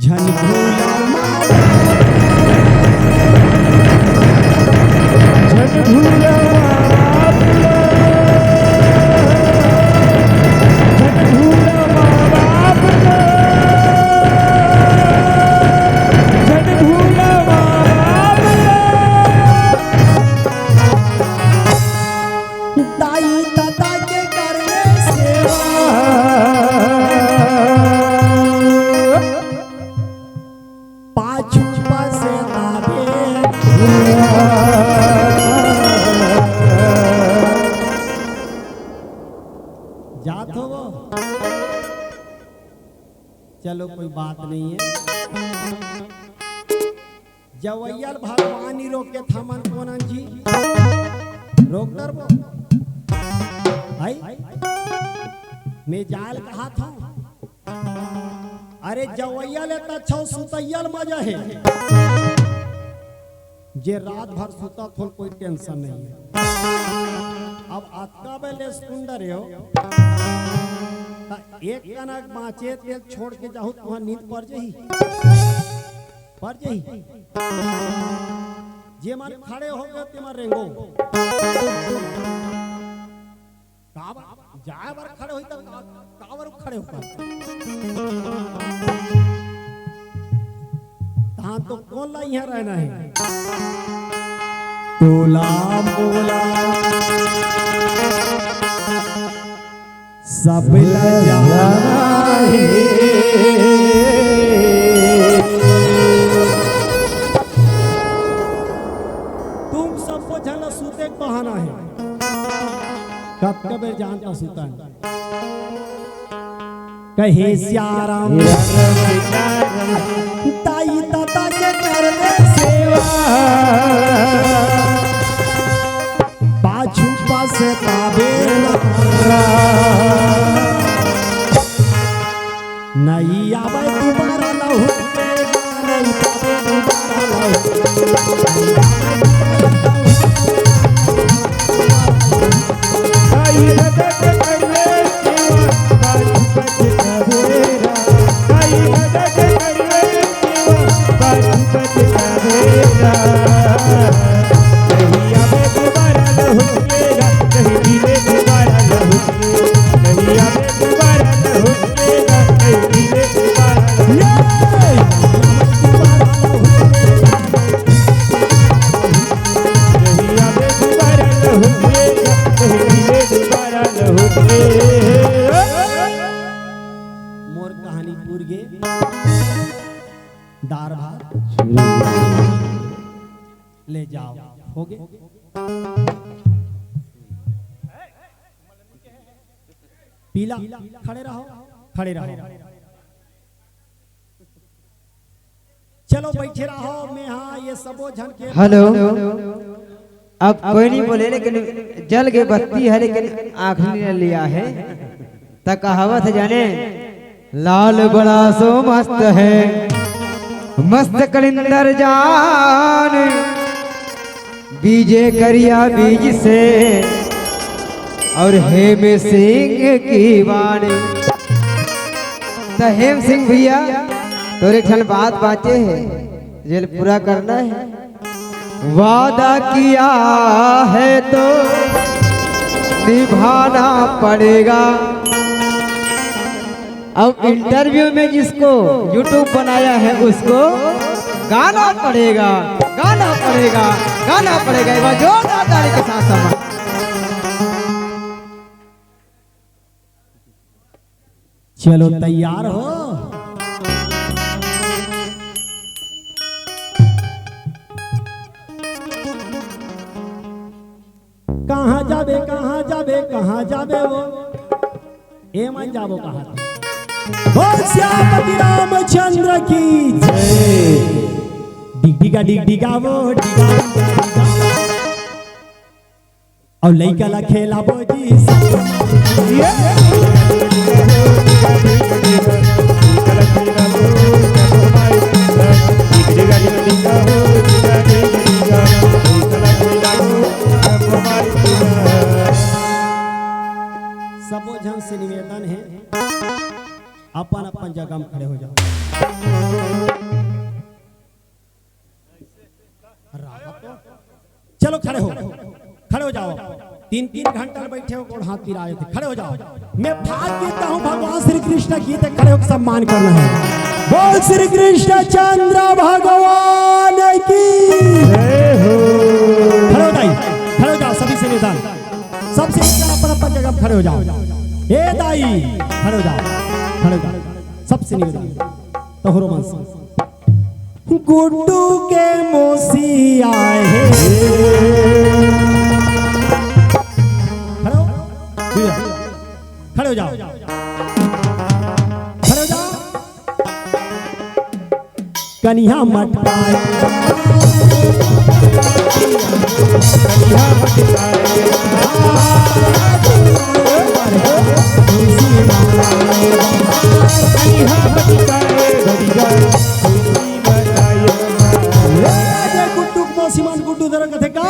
झन भूला माँ बाप। झन भूला माँ बाप ला। झन भूला माँ बाप ला। झन भूला माँ बाप ला। दाई ददा के करबे सेवा। पाछू पछताबे। जात हो वो? चलो, कोई बात नहीं है। जवैया ल भगवान ही रोके था मन कोनन जी। रोक डरबो। हाय? मैं जायल कहा था। अरे जवैया ले त अच्छा सुतैया ल मजा है। जे रात भर सुता थोल कोई टेंशन नहीं है। अब अतका बेले सुन डरे हो, त एक कनक बाँचे तेल छोड़ के जाहू तुहां नींद पर जाही। पर जाही। जे मन खड़े हो गए, ते मन रेंगो। काबर जाए बर खड़े होही, त का-, काबर खड़े होकर? तहाँ तो कोन ला इहाँ रहना है? तोला मोला सब ला जाना है। तुम सबको झन ला सूते के बहाना है। कतका बेर जान त सूतन। कहे सियाराम। ताई ताता के कर दे सेवा। पाछू पछताबे ना। नहीं आवे दोबारा लहुट के, नहीं आवे दोबारा लहुट के। मोर कहानी पूर गे। दार भात। ले जाओ। हो गे। पीला, खड़े रहो, खड़े रहो। चलो, बैठे रहो। मैं, हाँ, ये सबो झन के हेलो। अब कोई नहीं बोले, लेकिन जल के बत्ती है, लेकिन आँख नहीं लिया है। त कहावत है जाने, लाल बड़ा सो मस्त है, मस्त कलिंदर जान, बीजे करिया बीज से और हेम सिंह की वाणी। त हेम सिंह भैया, तोरे ठन बात बाँचे हे, जेल पूरा करना है। वादा किया है तो निभाना पड़ेगा। अब इंटरव्यू में जिसको YouTube बनाया है, उसको गाना पड़ेगा, गाना पड़ेगा, गाना पड़ेगा। एक बार जोरदार ताली के साथ सम्मान। चलो, तैयार हो? कहाँ जाबे, कहाँ जाबे, कहाँ जाबे वो? ए मन जाबो कहाँ? बोल सियापति रामचंद्र की जय। डिग डिगा, डिग डिगा वो, डिगा, डिगा, डिगा। अउ लइका ला खेलाबो जी। ये। सबो झन से निवेदन हे, अपन अपन जगह में खड़े हो जाओ। चलो, खड़े हो, खड़े हो जाओ। तीन तीन घंटा बैठे हो, गोड़ हाथ पिराए थे। खड़े हो जाओ। मैं भाग गीत गाऊं, भगवान श्री कृष्ण गीत है, खड़े होकर सम्मान करना है। बोल श्री कृष्ण चंद्र भगवान की। जय हो। खड़े हो दाई, खड़े हो जाओ, सभी से निवेदन, सबसे निवेदन, अपन अपन जगह खड़े हो जाओ। ए दाई, खड़े हो जाओ, खड़े हो जाओ, सबसे निवेदन, तोहरो मन से। गुड्डू के मौसी आए हे। खड़े हो, खड़े हो जाओ, खड़े हो जाओ। कनिहा मटकाए। ए, दे गुड्डू के मौसी मन, गुड्डू धरम कथे का?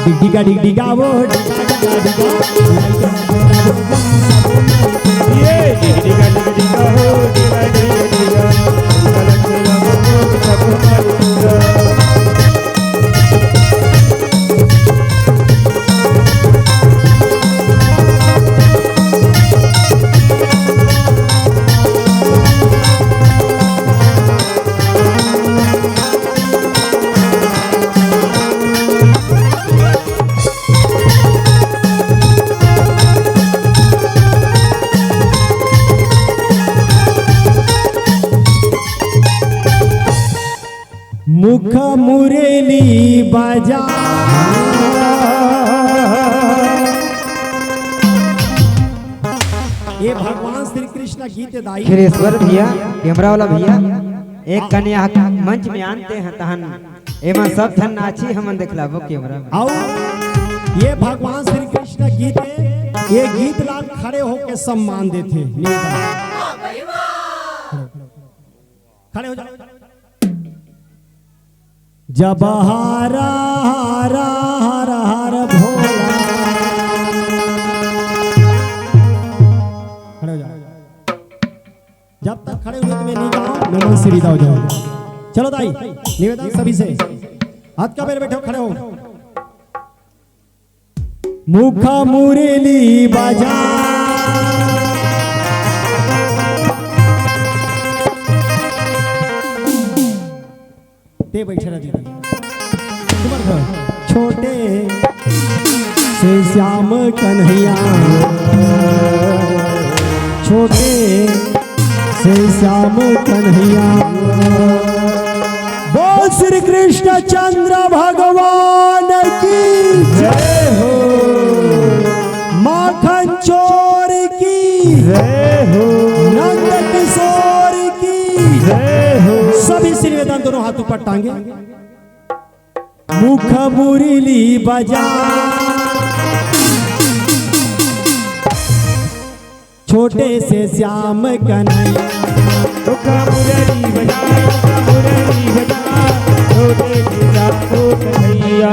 डिग डिगा, डिग डिगा वो, डिगा, डिगा, डिगा। ये डिग डिगा, डिग डिगा हो, डिगा, डिगा, डिगा। मुख मुरली बजा। ये भगवान श्री कृष्ण गीत दाई। खिलेश्वर भैया, कैमरा वाला भैया, एक कन्या मंच में आनते हैं, तहन एमा सब धन नाची, हमन देखलाबो कैमरा में। अउ ये भगवान श्री कृष्ण गीत हे, ये गीत ला खड़े होके सम्मान देथे। खड़े हो जाओ। जब हरा हरा हर हर भोला। खड़े हो जाओ। जब तक खड़े हुए तुम्हें नहीं कहा, नमन से विदा हो जाओ। चलो दाई, निवेदन सभी से, हाथ का पैर बैठो, खड़े हो। मुखा मुरली बजा। ते बैठे रह दीदी। तुम्हारे घर। छोटे से श्याम कन्हैया, छोटे से श्याम कन्हैया। बोल श्री कृष्ण चंद्र भगवान। दोनों हाथ ऊपर टांगे। मुख मुरली बजा, छोटे से श्याम कन्हैया। मुख मुरली बजा, मुख मुरली बजा, छोटे से श्याम कन्हैया।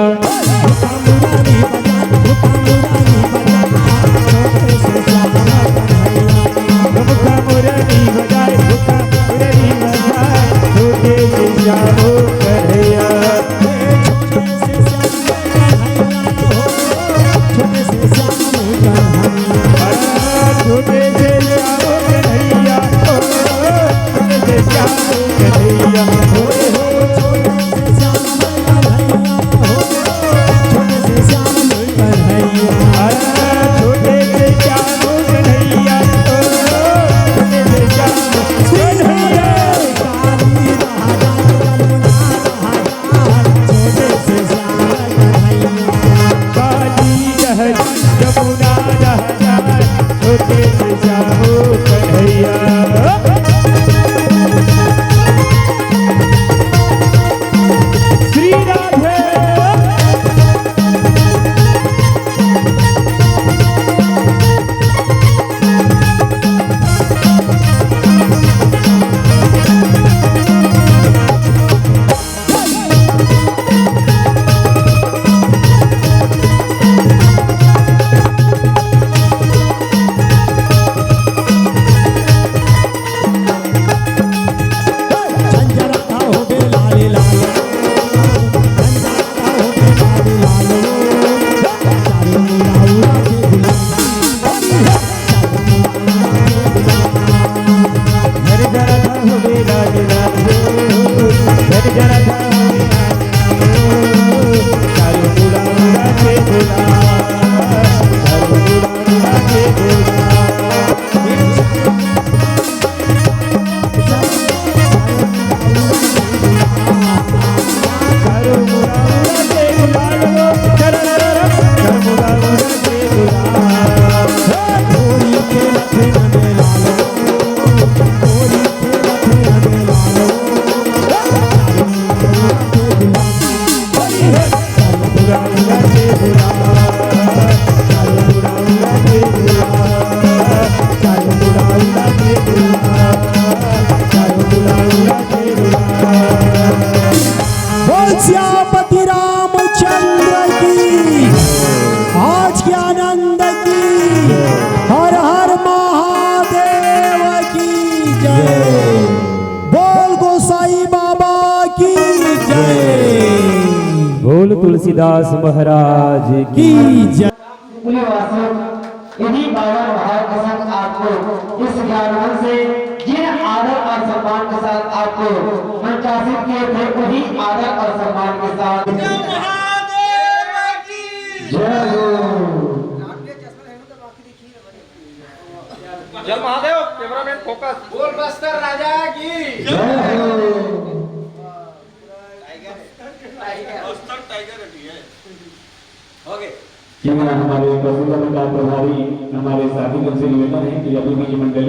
मुख मुरली बजा, मुख मुरली बजा, छोटे से श्याम कन्हैया। मुख मुरली बजा, मुख मुरली बजा, छोटे से श्याम कन्हैया। छोटे से श्याम कन्हैया हो, छोटे से श्याम कन्हैया। छोटे से श्याम कन्हैया हो, छोटे से श्याम कन्हैया हो। छोटे से श्याम कन्हैया हो, छोटे से श्याम कन्हैया। छोटे से श्याम कन्हैया हो, छोटे से श्याम कन्हैया। काली नहर, यमुना नहर, छोटे से श्याम कन्हैया। श्री राधे। बोल सियापति रामचंद्र की, आज के आनंद की, हर हर महादेव की जय। बोल गोसाई बाबा की जय। बोल तुलसीदास महाराज की जय। पूरे वास्तव इन्हीं बाबा महाराज के साथ आपको इस ज्ञान मंच से जिन आदर और सम्मान के साथ आपको मंचासित किए थे, वही आदर और सम्मान के साथ। जय हो। जय महादेव, कैमरामैन फोकस। बोल बस्तर राजा की। जय हो। बस्तर टाइगर है। ओके। जी हाँ, हमारे प्रसिद्ध मंडल प्रभारी, हमारे साथी जन से निवेदन है कि अभी भी ये मंडली